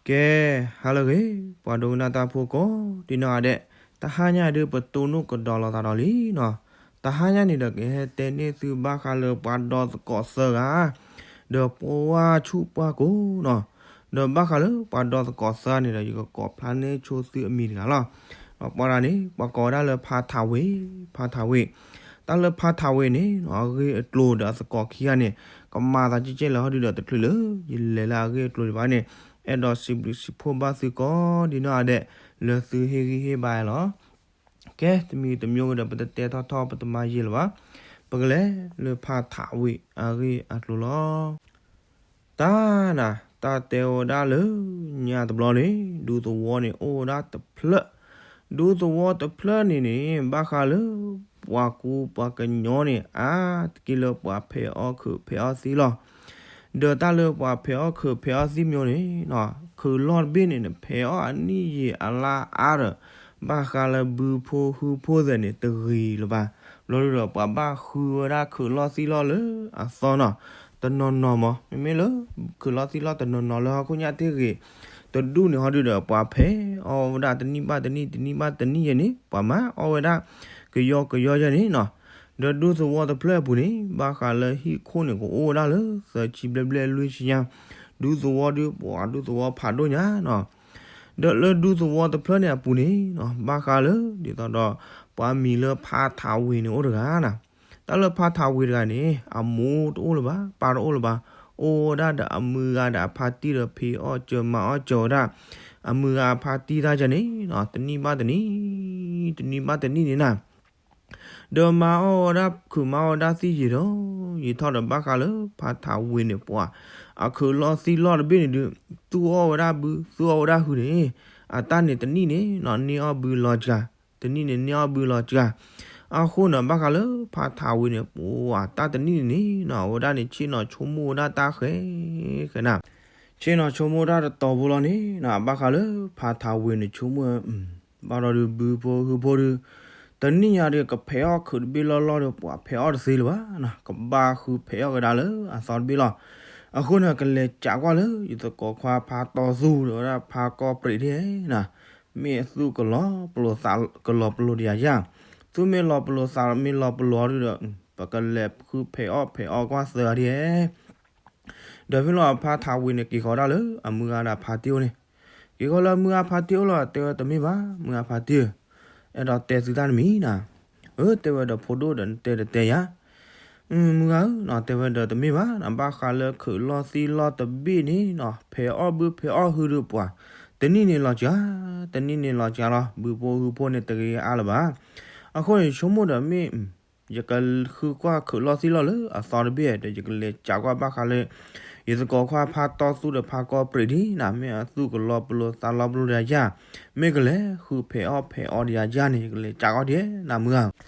ကဲ, ဟါလၢအဂ့ၤ, ပှၤဒိကနၣ်တၢ်ဖိကိးဒံနီၢ်ဂၤဒဲး, တဟါညါဒုး ပတိၢ်နီၣ်ကဒီးလိာ်သးဒီးလံနီၤ. တဟါညါန့ၣ်ဒီး ကဟဲတဲန့ၢ်သုဘၣ်ဃးလၢပှၤဒီသကိးသၢဂၤ, ဒီးပှၢ်ဆူၣ်ပှၢ်ကိာ်နီၤ. ဒီးဘၣ်ဃးလၢပှၤဒီသကိးသၢဂၤန့ၣ်ဒီး ယကကိးဖျါန့ၢ်ဆိသုအမံၤတဂၤလီၤ. ဒီးပှၤတဂၤန့ၣ် ပှၤကိးဝဲဒၣ်လၢဖါထးဝ့ၤ, ဖါထးဝ့ၤ. တၢ်လၢဖါထးဝ့ၤန့ၣ်နီၤ အဂ့ၢ်အကျိၤဒီးအသကိးခံဂၤန့ၣ် ကမၤသးကဲကဲလၢၤဟီဒုးဒီး တချုးလၢယလဲၤလၢအဂ့ၢ်အကျိၤဒံးဘၣ်န့ၣ်, အဲၣ်ဒိးစံးဘျုးစံးဖှိၣ်ဘၣ်သုကိးဒံနီၢ်ဂၤဒဲး လၢသုဟ့ၣ်ဂံၢ်ဟ့ၣ်ဘါလီၤ. ကဲ, တမံၤတမံၤဒီး ပတတဲထီၣ်ထီၣ် ပတမၤယံာ်လၢၤဘၣ်. ပကလဲၤလၢဖါထးဝ့ၤအဂ့ၢ်အကျိၤလီၤ. တၢ်နၤ, တၢ်တဲဝဲဒၣ်လၢညါတဘျီန့ၣ် ဒူသဝီန့ၣ်အိၣ်ဝဲဒၣ်တဖျၢၣ်. ဒူသဝီတဖျၢၣ်န့ၣ်န့ၣ် ဘၣ်ဃးလၢပှၤကူပှၤကညီန့ၣ် အါတက့ၢ်လၢပှၤဖဲးအီၣ်ခုးဖဲးအီၣ်သံလီၤ. ဒီးတၢ်လၢပှၤဖဲးအီၣ်ခုးဖဲးအီၣ်သံမ့ၢ်န့ၣ်, ခုးလီၢ်တဘ့ၣ်န့ၣ် နဖဲးအီၣ်အနံၣ်ယံာ်အလါအါဒီး ဘၣ်ဃးလၢဘုဖိဟုဖိသ့ၣ်န့ၣ် တဂ့ၤလၢၤဘၣ်. ဘျီဒုးဒီး ပှၤဘၣ်ဃုဝဲဒၣ်ခုးလီၢ်သံလီၢ်လၢအသီနီၤ, တနီၤနီၤမး, မ့မ့ၢ်လၢခုးလီၢ်သံလီၢ်တနီၤနီၤလၢဟီၣ်ခိၣ်ညါတ့ၢ်ဂ့ၤ တဒူၣ်န့ၣ်ဟီဒုးဒီး ပှၤဖဲးအီၣ်ဝဲဒၣ်တနံၣ်ဘၣ်တနံၣ် တနံၣ်ဘၣ်တနံၣ်ယဲန့ၣ် ပှၤမၤအီၣ်ဝဲဒၣ် ကယီကယီယဲန့ၣ်နီၤ. ဒီးဒူသဝီတဖျၢၣ်အပူၤန့ၣ် ဘၣ်ဃးလၢဟံၣ်ခိၣ်န့ၣ် ကအိၣ်ဝဲဒၣ်လၢသၢဆံဘျဲၣ်ဘျဲၣ်လွံၢ်ဆံညါ, ဒူသဝီဒုး ပှၤဒူသဝီဖးဒိၣ်ညါနီၤ. ဒီးလၢဒူသဝီတဖျၢၣ်န့ၣ်အပူၤန့ၣ်နီၤ ဘၣ်ဃးလၢဒ်သိးဒီး ပှၤမံၤလၢဖါထးဝ့ၤန့ၣ်အိၣ်တဂၤနၤ. တၢ်လၢဖါထးဝ့ၤတဂၤန့ၣ် အမိၢ်တအိၣ်လၢၤဘၣ်, ပၢ်တအိၣ်လၢၤဘၣ်, အိၣ်ဝဲဒၣ်ဒီးအမုၢ်ဂၤဒီးအဖါတံၢ်ဒီး ဖံးအီၣ်စၢၤမၤအီၣ်စၢၤဝဲဒၣ် အမုၢ်ဂၤအဖါတံၢ်တၢ်ယဲန့ၣ်နီၤ, တနံၣ်ဘၣ်တနံၣ်, တနံၣ်ဘၣ်တနံၣ်န့ၣ်နၤ. ဒီးမၤအီၣ်ဝဲဒၣ်ခုးမၤအီၣ်ဝဲဒၣ်သံယံာ်ဒီး ယံာ်ထီၣ်ဒီး ဘၣ်ဃးလၢဖါထးဝ့ၤန့ၣ် ပှၤ အခုးလီၢ်သံလီၢ်တဘ့ၣ်န့ၣ်ဒုး သူၣ်အီၣ်ဝဲဒၣ်ဘု သူၣ်အီၣ်ဝဲဒၣ်ဟုန့ၣ်, အတၢ်န့ၣ်တနံၣ်န့ၣ်နီၤ န့ၢ်အီၣ်ဘုလီၤစှၤ, တနံၣ်န့ၣ်န့ၢ်အီၣ်ဘုလီၤစှၤ. အဃိန့ၣ် ဘၣ်ဃးလၢဖါထးဝ့ၤန့ၣ် ပှၤတၢ်တနံၣ်န့ၣ်နီၤ အဝဲဒၣ်န့ၣ် ဆ့ၣ်နီၤဆိကမိၣ်ဝဲဒၣ်တၢ်ဃဲဃဲနၤ, ဆ့ၣ်နီၤဆိကမိၣ်တၢ်တတီၤဖိလီၤန့ၣ်နီၤ, ဘၣ်ဃးလၢဖါထးဝ့ၤန့ၣ်ဆိကမိၣ် ဘၣ်ဒီးဒုးဘုဖိဟုဖိဒုး တနံၣ်ညါဒီး ကဖဲးအီၣ်ခုးတဘ့ၣ်လီၢ်လီၢ်ဒီး ပှၤဖဲးအီၣ်တသ့လၢၤဘၣ်နီၤ, ကဘၣ်ဃုဖဲးအီၣ်ကဒါလၢအသီတဘ့ၣ်လီၤ. အဃိန့ၣ် ကလဲၤကးကွၢ်လၢ ယသကိးခွါဖါတီသူဒီးဝဲဒၣ်ဖါကီၢ်ပြံးဒ်နီၤ, မ့ၢ်အသူၣ်ကလီၤပလိာ်သးကလီၤပလိာ်တယၤယၤ, သူၣ်မ့ၢ်လီၤပလိာ်သးမ့ၢ်လီၤပလိာ်အီၤဒုးဒီး ပကလဲၤဃုဖဲးအီၣ်ဖဲးအီကွၢ်သၢဂၤဒ် ဒီးဖဲလီၤအဖါထးဝ့ၤန့ၣ် က့ၤဃီၤဒၣ်လၢအမုၢ်ဂၤဒီးဖါတံၢ်အိၣ်န့ၣ်, က့ၤဃီၤလၢအမုၢ်ဂၤဖါတံၢ်အိၣ်လီၤ တဲဝဲတမ့ၢ်ဘၣ် မုၢ်ဂၤဖါတံၢ်ဧၢ, အဲၣ်ဒိးတဲသုတၢ်တမံၤနၤ, အၢ တဲဝဲဒီးဖိဒိၣ်ဒီးနတဲတတဲယၤ, မုၢ်ဂၤဧၢနီၤ တဲဝဲဒီးတမ့ၢ်ဘၣ်နီၤ ဘၣ်ဃးလၢခုးလီၢ်သံလီၢ်တဘ့ၣ်န့ၣ်နီၤ ဖဲးအီၣ်ဘုဖဲးအီၣ်ဟုဒီးပှၤ, တနံၣ်န့ၣ်လီၤစှၤ, တနံၣ်န့ၣ်လီၤစှၤလီၤ ဘုဖိဟုဖိန့ၣ်တဂ့ၤအါလၢၤဘၣ်, အဃိန့ၣ် ဆိကမိၣ်ဒီးမ့ၢ် ယကဃုကွၢ်ခုးလီၢ်သံလီၢ်လၢအသီတဘ့ၣ်ဒီး ယကလဲၤကးကွၢ်ဘၣ်ဃးလၢ ယသကိးခွါဖါတီသူဒီးဖါကီၢ်ပြံးဒ်နီၤ မ့ၢ်အသူၣ်ကလီၤပလိာ်သးလီၤပလိာ်ဒီးယၤ, မ့ၢ်ကလဲၤဃုဖဲးအီၣ်ဖဲးအီဒီးယၤန့ၣ် ယကလဲၤကးကွၢ်ဒ်နီၤ မုၢ်ဂၤ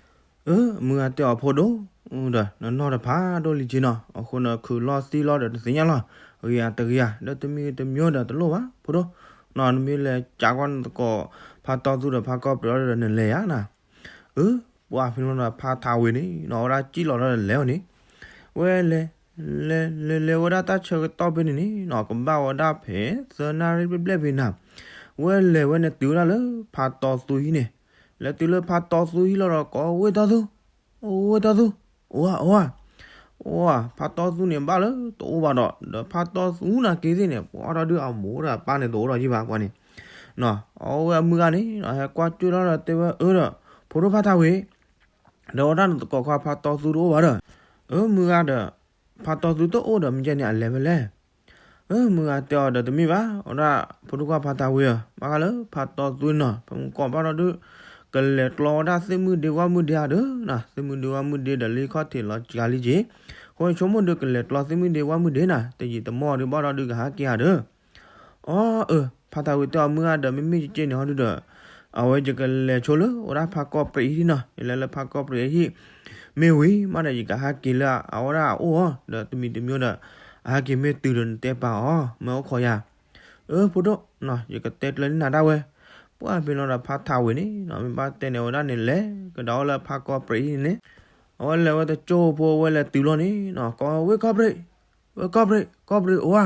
အၢ မုၢ်ဂၤတဲအီၤဖိဒိၣ်, ဒီးနနီၢ်တဖးဒိၣ်လံက့နီၤ အဃိန့ၣ် ခုးလီၢ်သံလီၢ်ဒီးတသ့ၣ်ညါလီၤ, ဂ့ၤဧါတဂ့ၤဧါ ဒီးတမံၤတမံၤဒီးတလိၣ်ဘၣ်ဖိဒိၣ်, နမ့ၢ်လဲၤကးကွၢ်နသကိးဖါတီသူဒီးဖါကီၢ်ပြံးအီၤဒီးနလဲၤယၤနၤ, အၢ ပှၤဖဲလီၤဒီးဖါထးဝ့ၤန့ၣ်နီၤ အဝဲဒၣ်စံၣ်လီၤဒီးလဲၤအီၤန့ၣ်, ဝဲလဲၤ လဲၤလဲၤလဲၤဝဲဒၣ်တၢ်ဆၢကတီၢ်ဖဲန့ၣ်န့ၣ်နီၤ ကဘၣ်ဝဲဒၣ်ဖဲသၢနၣ်ရံၣ်ဘျဲၣ်ဘျဲၣ်ဖဲနၤ, ဝဲလဲၤဝဲန့ၣ်တုၤဝဲဒၣ်လၢဖါတီသူဟံၣ်န့ၣ်, လဲၤတုၤလၢဖါတီသူဟံၣ်လီၤဒီး ကိးဝ့ၢ်တီသူ, ဝ့ၢ်တီသူ, အိၣ်ဧါ အိၣ်ဧါ, အိၣ်ဧါ, ဖါတီသူန့ၣ်ဘၣ်လၢတအိၣ်ဘၣ်ဒီး ဒီးဖါတီသူနာ်က့သ့ၣ်န့ၣ် ပှၤအီၣ်တၢ်ဒုးအမိၢ်ဒီးအပၢ်န့ၣ်တအိၣ်ဒီးယံၤဘၣ်ပှၤန့ၣ်, အဝဲအမုၢ်ဂၤန့ၣ် ဟဲကွၢ်ကၢၢ်လီၤဒီးတဲဝဲအၢဒီး ဖိဒိၣ်ဖါထးဝ့ၤ ဒီးဝဲဒၣ်နသကိးခွါဖါတီသူတအိၣ်ဘၣ်ဒီး, အၢ မုၢ်ဂၤဒီး ဖါတီသူတအိၣ်ဒီး မ့ၢ်ကဲန့ၣ် အလဲၤဖဲလဲၣ်, အၢ မုၢ်ဂၤတဲအီၤဒီးတမ့ၢ်ဘၣ် ဝဲဒၣ်ဖိဒိၣ်ခွါဖါထးဝ့ၤဧၢ, ဘၣ်ဃးလၢဖါတီသူနီၤ ဖဲမုၢ်ကီၢ်ဘၣ်ဒီးဒုး ကလဲၤကျီဝဲဒၣ်သ့ၣ်မုၢ်ဒ့ဝၣ်မုၢ်ဒ့ဧါဒီး, သ့ၣ်မုၢ်ဒ့ဝၣ်မုၢ်ဒ့ဒီးလံခီၣ်ထံးလီၤစှၤလံက့, အဃိဆိကမိၣ်ဒီးကလဲၤကျီသ့ၣ်မုၢ်ဒ့ဝၣ်မုၢ်ဒ့နၤ တယံာ်တမီၢ်ဒီးဘၣ်ဒီးဒုးကဟးက့ၤဧါဒီး အီ အၢ ဖါထးဝ့ၤတဲအီၤမုၢ်ဂၤဒီး မ့မ့ၢ်ကဲန့ၣ်ဟီဒုဒီး အဝဲယကလဲၤဆိလၢဝဲဒၣ်ဖါကီၢ်ပြံးအဟံၣ်နီၤ, ယလဲၤလၢဖါကီၢ်ပြံးအဟံၣ် မ့ၢ်ဝံၤမးဒီး ယကဟးက့ၤလၢအဝဲဒၣ်အအိၣ်အီၤ ဒီးတမံၤတမံၤဒီး အဟဲက့ၤမ့ၢ်တုၤဒီးနတဲပာ်အီၤ မ့ၢ်အိၣ်ခိးယၤ, အၢ ဖိဒိၣ် ယကတဲကျၢၤန့ၢ်နၤဒၣ်ဝဲ, ပှၢ်ဖဲလီၤဒီးဖါထးဝ့ၤန့ၣ်နီၤ မ့ၢ်ဘၣ်တဲန့ၣ်ဝဲဒၣ်န့ၣ် လဲၤကဒီးဝဲလၢဖါကီၢ်ပြံးအဟံၣ်န့ၣ်, အဝဲလဲၤဝဲတကၠိဖိ အဝဲလဲၤတုၤလီၤန့ၣ်နီၤ ကိးဝ့ၢ်ကီၢ်ပြံး, ဝ့ၢ်ကီၢ်ပြံး ကီၢ်ပြံးအိၣ်ဧါ,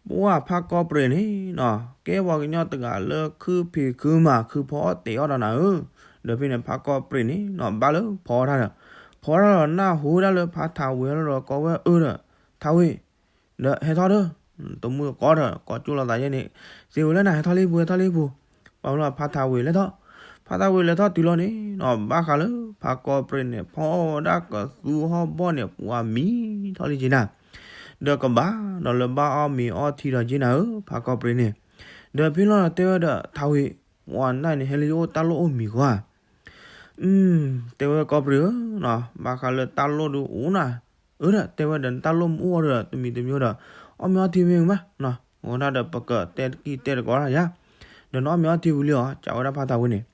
ပှၢ်ဖးကီၢ်ပြံးန့ၣ်နီၤ ကဲပှၤကညီတဂၤလၢခုဖံးခုမၤခုဖီအီၣ်တ့ၤအီၣ်ဒီးနၤဧၢ, ဒီးဖဲန့ၣ်ဖးကီၢ်ပြံးန့ၣ်နီၤ ဘၣ်လၢဖီအီၣ်တၢ်ဒီး ဖီအီၣ်တၢ်ဒီးနၢ်ဟူဒၣ်လၢဖးထးဝ့ၤလီၤဒီးကိးဝဲအၢဒီး ထးဝ့ၤ ဒီးဟဲထီၣ်ဒီး တမုၢ်တကိးဒီး ကိးကၠိလိာ်သးယဲန့ၣ် သ့ဝဲလၢနၤ ဟဲထီၣ်လံပူၤ ဟဲထီၣ်လံပူၤ, ပှၤမ့ၢ်လီၤဖးထးဝ့ၤလဲၤထီၣ်, ဖးထးဝ့ၤလဲၤထီၣ်တုၤလီၤန့ၣ်နီၤ ဘၣ်ဃးလၢဖးကီၢ်ပြံးန့ၣ် ဖီအီၣ်ဝဲဒၣ်ကသူဟီၣ်ဘီၣ်န့ၣ် ပှၤမံထီၣ်လံက့ၤနၤ, ဒီးကဘၣ်ဒီးလၢဘၣ်အီၣ်မ့ၤအီထံဒီးက့ၤနၤဧၢ ဖးကီၢ်ပြံးန့ၣ်, ဒီးဖဲလီၤတဲဝဲဒီးထးဝ့ၤ ပှၤနၢ်န့ၣ် ဟဲလၢယအိၣ်တၢ်လိၣ်အိၣ်မံၤကွၢ် တဲဝဲကီၢ်ပြံးဧၢနီၤ ဘၣ်ဃးလၢတၢ်လိၣ်ဒုးအိၣ်နၤ, အၢဒီးတဲဝဲဒီးနတၢ်လိၣ်မ့ၢ်အိၣ်ဒီးတမံၤတမံၤဒီး အီၣ်မ့ၤအီထံမ့ၢ်မးနီၤ, အဃိဒၣ်ဒီးပကတဲတကံၢ်တဲတကိးတၢ်ယၤ, ဒီးနအီၣ်မ့ၤအီထံဝံၤလံအီၤ ကးဝဲဒၣ်ဖးထးဝ့ၤန့ၣ်,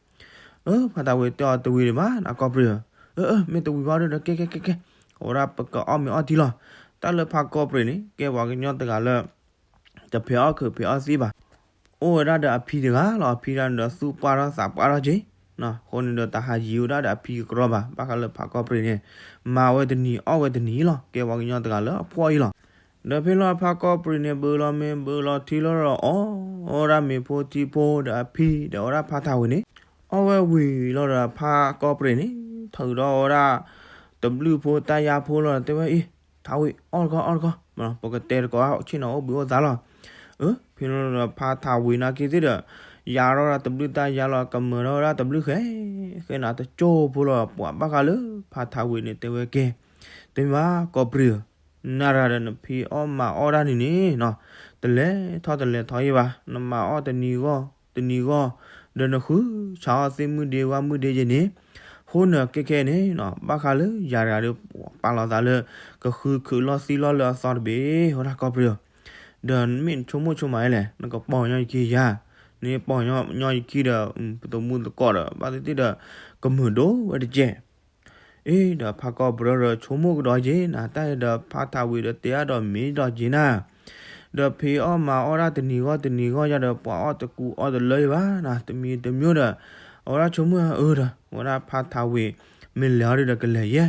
အၢ ဖးထးဝ့ၤတဲအီၤတဝံၤဒံးဘၣ်နၤကီၢ်ပြံးဧၢ, အၢ အၢ မ့ၢ်တဝံၤဘၣ်ဒီးကဲကဲကဲကဲ, အဃိဒၣ်ပကအီၣ်မ့ၤအီထံလီၤ, တၢ်လၢဖးကီၢ်ပြံးန့ၣ် ကဲပှၤကညီတဂၤလၢ တဖံးအီၣ်ခုးဖံးအီၣ်သံဘၣ်, အိၣ်ဝဲဒၣ်ဒီးအဖံတဂၤလီၤ အဖံဒၣ်ဒီးသူၣ်ပှၢ်ထီၣ်သးပှၢ်ထီၣ်က့ၤ, အဃိန့ၣ်ဒီးတဟးယံၤဝဲဒၣ်ဒီးအဖံကကြီဘၣ် ဘၣ်ဃးလၢဖးကီၢ်ပြံးန့ၣ်, မၤဝဲတနံၤအီၣ်ဝဲတနံၤလီၤ ကဲပှၤကညီတဂၤလၢအဖှီၣ်အံၤလီၤ, ဒီးဖဲလီၤဖးကီၢ်ပြံးန့ၣ် ဘုးလီၤမ့ၤဘုးလီၤထံလီၤဒီးအီၣ်ဝဲဒၣ်မ့ၤဖိထံဖိဒီးအဖံ ဒီးအီၣ်ဝဲဒၣ်ဖးထးဝ့ၤန့ၣ်, အီၣ်ဝဲဝံၤလီၤဒီးဖးကီၢ်ပြံးန့ၣ် ထုးဒီးအီၣ်ဝဲဒၣ် တဘျုးဖိတၢ်ယါဖိလီၤ တဲဝဲအံၤ ထးဝ့ၤ အီၣ်တကီၢ်အီၣ်တကီၢ်, ပကတဲတကိးဆ့ၣ်နီၤအိၣ်ဘှံးအိၣ်သါလီၤ, အၢ ဖဲလီၤဒီးဖးထးဝ့ၤနာ်က့သ့ၣ်ဒီး ယါထီၣ်ဝဲဒၣ်တဘျုးတၢ်ယါလီၤ ကမၢၢ်ထီၣ်ဝဲဒၣ်တဘျုးဃဲ ဃဲနၤတကၠိၢ်ဖိလီၤ ပှၤဘၣ်ဃးလၢဖးထးဝ့ၤန့ၣ်တဲဝဲကဲ, တမ့ၢ်ဘၣ်ကီၢ်ပြံးဧၢ, နၤတဂၤဒီးနဖံးအီၣ်မၤအီၣ်တၢ်န့ၣ်န့ၣ်နီၤ, တလဲၤထီၣ်တလဲၤထီယဲဘၣ်, နမၤအီၣ်တနံၤဂီၢ်တနံၤဂီၢ်, ဒီးနဃုဆးအီၣ်သ့ၣ်မုၢ်ဒ့ဝါမုၢ်ဒ့ယဲန့ၣ်, ဃိနၢၤကဲကဲန့ၣ်နီၤ ဘၣ်ဃးလၢယၤတဂၤဒီး ပာ်လီၤသးလၢ ကဃုခုးလီၢ်သံလီၢ်လၢအသီတဘ့ၣ် ဝဲဒၣ်ကီၢ်ပြံးဧၢ, ဒီးမ့ၢ်နဆိကမိၣ်ဆိကမးလဲၣ် နကပီၢ်ညီယခံယၤ, နပီၢ်ညီယခံဒီး ပတမူသကိးဒီး ဘၣ်သ့ၣ်သ့ၣ်ဒီး ကမုာ်ဒိၣ်ဝဲတကဲး အ့ဒီးဖးကီၢ်ပြံးဒီးဆိကမိၣ်ကဒီးက့ၤနၤ တၢ်အံၤဒီးဖးထးဝ့ၤဒီးတဲအါဒီးမ့ၢ်ဒီးက့ၤနၤ, ဒီးဖံးအီၣ်မၤအီၣ်ဒၣ်တနံၤဂီၢ်တနံၤဂီၢ်ယၤဒီး ပှၤအီၣ်တကူအီၣ်တလၢယဘၣ်နၤ တမံၤတမံၤဒီး, အဝဲဒၣ်ဆိကမိၣ်အၢဒီး အဝဲဒၣ်ဖးထးဝ့ၤ မ့ၢ်လဲၤအီၤဒီးကလဲၤယဲ,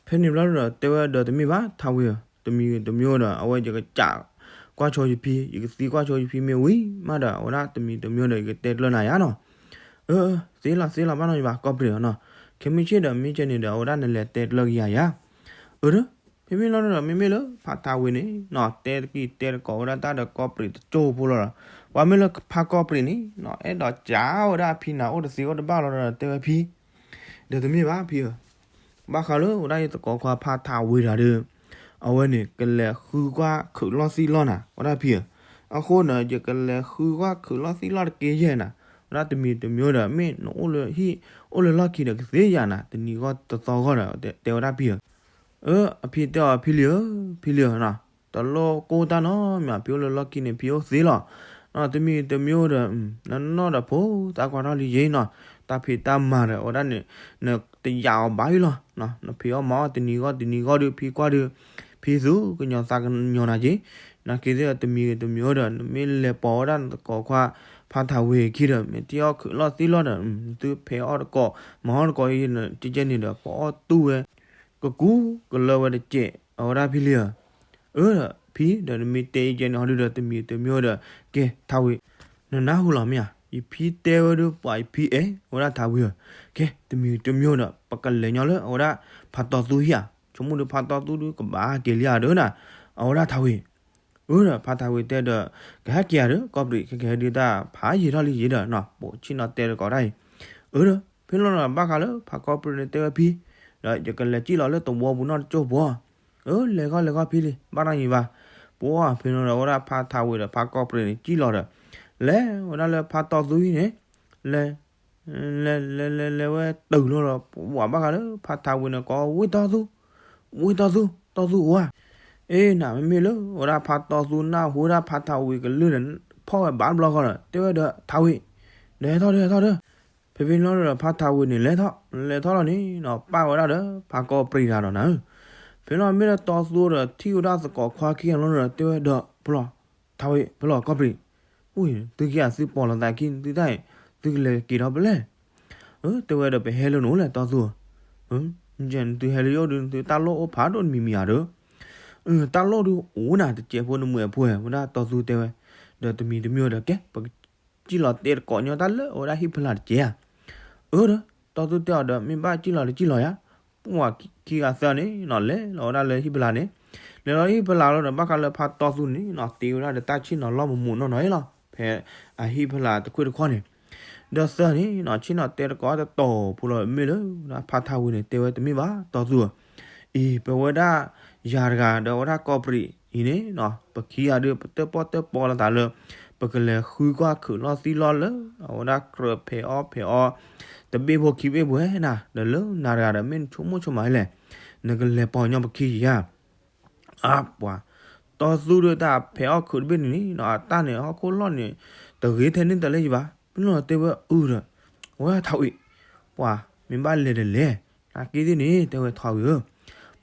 ဖဲန့ၣ်ဘျီဒီးတဲဝဲဒီးတမ့ၢ်ဘၣ်ထးဝ့ၤဧၢ, တမံၤတမံၤဒီး အဝဲယကစးကွၢ်ဆိယဖံ ယကသံကွၢ်ဆိယဖံမ့ၢ်ဝံၤမးဒီး အဝဲဒၣ်တမံၤတမံၤဒီး ယကတဲတလၢနၤယါနီၤ အၢ သ့လီၤသ့လီၤဘၣ်နီၤယဘၣ်ကီၢ်ပြံးနီၤ, ခဲမုၢ်ဆ့ၣ်ဒီးမ့ၢ်ကဲန့ၣ်ဒီး အဝဲဒၣ်နလဲၤတဲတလၢကယၤယါ, အၢ ဖဲမ့ၢ်လီၤဒီး မ့မ့ၢ်လၢဖးထးဝ့ၤန့ၣ်နီၤ တဲတကံၢ်တဲတကိးဝဲဒၣ်တၢ်ဒီးကီၢ်ပြံးတကၠိၢ်ဖိလီၤဒီး, ပှၤမ့ၢ်လၢဖးကီၢ်ပြံးန့ၣ်နီၤ အဲၣ်ဒိးကးဝဲဒၣ်အဖံနၤအိၣ်တသ့အိၣ်တဘၣ်လီၤဒီး တဲဝဲဖံ ဒီးတမ့ၢ်ဘၣ်ဖံဧၢ, ဘၣ်ဃးလၢဝဲဒၣ်ယသကိးခွါဖးထးဝ့ၤတဂၤဒီး အဝဲန့ၣ် ကလဲၤဃုကွၢ်ခုးလီၢ်သံလီၢ်နၤ ဝဲဒၣ်ဖံဧၢ, အဃိန့ၣ် ယကလဲၤဃုကွၢ်ခုးလီၢ်သံလီၢ်တက့ၢ်ယဲၢ်နၤ, ဝဲဒၣ်တမံၤတမံၤဒီး မ့ၢ်နအိၣ်လၢဟံၣ် အိၣ်လၢလီၢ်ခံဒီးကသ့ယၤနၤ တနံၤဂီၢ်တသီဂီၢ်ဒီး တဲဝဲဒၣ်ဖံဧၢ အၢ အဖံတဲအီၤ ဖံလံဧၢ, ဖံလံဧၢနီၤ, တလိၣ်ကိၢ်တၢ်နီတမံၤ ဖံအိၣ်လၢလီၢ်ခံန့ၣ် ဖံအိၣ်သ့လီၤ, နီၤ တမံၤတမံၤဒီး နနီၢ်ဒီးဖိသၣ်ခွါထီၣ်လံယ့နီၤ, တၢ်ဖံးတၢ်မၤဒီး အဝဲဒၣ်န့ၣ် နတယာ်အီၤဘၣ်အံၤလီၤ, နဖံးအီၣ်မၤအီၣ်တနံၤဂီၢ်တနံၤဂီၢ်ဒီး ဖံကွၢ်ဒီး ဖံသူၣ်ကညီၤသးကညီၤနၤက့ၤ, နာ်က့သ့ၣ်တမံၤတမံၤဒီး နမ့ၢ်လဲၤပိာ်ဝဲဒၣ်နသကိးခွါ ဖးထးဝ့ၤခံဒီး မ့ၢ်တ့ၢ်အီၣ်ခုးလီၢ်သံလီၢ်ဒီး နသုဖံးအီၣ်တကိး မၤအီၣ်တကိးအံၤ ကဲကဲန့ၣ်ဒီး ပအီၣ်တူၢ်ဝဲ ကကူကလၢဝဲတကဲး အဝဲဒၣ်ဖံလံဧၢ, အၢ ဖံဒီး နမ့ၢ်တဲအံၤကဲန့ၣ်ဟီဒုဒီး တမံၤတမံၤဒီး ကဲထးဝ့ၤ နနၢ်ဟူလီၤမ့ၢ်ဧါ, ယဖံတဲဝဲဒုးပှၤယဖံအဲၣ် အဝဲဒၣ်ထးဝ့ၤဧၢ, ကဲတမံၤတမံၤဒီး ပကလဲၤညီလၢအဝဲဒၣ်ဖးတီသူဟံၣ်ဧါ, ဆိကမိၣ်ဒုးဖးတီသူဒုးကဘၣ်က့ၤလံဧါဒီးနၤ, အဝဲဒၣ်ထးဝ့ၤ အၢဒီးဖးထးဝ့ၤတဲဒီး ကဟဲက့ၤဧါဒီး ကီၢ်ပြံး ခဲကဟဲဒုးတၢ်ဖးယံာ်ထီၣ်လံယ့ဒီးနီၤ ပိာ်ဆံၣ်နီၤတဲတကိးတၢ်အံၤ, အၢဒီး ဖဲလီၤဒီးဘၣ်ဃးလၢဖးကီၢ်ပြံးန့ၣ်တဲဝဲဖံ, ဒီးယကလဲၤစံၣ်လီၤလၢတဝီပူၤနီၢ်တကၠိၢ်ပူၤ, အၢ လဲၤခီလဲၤခီဖံလံ ဘၣ်တၢ်ယံၤဘၣ်, ပှၤဖဲလီၤဒီး အဝဲဒၣ်ဖးထးဝ့ၤဒီးဖးကီၢ်ပြံးန့ၣ် စံၣ်လီၤဒီး လဲၤဝဲဒၣ်လၢဖးတီသူဟံၣ်န့ၣ်, လဲၤ လဲၤလဲၤလဲၤလဲၤဝဲတုၤလီၤဒီး ပှၤဘၣ်ဃးလၢဖးထးဝ့ၤန့ၣ် ကိးဝ့ၢ်တီသူ, ဝ့ၢ်တီသူ တီသူဧါ, အ့ နၤမ့မ့ၢ်လၢ ဝဲဒၣ်ဖးတီသူနၢ်ဟူဝဲဒၣ်ဖးထးဝ့ၤကလုၢ်ဒီး ဖီၣ်ဝဲဘၣ်တဘျီဃီဒီး တဲဝဲဒီးထးဝ့ၤ, ဒီးဟဲထီၣ်ဒီးဟဲထီၣ်ဒီး, ဖဲဖဲလီၤဒီးဖးထးဝ့ၤန့ၣ်လဲၤထီၣ် လဲၤထီၣ်လီၤန့ၣ်နီၤ ပၣ်ဝဲဒၣ်ဒီးဖးကီၢ်ပြံးတဂၤဒီးနၤဧၢ, ဖဲလီၤမ့ၢ်လၢတီသူဒီးထံၣ်ဝဲဒၣ်သကိးခွါခံဂၤလီၤဒီး တဲဝဲဒီးဖဲလီၤ ထးဝ့ၤ ဖဲလီၤကီၢ်ပြံး, အိၣ် သုက့ၤအသုပိာ်လိာ်သးခံ သုတၢ်အံၤ သုကလဲၤက့ၤထီၣ်ဖဲလဲၣ်, အၢ တဲဝဲဒီးပဟဲလၢနအိၣ်လဲၣ်တီသူဧၢ, သုဟဲလၢယအိၣ်ဒီး သုတၢ်လိၣ်အိၣ်ဖးဒိၣ်တမံၤမံၤဧါဒီး, တၢ်လီၢ်ဒုးအိၣ်နၤတစဲးဖိ နမုာ်အဖိဝဲဒၣ်တီသူတဲဝဲ, ဒီးတမံၤတမံၤဒီး ကဲ ပကစံၣ်လီၤတဲတကိးညီတၢ်လၢအဝဲဒၣ်ဟံၣ်ဖီလာ်တစဲးဧါ. အၢ ဒီး တီသူတဲအီၤဒီး မ့ၢ်ဘၣ်စံၣ်လီၤတစံၣ်လီၤယါ. ပှၤခံဂၤသၢန့ၣ်နီၤ လဲၤလီၤဝဲဒၣ်လၢဟံၣ်ဖီလာ်န့ၣ်, လဲၤလီၤဟံၣ်ဖီလာ်လီၤဒီး ဘၣ်ဃးလၢဖါတီသူန့ၣ်နီၤ တ့ဝဲဒၣ်ဒီးတၢ်ဆ့ၣ်နီၤလီၢ်မမူးနီၢ်နီၢ်အံၤလီၤ. ဖဲအဟံၣ်ဖီလာ်တခွ့ၣ်တခီန့ၣ်, ဒီးသၢန့ၣ်နီၤ ဆ့ၣ်နီၤတဲတကိးတတီၤဖိလီၤ မ့ၢ်လၢဖါထးဝံၤန့ၣ် တဲဝဲတမ့ၢ်ဘၣ်တီသူဧၢ, အံၤ ပဝဲဒၣ်ယၤတဂၤဒီးအဝဲဒၣ်ကီးပြံးအံၤန့ၣ်နီၤ ပခံဂၤဒီး ပတၢၣ်ပီၣ်တၢၣ်ပီလိာ်သးလၢ ပကလဲၤဃုကွၢ်ခုးလီၢ်သံလီၢ်လၢ အဝဲဒၣ်ကြၢးဖဲးအီၣ်ဖဲးအီ တဘ့ၣ်ဖိခံဘ့ၣ်ဖိဝဲနၤ, ဒီးလၢနၤတဂၤဒီး မ့ၢ်နဆိကမိၣ်ဆိကမးလဲၣ်, နကလဲၤပိာ်ညီပခံယါ. အါပှၤ, တီသူဒီးတၢ်ဖဲးအီၣ်ခုးတဘ့ၣ်န့ၣ်နီၤ အတၢ်န့ၣ် ဟီၣ်ခိၣ်လီၢ်န့ၣ် တဂ့ၤထဲန့ၣ်တလၢယဘၣ်, မ့ၢ်လီၤတဲဝဲအုဒီး, အဝဲထးဝံၤ, ပှၤ မ့ၢ်ဘၣ်လဲၤဒီးလဲၤ, နာ်က့သ့ၣ်န့ၣ် တဲဝဲထးဝံၤဧၢ,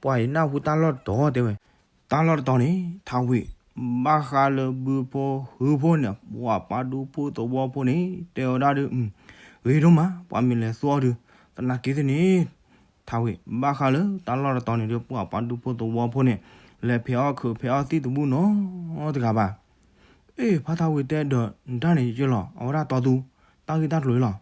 ပှၤယနၢ်ဟူတၢ်လီၢ်တတီၤ တဲဝဲ, တၢ်လီၢ်တတီၤန့ၣ် ထးဝံၤ, ဘၣ်ဃးလၢဘုဖိဟုဖိန့ၣ် ပှၤပှၤဒူဖိသဝီဖိန့ၣ် တဲဝဲဒၣ်ဒီး ဂ့ၤဒိၣ်မး ပှၤမ့ၢ်လဲၤသူအီၤဒီး, သနာ်က့သ့ၣ်န့ၣ် ထးဝံၤ ဘၣ်ဃးလၢတၢ်လီၢ်တတီၤန့ၣ်ဒီး ပှၤပှၤဒူဖိသဝီဖိန့ၣ် လဲၤဖဲးအီၣ်ခုးဖဲးအီၣ်သံၣ်တဘူၣ်နီတဂၤဘၣ်. အ့ ဖါထးဝံၤတဲဒီး တၢ်န့ၣ်ကဲလီၤ အဝဲဒၣ်တီသူ, တၢ်ဂ့ၢ်တၢ်ကျိၤအံၤလီၤ.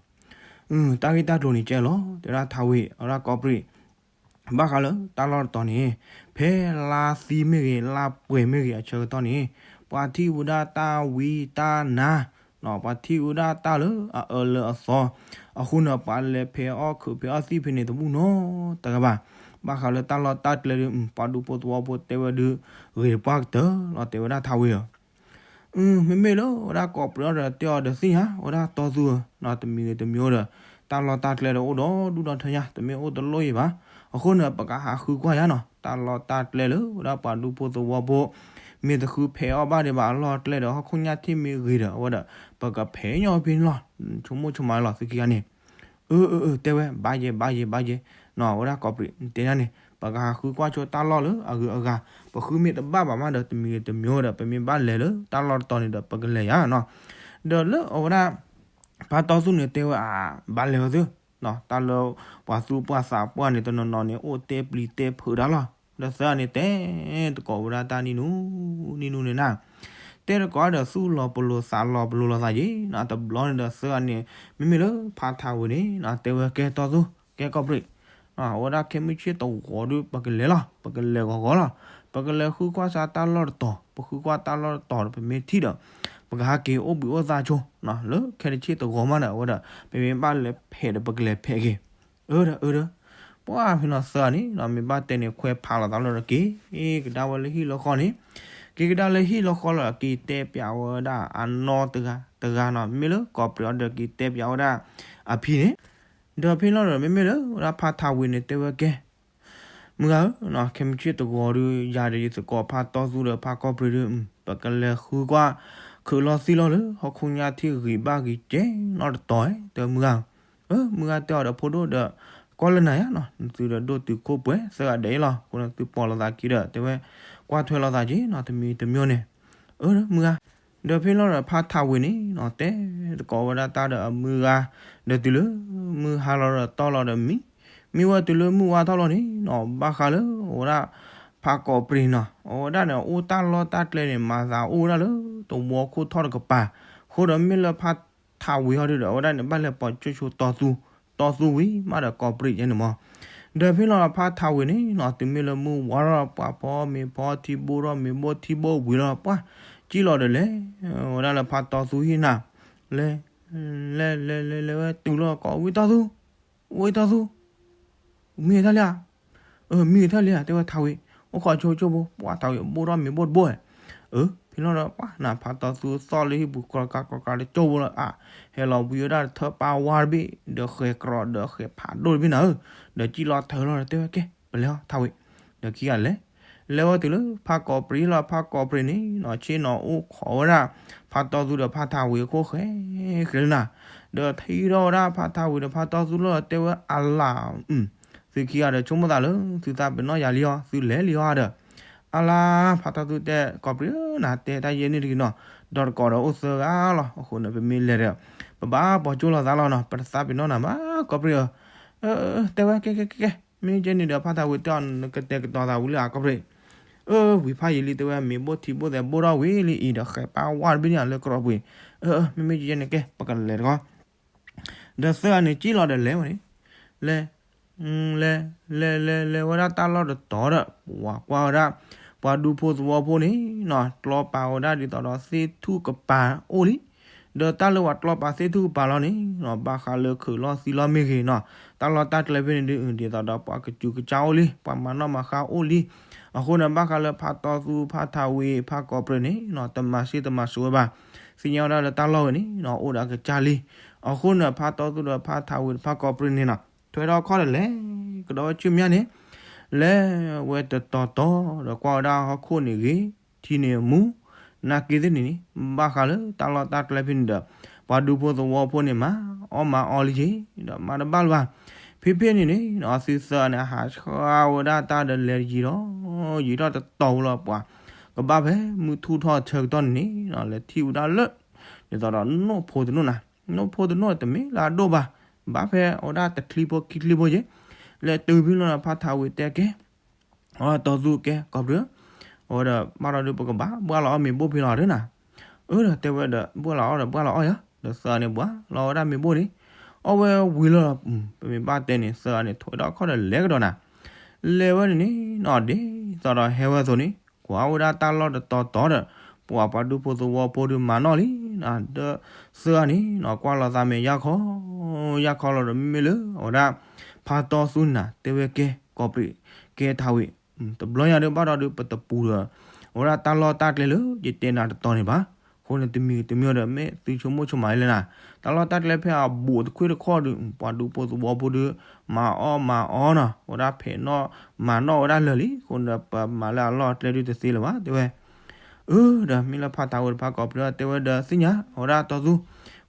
တၢ်ဂ့ၢ်တၢ်ကျိၤန့ၣ်ကဲလီၤ တဲဝဲဒၣ်ထးဝံၤ အဝဲဒၣ်ကီးပြံး ဘၣ်ဃးလၢတၢ်လီၢ်တတီၤန့ၣ် ဖဲလါသံမ့ၢ်ဂ့ၤ လါပှဲၤမ့ၢ်ဂ့ၤ အဆၢကတီၢ်န့ၣ် ပှၤထံၣ်ဝဲဒၣ်တၢ်ဝံတၢ်နါ, ပှၤထံၣ်ဝဲဒၣ်တၢ်လၢအအၢလၢအသီ, အဃိန့ၣ် ပှၤလဲၤဖဲးအီၣ်ခုးဖဲးအီၣ်သံၣ်ဖဲန့ၣ်တဘူၣ်နီတဂၤဘၣ်. ဘၣ်ဃးလၢတၢ်လီၢ်တၢ်ကျဲဒီး ပှၤဒူဖိသဝီဖိတဲဝဲဒုး ဂ့ၤတပှၢ်ကတၢၢ်လီၤ တဲဝဲဒၣ်ထးဝံၤဧၢ. မ့မ့ၢ်လၢဝဲဒၣ်ကီးပြံးအီၤဒီးတဲအီၤဒီးသ့ၣ်ညါ ဝဲဒၣ်တီသူဧၢ, တမံၤဂ့ၤတမံၤအိၣ်ဒီး တၢ်လီၢ်တၢ်ကျဲဒီးအိၣ်ဒီးဒူၣ်ဒီထၢညါ တမ့ၢ်အိၣ်တလိၣ်ယံၤဘၣ်. အဃိန့ၣ် ပကဟးဃုကွၢ်ယါနီၤ တၢ်လီၢ်တၢ်ကျဲလၢဝဲဒၣ်ပှၤဒူဖိသဝီဖိ မ့ၢ်တဃုဖဲးအီၣ်ဘၣ်ဒံးဘၣ်အလီၢ်အကျဲဒီး ဟီၣ်ခိၣ်ညါထံၣ်မ့ၢ်ဂ့ၤဒီး အဝဲဒၣ် ပကဖဲးညီဖဲန့ၣ်လီၤ. ဆိကမိၣ်ဆိကမးလီၤ သုခံဂၤန့ၣ် အၢ အၢ အၢ တဲဝဲ ဘၣ်ယဲ ဘၣ်ယဲ ဘၣ်ယဲ, နီၤ ဝဲဒၣ်ကီးပြံးတဲညါန့ၣ် ပကဟးဃုကွၢ်ဆိတၢ်လီၢ်လၢအဂုၤအဂၤ, ပဃုမ့ၢ်တဘၣ်ဘၣ်မးဒီး တမံၤဂ့ၤတမံၤဒီး ပမ့ၢ်ဘၣ်လဲၤလၢတၢ်လီၢ်တတီၤန့ၣ်ဒီး ပကလဲၤယါနီၤ. ဒီးလၢအဝဲဒၣ် ဖါတီသူန့ၣ်တဲဝဲ အါ ဘၣ်လဲၤဝဲသု, တၢ်လၢပှၤသူၣ်ပှၢ်သးပှၢ်န့ၣ် တနီၤနီၤန့ၣ် အိၣ်တဲပျံၤတဲဖုးတၢ်လီၤ. ဒီးသၢဂၤန့ၣ် တဲတကိးဝဲဒၣ်တၢ်နံၣ်နူ နံၣ်နူန့ၣ်နၤ, တဲတကိးဒီးသူၣ်လီၤပလိာ်သးလီၤပလိာ်လိာ်သးယ့ၤနီၤ. တဘျီန့ၣ်ဒီးသၢဂၤန့ၣ် မ့မ့ၢ်လၢဖါထးဝံၤန့ၣ်နီၤ တဲဝဲ ကဲတီသူ ကဲကီးပြံး, အဝဲဒၣ်ခဲမုၢ်ဆ့ၣ်တဂီၤဒီး ပကလဲၤလီၤ ပကလဲၤဂီၤဂီၤလီၤ. ပကလဲၤဃုကွၢ်စးတၢ်လီၢ်တတီၤ, ပဃုကွၢ်တၢ်လီၢ်တတီၤဒီး ပမ့ၢ်ထံၣ်ဒီး ပကဟးက့ၤအိၣ်ဘှံးအိၣ်သါဆိနီၤ. လၢခဲတဆ့ၣ်တဂီၤမးဒီး အဝဲဒၣ် ပမ့ၢ်ဘၣ်လဲၤဖဲးဒီး ပကလဲၤဖဲးက့ၤ. အၢ ဒီး အၢ ဒီး ပှၤဖဲနီၤသၢဂၤန့ၣ်နီၤ မ့ၢ်ဘၣ်တဲန့ၣ် ခွဲးဖးလိာ်သးလီၤဒီး က့ၤကဒါဝဲလၢဟံၣ်လီၤဃီန့ၣ်, က့ၤကဒါလၢဟံၣ်လီၤဃီလီၤ က့ၤတဲပၠးဝဲဒၣ်အနီၢ်တဂၤတဂၤနီၤ. မ့မ့ၢ်လၢကီးပြံးအီၤဒီး က့ၤတဲပၠးဝဲဒၣ်အဖံန့ၣ်, ဒီးဖဲလီၤဒီး မ့မ့ၢ်လၢဝဲဒၣ်ဖါထးဝံၤန့ၣ် တဲဝဲ ကဲ မုၢ်ဂၤဧၢ, ခဲမုၢ်ဆ့ၣ်တဂီၤဒီး ယၤဒီးယသကိးဖါတီသူဒီးဖါကီးပြံးဒီး ပကလဲၤဃုကွၢ်ခုးလီၢ်သံလီၢ်လၢ ဟီၣ်ခိၣ်ညါထံၣ်ဂ့ၤဘၣ်ဂ့ၤကဲနီတတီၤဧါ တဲမုၢ်ဂၤဧၢ. မုၢ်ဂၤတဲအီၤဒီး ဖိဒိၣ်ဒီး ကွၢ်လၢနၤယါနီၤ, နသုဒီးဒိၣ်တုာ်ခိၣ်ပှဲၤသၢဂၤဒဲးအံၤလီၤ. အဃိန့ၣ် သုပိာ်လိာ်သးခံဒီး တဲဝဲ ကွၢ်ထွဲလိာ်သးက့ၤနီၤ တမံၤတမံၤန့ၣ်. အၢ မုၢ်ဂၤ, ဒီးဖဲလီၤဒီးဖါထးဝံၤန့ၣ်နီၤ တဲတကိးဝဲဒၣ်တၢ်ဒီးအမုၢ်ဂၤ, ဒီးတုၤလၢ မုၢ်ဟါလီၤဒီးတီၢ်လီၤဒီးမံ, မံဝဲတုၤလၢမုၢ်ဝါထီၣ်လီၤန့ၣ်နီၤ ဘၣ်ဃးလၢ အဝဲဒၣ် ဖါကီးပြံးနီၤ အဝဲဒၣ်န့ၣ် အိၣ်တၢ်လီၢ်တၢ်ကျဲန့ၣ် မၤသးအိၣ်ဝဲဒၣ်လၢ သဝီခိၣ်ထီၣ်တကပၤ, အဃိဒီးမ့ၢ်လၢဖါထးဝံၤဟီၣ်ဒုဒီး အဝဲဒၣ်န့ၣ် ဘၣ်လဲၤပိာ်ကၠိဆိတီသူ, တီသူဝံၤမးဒီးကီးပြံးယဲန့ၣ်မး. ဒီးဖဲလီၤဖါထးဝံၤန့ၣ်နီၤ တုၤမ့ၢ်လၢမုၢ်ဝါထီၣ် ပှၤဖီမ့ၤဖီထံဘိထီၣ်မ့ၤဘိထံဘိဝံၤလီၤ ပှၤ ကံၣ်လီၤဒီးလဲၤ ဝဲဒၣ်လၢဖါတီသူဟံၣ်နၤ, လဲၤ လဲၤ လဲၤ လဲၤ လဲၤဝဲတုၤလီၤကီး ဝံတီသူ, ဝံတီသူ, မံဂ့ၤထၢၣ်လံဧါ, မံဂ့ၤထၢၣ်လံဧါ တဲဝဲထးဝံၤ, အိၣ်ခိးဆိကၠိဖိ ပှၤထးဝံၤဘိထီၣ်မ့ၤဘိတဘိဝဲ, အၢ ဖဲလီၤဒီး ပှၤနၤဖါတီသူသီၣ်လၢဟံၣ်ပူၤ ကီးကးကီးကးလၢကၠိဖိလီၤအါ, ဟဲလီၤဝံၤဝဲဒၣ်တထၢပာ်ဝါတဘ့ၣ် ဒီးဃဲၤကြီဒီးဃဲၤဖးဒိၣ်တဘ့ၣ်နၤဧၢ, ဒီးကံၣ်လီၤထၢလီၤဒီးတဲဝဲ ကဲ ပလဲၤအီၤထးဝံၤ, ဒီးခံဂၤလဲၤ လဲၤဝဲတုၤလၢဖါကီးပြံးလီၤ ဖါကီးပြံးန့ၣ်နီၤ ဆ့ၣ်နီၤအိၣ်ခိးဝဲဒၣ် ဖါတီသူဒီးဖါထးဝံၤအခိၣ်ဃဲဃဲလၢနၤ, ဒီးထံၣ်ထီၣ်ဝဲဒၣ်ဖါထးဝံၤဒီးဖါတီသူလီၤ တဲဝဲအလၢ်, သုခံဂၤဒီးဆိကမိၣ်သးလၢ သုသးပ့ၤနီၣ်ယၤလံအီၤ သုလဲၤလံအီၤဒီး, အလၢ် ဖါတီသူတဲ ကီးပြံးဧၢ နတဲတၢ်ယဲၢ်န့ၣ်တဂ့ၤနီၤ, ဒီးတကိးဒီးအိၣ်သၢဂၤလီၤ အဃိန့ၣ် ပမ့ၢ်လဲၤဒီး ပဘၣ်ပိာ်ကၠိလိာ်သးလီၤနီၤ ပတသးပ့ၤနီၣ်နၤဘၣ် ကီးပြံးဧၢ, တဲဝဲ ကဲ ကဲ ကဲ ကဲ မ့ၢ်ကဲန့ၣ်ဒီးဖါထးဝံၤတဲအီၤ နကတဲာ်ကတီၤသးဝံၤလၢအကီးပြံး, အၢ ဝံၤဖးယံာ်လံ တဲဝဲ မ့ၤဘိၣ်ထံဘိၣ်သဲးဘိၣ်ထီၣ်ဝံၤလံအံၤဒီး ဃဲးပာ်ဝါတဘ့ၣ်န့ၣ်လၢကရီပူၤအံၤ, အၢ မ့မ့ၢ်ယဲန့ၣ်ကဲ ပကလဲၤတခီ ဒီးသၢဂၤန့ၣ် ကံၣ်လီၤဒီးလဲၤဝဲန့ၣ်, လဲၤ လဲၤ လဲၤ လဲၤ လဲၤဝဲဒၣ်တၢ်လီၢ်တတီၤဒီး ပှၤကွၢ်ဝဲဒၣ် ပှၤဒူဖိသဝီဖိန့ၣ်နီၤ ကျီပာ်ဝဲဒၣ်ဒ်သိးဒီးသ့ၣ်ထူၣ်ကပၤအိၣ်လံ, ဒီးတၢ်လၢပှၤကျီပာ်သ့ၣ်ထူၣ်ကပၤလီၤန့ၣ်နီၤ ဘၣ်ဃးလၢခုးလီၢ်သံလီၢ်မ့ၢ်ဂ့ၤနီၤ တၢ်လီၢ်တၢ်ကျဲဖဲန့ၣ်ဒ်အံၤ ဒ်သိးဒီးပှၤကစူးကစၢ်အိၣ်လံ ပှၤမၤနီၣ်မၤဃါအိၣ်လံ, အဃိန့ၣ် ဘၣ်ဃးလၢဖါတီသူ ဖါထးဝံၤ ဖါကီးပြ့းန့ၣ်နီၤ တမၤစ့တမၤစူၤဝဲဘၣ်, သ့ၣ်ညါဝဲဒၣ်လၢတၢ်လီၢ်ဝဲန့ၣ်နီၤ အိၣ်ဒီးအကစၢ်လံ, အဃိန့ၣ် ဖါတီသူဒီးဖါထးဝံၤ ဖါကီးပြ့းန့ၣ်နီၤ ထွဲထီၣ်ခီၣ်ဒီးလဲၤကဒီးဝဲဆူမဲာ်ညါန့ၣ်, လဲၤဝဲတတီၤတီၤဒီးကွၢ်ဝဲဒၣ်ဟီၣ်ခိၣ်န့ၣ်ဂ့ၤ, ထံန့ၣ်အမူ, နာ်က့သ့ၣ်န့ၣ်န့ၣ် ဘၣ်ဃးလၢတၢ်လီၢ်တၢ်ကျဲဖဲန့ၣ်ဒီး ပှၤဒူဖိသဝီဖိန့ၣ် မၤအီၣ်မၤအီလံက့ၤ, ဒီးမၤတဘၣ်လၢၤဘၣ်, ဖဲဖဲန့ၣ်န့ၣ်နီၤ အသုသၢဂၤန့ၣ် ဟးဆှၢဝဲဒၣ်တၢ်ဒီးလဲၤတယံၤဒီး ယံၤထီၣ်တတီၤဝဲလီၤပှၤ, ကဘၣ်ဖဲမုၢ်ထူၣ်ထီၣ်ဆၢကတီၢ်န့ၣ်န့ၣ်နီၤ လဲၤထံၣ်ဝဲဒၣ်လၢ ဒ်သိးဒီးနိၣ်ဖိတနိၣ်နၤ, နိၣ်ဖိတနိၣ်တမ့ၢ်လၢအဒိၣ်ဘၣ်, ဘၣ်ဖဲအဝဲဒၣ်တချံဖိခံချံဖိယ့ၣ်, လဲၤတုၤဖဲန့ၣ်လီၤဒီး ဖါထးဝံၤတဲကဲ အတီသူကဲ ကီးပြ့းဧၢ, အဝဲဒီးဘၣ်ဒီးဒုး ပကဘၣ်ဘှၣ်လီၤအီၣ်မ့ၤဘိၣ်ဖဲလီၤဒၣ်နၤ, အၢဒီးတဲဝဲဒီး ဘှၣ်လီၤအီၣ်ဒီးဘှၣ်လီၤအီၣ်ယၤ, ဒီးသၢဂၤန့ၣ်ဘှၣ်လီၤဝဲဒၣ်မ့ၤဘိၣ်န့ၣ်, အီၣ်ဝဲဝံၤလီၤဒီး ပမ့ၢ်ဘၣ်တဲန့ၣ် သၢဂၤန့ၣ် ထွဲထီၣ်ခီၣ်ဒီးလဲၤကဒီးနၤ, လဲၤဝဲန့ၣ်န့ၣ်နီၤ ဒ်သိးဒီးဟဲဝဲအသိးန့ၣ် ကွၢ်ဝဲဒၣ်တၢ်လီၢ်တတီၤတီၤဒီး ပှၤပှၤဒူဖိသဝီဖိဒုးမၤနီၣ်လံ, ဒီးသၢဂၤန့ၣ်နီၤ ကွၢ်လီၤသးမဲာ်ယၢ်ခီ ယၢ်ခီလီၤဒီး မ့မ့ၢ်လၢအဝဲဒၣ် ဖါတီသူနၤ တဲဝဲကဲ ကီးပြ့း ကဲထးဝံၤ တဘျီညါဒုးဘၣ်ဒီးဒုး ပတပူၤဒီး အဝဲဒၣ်တၢ်လီၢ်တၢ်ကျဲလၢယတဲနၤတတီၤန့ၣ်ဘၣ်, အဃိန့ၣ်တမံၤတမံၤဒီး မ့ၢ်သုဆိကမိၣ်ဆိကမးလၢနၤ, တၢ်လီၢ်တၢ်ကျဲဖဲအဘူးတခွ့ၣ်တခီၣ်ဒုး ပှၤဒူဖိသဝီဖိဒုး မၤအီၣ်မၤအီနီၤ အဝဲဒၣ်ဖဲးနီၣ်မၤနီၣ်ဝဲဒၣ်လၢာ်လံ, အဃိန့ၣ်ဒီးပမၤလၢအလီၢ်အကျဲဒုးတသ့လၢၤဘၣ် တဲဝဲ အၢ ဒီးမ့ၢ်လၢဖါထးဝံၤဒီးဖါကီးပြ့းဒီး တဲဝဲဒီးသ့ၣ်ညါ အဝဲဒၣ်တီသူ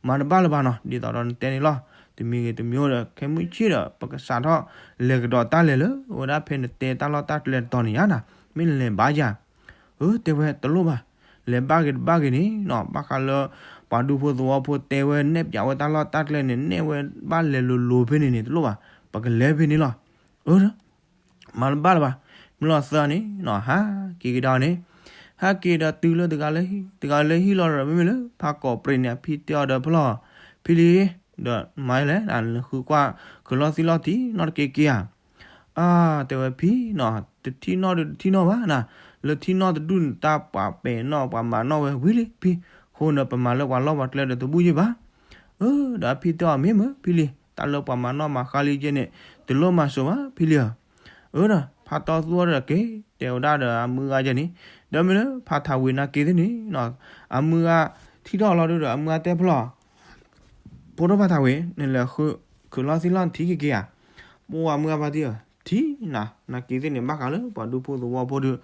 မၤတဘၣ်လၢၤဘၣ်နီၤ ဒ်သိးဒီးနတဲန့ၣ်လီၤ, တမံၤဂ့ၤတမံၤအိၣ်ဒီး ခဲမုၢ်ဆ့ၣ်ဒီး ပကစးထီၣ်လဲၤကဒီးတၢ်လဲၤလၢ အဝဲဒၣ်ဖဲနတဲတၢ်လီၢ်တၢ်ကျဲတတီၤန့ၣ်ယါနၤ, မ့ၢ်နလဲၤဘၣ်ယၤ, အၢ တဲဝဲတလိၣ်ဘၣ်, လဲၤဘၣ်ဂ့ၤတဘၣ်ဂ့ၤန့ၣ်နီၤ ဘၣ်ဃးလၢ ပှၤဒူဖိသဝီဖိတဲဝဲနဲၣ်ပၠးဝဲတၢ်လီၢ်တၢ်ကျဲန့ၣ် နဲၣ်ဝဲဘၣ်လဲၤလိၤလိၤဖဲန့ၣ်န့ၣ် တလိၣ်ဘၣ်, ပကလဲၤဖဲန့ၣ်လီၤ, အၢ မၤတဘၣ်လၢၤဘၣ်, မ့ၢ်လီၤသၢဂၤန့ၣ်နီၤ ဟးက့ၤကဒါန့ၣ်, ဟးက့ၤဒီးတုၤလၢတဂၤလၢဟံၣ် တဂၤလၢဟံၣ်လီၤဒီး မ့မ့ၢ်လၢဖါကီးပြ့းန့ၣ် အဖံတဲအီၤဒီးဖဲလီၤ, ဖံလံ, ဒီးမၤလဲၣ် နဃုကွၢ်ခုးလီၢ်သံလီၢ်ထံနီတက့ၢ်က့ဧါ, အါ တဲဝဲဖံနီၤ တထံၣ်နီၣ်ဒုးတထံၣ်နီၣ်ဘၣ်နၤ, လၢထံၣ်နီၣ်တဒူၣ်န့ၣ် တၢ်ပှၤပဲာ်နီၣ်ပှၤမၤနီၣ်ဝဲဝံၤလံဖံ, အဃိန့ၣ်ပမၤလၢပှၤလီၢ်ပှၤကျဲဒီးတဘူၣ်ယ့ၢ်ဘၣ်, အၢ ဒီးအဖံတဲအီၤမ့ၢ်မ့ၢ်ဖံလံ, တၢ်လၢပှၤမၤနီၣ်မၤဃါလံကဲန့ၣ် တလိၣ်မၤစိၤဘၣ်ဖံလံဧၢ, အၢ ဒီးဖါတီသူအီၤဒီးက့ၤ တဲဝဲဒၣ်ဒီးအမုၢ်ဂၤယဲန့ၣ်, ဒီးမ့ၢ်လၢဖါထးဝံၤနာ်က့သ့ၣ်န့ၣ်နီၤ, အမုၢ်ဂၤထံၣ်ထီၣ်လီၤဒုးဒီး အမုၢ်ဂၤတဲဖဲလီၤ ဖိဒိၣ်ဖါထးဝံၤ နလဲၤဃုခုးလီၢ်သံလီၢ်ထံက့ၤက့ၤဧါ, ပှၤမုၢ်ဂၤဖါတံၢ်ဧၢ, ထံၣ်နၤ နာ်က့သ့ၣ်န့ၣ် ဘၣ်ဃးလၢပှၤဒူဖိသဝီဖိဒုး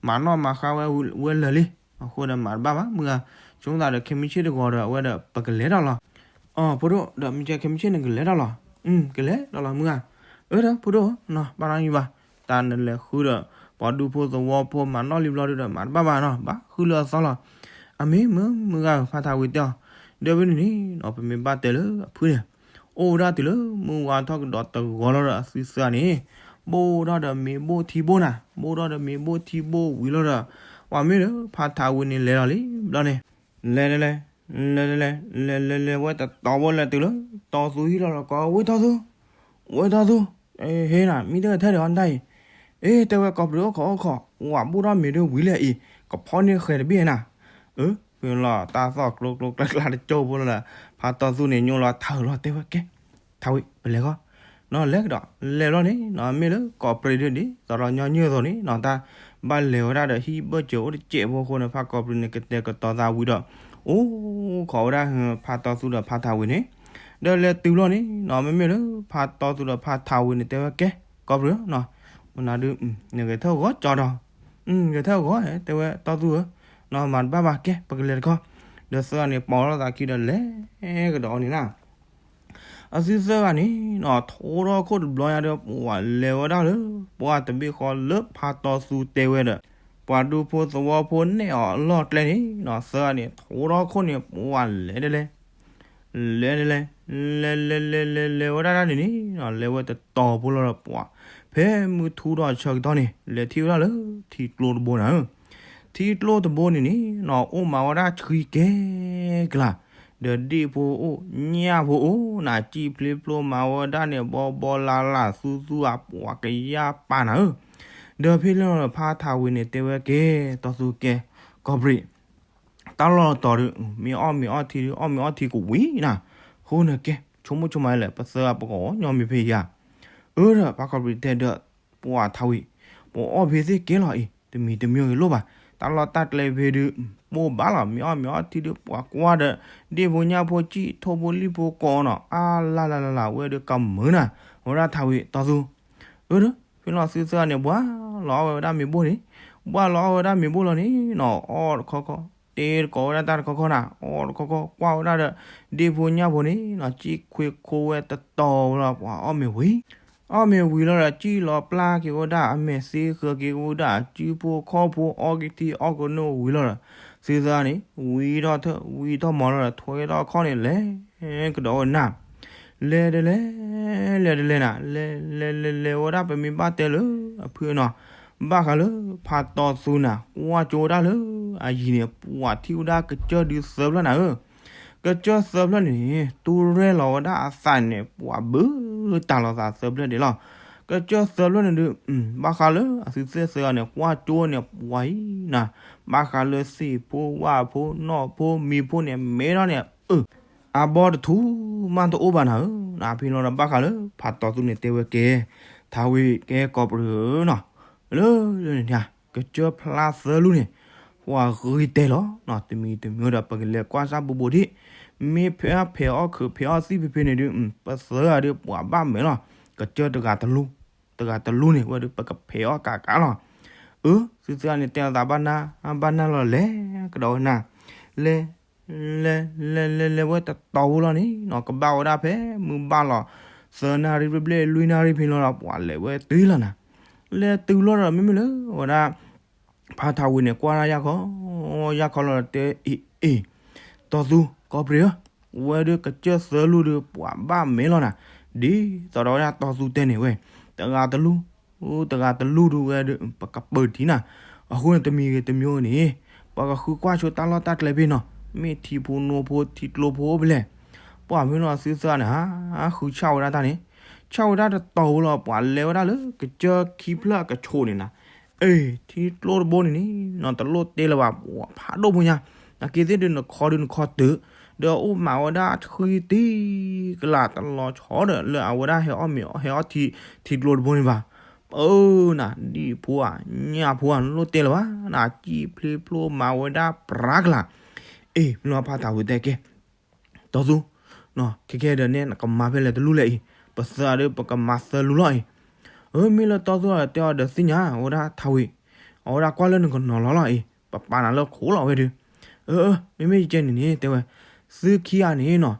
မၤနီၣ်မၤဃါဝဲဝဲလၢာ်လံ, အဃိဒီးမၤတဘၣ်ဘၣ် မုၢ်ဂၤ, ဆိသးဒီးခဲမုၢ်ဆ့ၣ်တဂီၤဒီး အဝဲဒီးပကလဲၤဒီးလီၤ, အိ ဖိဒိၣ် ဒီးမ့ၢ်ကဲခဲမုၢ်ဆ့ၣ်န့ၣ်ကလဲၤဒီးလီၤ, ကလဲၤဒီးလီၤမုၢ်ဂၤ, အၢ ဒီးဖိဒိၣ် ဘၣ်နီတမံၤဘၣ်, တၢ်နလဲၤဃုဒီး ပှၤဒူဖိသဝီဖိမၤနီၣ်လံဘျီဒုးဒီး မၤတဘၣ်ဘၣ်နီၤ ဘၣ်ဃုလၢအသီလီၤ, အမ့ၢ်မ့ၢ်မုၢ်ဂၤဧၢ ဖါထးဝံၤတဲအီၤ, ဒီးဖဲန့ၣ်န့ၣ်နီၤ ပမ့ၢ်ဘၣ်တဲလၢအဖုန့ၣ် အိၣ်ဝဲဒၣ်တုၤလၢမုၢ်ဝါထီၣ်ကဒီးတဂီၤလီၤဒီး အသုသၢဂၤန့ၣ် ဘိၣ်ထီၣ်ဒီးမ့ၤဘိၣ်ထံဘိၣ်နၤ, ဘိၣ်ထီၣ်ဒီးမ့ၤဘိၣ်ထံဘိၣ်ဝံၤလီၤဒီး ပှၤမ့ၢ်လၢဖါထးဝံၤန့ၣ်လဲၤလီၤလံဘျီန့ၣ်, လဲၤလဲၤလဲၤ လဲၤလဲၤလဲၤ လဲၤလဲၤလဲၤဝဲတတီၤဘိလဲၤတုၤလၢ တီသူဟံၣ်လီၤဒီးကိးဝဲတီသူ, ဝဲတီသူ, ဟ့နၤ မံတဂၤထဲဒီးအီၣ်နတၢ်အံၤ, အ့ တဲဝဲ ကီးပြံးအိၣ်ခိးအိၣ်ခိး ဝၤဘိၣ်ထီၣ်မ့ၤဒၣ်ဝံၤလၢအံၤ ကဖီန့ၢ်ဃဲၤတဘ့ၣ်နၤ, အၢ ဖဲလီၤတၢ်သီၣ်ကျိကျိကျဲကျဲတကၠိဖိလီၤဒီး ဖါတီသူန့ၣ်ညိလီၤထးလီၤ တဲဝဲကဲ ထးဝံၤ ပလဲၤဃီ နီၤ လဲၤကဒီး လဲၤဘျီန့ၣ်နီၤ မ့ၢ်လၢကီးပြံးဒ်သိးဒီးညီနုၢ်အသိးန့ၣ်နီၤ တၢ်ဘၣ်လဲၤဝဲဒၣ်ဒီးဟံၣ်ဘၢၣ်စၢၤအိၣ်တစဲးဖိအဃိန့ၣ် ဖါကီးပြံးန့ၣ် ကတဲာ်ကတီၤသးဝံၤဒီး အိၣ်ခိးဝဲဒၣ်ဖါတီသူဒီးဖါထးဝံၤန့ၣ်, ဒီးလဲၤတုၤဘျီန့ၣ်နီၤ မ့မ့ၢ်လၢဖါတီသူဒီးဖါထးဝံၤန့ၣ် တဲဝဲကဲ ကီးပြံးနီၤ မနုၤဒုး နဂဲၤထၢၣ်ဂီၤကၠီဒီး ဂဲၤထၢၣ်ဂီၤ တဲဝဲတီသူဧၢ, နီၤ မၤတဘၣ်ဘၣ် ကဲ ပကလဲၤတခီ, ဒီးသၢဂၤန့ၣ် ပိာ်ထီၣ်သးခံဒီးလဲၤကဒီးအီၤန့ၣ်လီၤ. အသုသၢဂၤန့ၣ်နီၤ ထိထီၣ်ခိၣ်တဘျီညါဒီး ပှၤလဲၤဝဲဒၣ်လၢ ပှၤတဘ့ၣ်ဃီလၢဖါတီသူတဲဝဲဒီး ပှၤဒူဖိသဝီဖိနဲၣ်အီၤအလီၢ်ကျဲန့ၣ်နီၤ သၢဂၤန့ၣ် ထိထီၣ်ခိၣ်န့ၣ် ပှၤလဲၤဒ်လဲၣ် လဲၤလဲၤလဲၤ လဲၤလဲၤလဲၤလဲၤလဲၤဝဲဒၣ်တၢ်န့ၣ်န့ၣ်နီၤ လဲၤဝဲတတီၤဖိလီၤဒီးပှၤ ဖဲမုၢ်ထူၣ်ထီၣ်ဆၢကတီၢ်န့ၣ် လဲၤထံၣ်ဝဲဒၣ်လၢထံကျိတဘိနၤဧၢ. ထံကျိတဘိန့ၣ်န့ၣ်နီၤ အိၣ်မးဝဲဒၣ်ဆှံကဲကလၤ ဒီးဒ့ၣ်ဖိအိၣ် ညၣ်ဖိအိၣ်နၤ စံၣ်ဖျ့ဖျိမၤဝဲဒၣ်န့ၣ် ဘီဘီလၢ်လၢ်သူသူအပှၤကယၢ်ပာ်နၤဧၢ. ဒီးဖဲလီၤဒီးဖါထးဝံၤန့ၣ်တဲဝဲကဲ တီသူကဲ ကီၢ်ပြံး တၢ်လီၢ်တီၤဒုး မ့ၢ်အီၣ်မ့ၤအီထံဒုး အီၣ်မ့ၤအီထံကဝံၤနၤ, အဃိန့ၣ်ကဲ ဆိကမိၣ်ဆိကမးလဲၣ် ပသၢဂၤပကအီၣ်ညီမ့ၤဖဲယၤ. အၢဒီးဖါကီၢ်ပြံးတဲဒီး ပှၤထးဝံၤ ပအီၣ်ဖဲသ့ၣ်ကဲလီၤအံၤ တမံၤတမံၤဂ့ၤလိၣ်ဘၣ်, တၢ်လီၢ်တၢ်ကျဲဖဲဒုး ပိၢ်ဘၣ်လီၤ မ့ၢ်အီၣ်မ့ၤအီထံဒုး ပှၤကွၢ်ဒီး ဒ့ၣ်ဖိညၣ်ဖိစံၣ်ထိၣ်ဖိလံၣ်ဖိကိးနီၤ အါလၢ်လၢ်လၢ်လၢ် ဝဲဒုးကမုာ်နၤ, အဝဲဒၣ်ထးဝံၤတီသူ အၢဒီး ဖဲလီၤသုသၢဂၤန့ၣ် ဘှါလီၤအီၣ်ဝဲဒၣ်မ့ၤဘိၣ်န့ၣ်, ဘှါလီၤအီၣ်ဝဲဒၣ်မ့ၤဘိၣ်လီၤန့ၣ်နီၤ အီၣ်တခီခီ တဲတကိးဝဲဒၣ်တၢ်တခီခီနၤ အီၣ်တခီခီ ကွၢ်ဝဲဒၣ်ဒီး ဒ့ၣ်ဖိညၣ်ဖိန့ၣ်နီၤ စံၣ်ခွ့ခိဝဲတတီၤဝဲလီၤ ပှၤအီၣ်မ့ၤဝံၤ, အီၣ်မ့ၤဝံၤလီၤဒီး စံၣ်လီၤပျၢ်က့ၤဝဲဒၣ်အမဲာ်သ့ ဃၢၤက့ၤဝဲဒၣ်အစုဖိခီၣ်ဖိ အီက့ၤထံအီကနိးဝံၤလီၤဒီး သုသၢဂၤန့ၣ် ဝံထီၣ်ထၢၣ် ဝံထီၣ်မီၤလီၤဒီး ထွဲထီၣ်ခီၣ်န့ၣ် လဲၤကဒီးဝဲနၤ လဲၤတလဲၤ လဲၤတလဲၤနၤ လဲၤလဲၤလဲၤလဲၤဝဲဒၣ် ပမ့ၢ်ဘၣ်တဲလၢအဖုအနီၤ, ဘၣ်ဃးလၢဖါတီသူနၤ ကွၢ်ကၠိဝဲဒၣ်လၢအယံၤန့ၣ် ပှၤထံၣ်ဝဲဒၣ်ကစၢၢ်ဒုးသၢဖျၢၣ်နၤဧၢ, ကစၢၢ်သၢဖျၢၣ်န့ၣ် တူၢ်ရဲၣ်လီၤဝဲဒၣ်အသးန့ၣ် ပှၤဘၢတၢ်လီၤသးသၢဖျၢၣ်ဒံးလီၤ, ကစၢၢ်သၢဖျၢၣ်န့ၣ်ဒုး ဘၣ်ဃးလၢအသုသၢသၢဂၤန့ၣ် ကွၢ်ကၠိန့ၣ် ပှၤအံၤနၤ, ဘၣ်ဃးလၢသ့ၣ်ဖိဝၣ်ဖိနီၢ်ဖိမံၤဖိန့ၣ် မဲထီၣ်န့ၣ် အၢ အဘီတထူၣ်မးတအိၣ်ဘၣ်နၤဧၢ, ဖဲလီၤဒီးဘၣ်ဃးလၢဖါတီသူန့ၣ်တဲဝဲကဲ ထးဝံၤကဲကီၢ်ပြံးဧၢနီၤ, လၢလၢန့ၣ် ကစၢၢ်ဖျါသၢလူၢ်န့ၣ် ပှၤဂ့ၤတဲလီၤနီၤ, တမံၤတမံၤဒီး ပကလဲၤကွၢ်စၢ်ဘူးဘူးဒံး, မ့ၢ်ဖဲအဖဲးအီၣ်ခုးဖဲးအီၣ်သံၣ်ဖဲဖဲန့ၣ်ဒုး ပသၢဂၤဒုးပှၤဘၣ်မဲာ်လီၤ, ကစၢၢ်တဂၤတလူၢ် တဂၤတလူၢ်န့ၣ် ဝဲဒုးပကဖဲးအီၣ်ကးကးလီၤ, အၢ သုသၢဂၤန့ၣ်တဲအသးဘၣ်နၢ် ဘၣ်နၢ်လီၤလဲၤကဒီးဝဲနၤ, လဲၤ လဲၤ လဲၤ လဲၤ လဲၤဝဲတတီၤဖိလီၤန့ၣ်နီၤ ကဘၣ်ဝဲဒၣ်ဖဲမုၢ်ဘၣ်လီၤ သၢနၣ်ရံၣ်ဘျဲၣ်ဘျဲၣ် လွံၢ်နၣ်ရံၣ်ဖဲလီၤဒီး ပှၤလဲၤဝဲတုၤလီၤနၤ, လဲၤတုၤလီၤဒီး မ့မ့ၢ်လၢဝဲဒၣ် ဖါထးဝံၤန့ၣ် ကွၢ်တၢ်ယၢ်ခီ ယၢ်ခီလီၤဒီးတဲ အ့ အ့ တီသူ ကီၢ်ပြံးဧၢ, ဝဲဒုးကစၢၢ်သၢလူၢ်ဒုး ပှၤဘၣ်မဲာ်လီၤနၤ, ဒ်သိးဒီးဝဲဒၣ်တီသူတဲန့ၣ်ဝဲ တဂၤတလူၢ် တဂၤတလူၢ်ဒုးဝဲဒုး ပကပၢၤထံနၤ, အဃိန့ၣ် တမံၤဂ့ၤတမံၤဂ့ၤန့ၣ် ပကဃုကွၢ်ဆိတၢ်လီၢ်တၢ်ကျဲဖဲနီၤ, မ့ၢ်ထံဖိနိဖိထံကျိဖိအိၣ်ဖဲလဲၣ်, ပှၤမ့ၢ်လီၤသုသၢဂၤန့ၣ် ဟးဃုဆၣ်ဝဲဒၣ်တၢ်န့ၣ်, ဆၣ်ဝဲဒၣ်တတီၤဖိလီၤ ပှၤလဲၤဝဲဒၣ်လၢကစၢၢ်ခံဖျၢၣ်အကဆိးန့ၣ်နၤ, အ့ ထံကျိတဘိန့ၣ်န့ၣ်နီၤ တလိၣ်တဲလၢၤဘၣ် ပှၤဖးဒိၣ်ဖိညါ, နာ်က့သ့ၣ်ဒုးနခီဒုးနခီတုၤ, ဒီးအိၣ်မးဝဲဒၣ်ဆှံတံၢ်ကလးတလီၤဆီဒီး လၢအဝဲဒၣ်ဟဲအီၣ်မ့ၤဟဲအီၣ်ထံ ထံကျိတဘိန့ၣ်ဘၣ်, ပၢနၤ ဒံၣ်ဖိဧါ ညၣ်ဖိဧါ နလိၣ်တဲလၢၤဘၣ်နၤ, စံၣ်ဖျ့ဖျိမၤဝဲဒၣ်ပြးကလး, အ့ မ့ၢ်လီၤဖါထးဝံၤတဲကဲ တီသူ ခဲကဲဒီးန့ၣ် နကမၤဖဲလဲၣ်တလူၢ်လဲၣ်အံၤ, ပသၢဂၤဒီး ပကမၤသၢလူၢ်လီၤအံၤ, အၢ မ့ၢ်လၢတီသူတဲအီၤဒီးသ့ၣ်ညါ အဝဲဒၣ်ထးဝံၤ, အဝဲဒၣ်ကွၢ်လၢနကနီၤလီၤလီၤအံၤ ပပာ်နၤလၢခိလီၤဝဲဒုး, အၢ အၢ မ့မ့ၢ်ယကဲန့ၣ်န့ၣ် တဲဝဲ, သုခံဂၤန့ၣ်နီၤ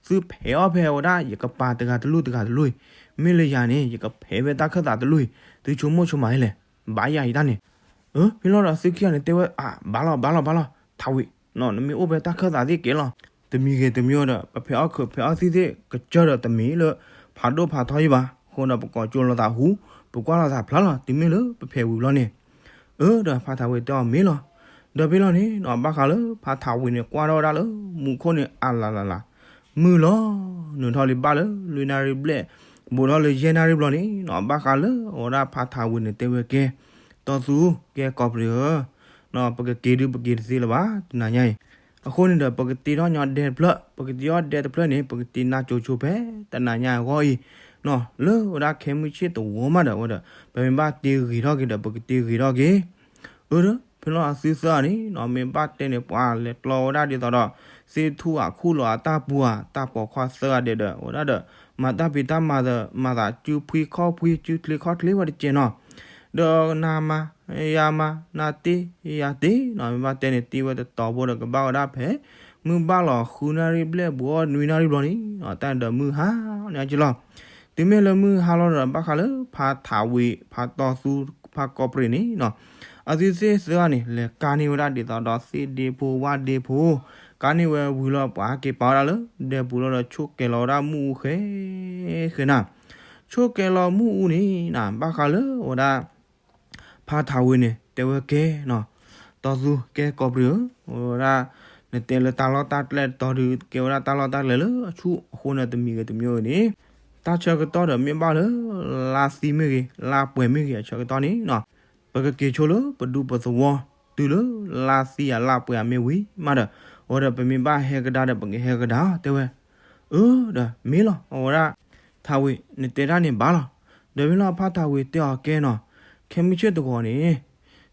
သုဖဲးအီၣ်ဖဲဝဲဒၣ် ယကပာ်တဂၤတလူၢ်တဂၤတလူၢ်အံၤ, မ့ၢ်လၢယၤန့ၣ် ယကဖဲးဖဲတၢ်ခၢၣ်သးတလူၢ်အံၤ, သုဆိကမိၣ်ဆိကမးလဲၣ်, ဘၣ်ယၤအံၤတၢ်န့ၣ်, အၢ ဖဲလီၤဒီးသုခံဂၤန့ၣ် တဲဝဲ အၢ ဘၣ်လီၤ ဘၣ်လီၤ ဘၣ်လီၤ ထးဝံၤ, နမ့ၢ်အိၣ်ဖဲတၢ်ခၢၣ်သးသ့ၣ်ကဲလီၤ, တမံၤဂ့ၤတမံၤဒီး ပဖဲးအီၣ်ခုးဖဲးအီၣ်သံၣ်သ့ၣ် ကစၢၢ်ဒီးတမံၤလၢ ဖးဒိၣ်ဖးထီယံၤဘၣ်, အဃိဒီး ပကိးကၠိလိာ်သးဟူ, ပကွၢ်လိာ်သးဖျါလီၤ, တုၤမ့ၢ်လၢပဖဲးဝံၤလီၤန့ၣ်, အၢ ဒီးဖါထးဝံၤတဲအီၤမ့ၢ်လီၤ, ဒီးဖဲလီၤန့ၣ်နီၤ ဘၣ်ဃးလၢဖါထးဝံၤန့ၣ် ကွၢ်ထီၣ်ဝဲဒၣ်လၢ မူခိၣ်န့ၣ် အလၤလၤလၤ မုၢ်လီၤ, နုာ်ထီၣ်လံဘၣ်လၢ လွံၢ်နၣ်ရံၣ်ဘျဲၣ်, ဘူးထီၣ်လၢယဲၢ်နၣ်ရံၣ်ဘျီန့ၣ်နီၤ ဘၣ်ဃးလၢအဝဲဒၣ်ဖါထးဝံၤန့ၣ်တဲဝဲကဲ, တီသူ ကဲကီၢ်ပြံးဧၢ, ပကက့ၤဒုးပက့ၤတသ့လၢၤဘၣ် တနၤညါအံၤ, အဃိန့ၣ်ဒီး ပကတ့ထီၣ်ညီဒဲတဖျၢၣ်, ပကတ့ထီၣ်ဒဲတဖျၢၣ်န့ၣ် ပကတ့နါကိၤဆိဖဲ တနၤညါအဂီၢ်အံၤ, လၢဝဲဒၣ်ခဲမုၢ်ဆ့ၣ်တဝီမးဒီးဝဲဒီး ပမ့ၢ်ဘၣ်တ့ဂ့ၤထီၣ်က့ၤဒီး ပကတ့ဂ့ၤထီၣ်က့ၤ အၢ ဒီး ဖဲလီၤအသုသၢဂၤန့ၣ်နီၤ မ့ၢ်ဘၣ်တဲန့ၣ် ပှၤလဲၤကျီဝဲဒၣ်ဒ်သိးဒီး သ့ၣ်ထူၣ်အခိၣ်လီၤအတၢ်ပူၤဧါ တၢ်ပိာ်ခွါသၢဂၤဒဲးဒီး ဝဲဒၣ်ဒီး မၤတၢ်ဖံးတၢ်မၤဒီး မၤသးစုဖှံခီၣ်ဖှံ စုချ့ခီၣ်ချ့ဝဲတကဲနီၤ, ဒီးနၤမၤ ယၤမၤ နၤတ့ယၤတ့နီၤ မ့ၢ်ဘၣ်တဲန့ၣ် တ့ဝဲတတီၤဖိဒီး ကဘၣ်ဝဲဒၣ်ဖဲ မုၢ်ဘၣ်လီၤဃုနၣ်ရံၣ်ဘျဲၣ် ဘူးအီၣ်နွံနၣ်ရံၣ်ဘျီန့ၣ်နီၤ တၢ်ဒီးမုၢ်ဟါန့ၣ်က့လီၤ. တုၤမ့ၢ်လၢမုၢ်ဟါလီၤဒီး ဘၣ်ဃးလၢဖါထးဝံၤ ဖါတီသူ ဖါကီၢ်ပြံးန့ၣ်နီၤ အသုသ့ၣ်သၢဂၤန့ၣ် လဲၤကါန့ၢ်ဝဲဒၣ်ဒ်သိးဒီး သ့ၣ်ဒ့ဖိဝၣ်ဒ့ဖိ ကါန့ၢ်ဝဲဝံၤလီၤ ပှၤဟဲက့ၤပာ်ဝဲဒၣ်လၢဒဲပူၤလီၤဒီး ဆိၣ်ကဲၤလီၤဝဲဒၣ်မုၢ်အူဃဲဃဲနၤ, ဆိၣ်ကဲၤလီၤမုၢ်အူန့ၣ်နၤ ဘၣ်ဃးလၢအဝဲဒၣ် ဖါထးဝံၤန့ၣ် တဲဝဲကဲနီၤ, တီသူကဲကီးပြံဧၢ, ဝဲဒၣ် နတဲလၢတၢ်လီၢ်တၢ်ကျဲတတီၤဒုး ကဲဝဲဒၣ်တၢ်လီၢ်တၢ်ကျဲလၢအဆူၣ်အဃိန့ၣ် တမံၤဂ့ၤတမံၤဂ့ၤန့ၣ် တၢ်ဆၢကတီၢ်ဒီးမ့ၢ်ဘၣ်လၢ လါသံမ့ၢ်ဂ့ၤ လါပှဲၤမ့ၢ်ဂ့ၤအဆၢကတီၢ်န့ၣ်နီၤ, ပကက့ၤဆိလၢပဒူပသဝီ တုၤလၢလါသံအလါပှဲၤအမ့ၢ်ဝံၤမးဒီး အဝဲဒီးပမ့ၢ်ဘၣ်ဟဲကဒါဒီး ပကဟဲကဒါတဲဝဲ, အၢ ဒီးမ့ၢ်လီၤ အဝဲဒၣ် ထးဝံၤ နတဲတၢ်န့ၣ်ဘၣ်လီၤ. ဒီးမ့ၢ်လီၤဖါထးဝံၤတဲအီၤကဲနီၤ, ခဲမုၢ်ဆ့ၣ်တဂီၤန့ၣ်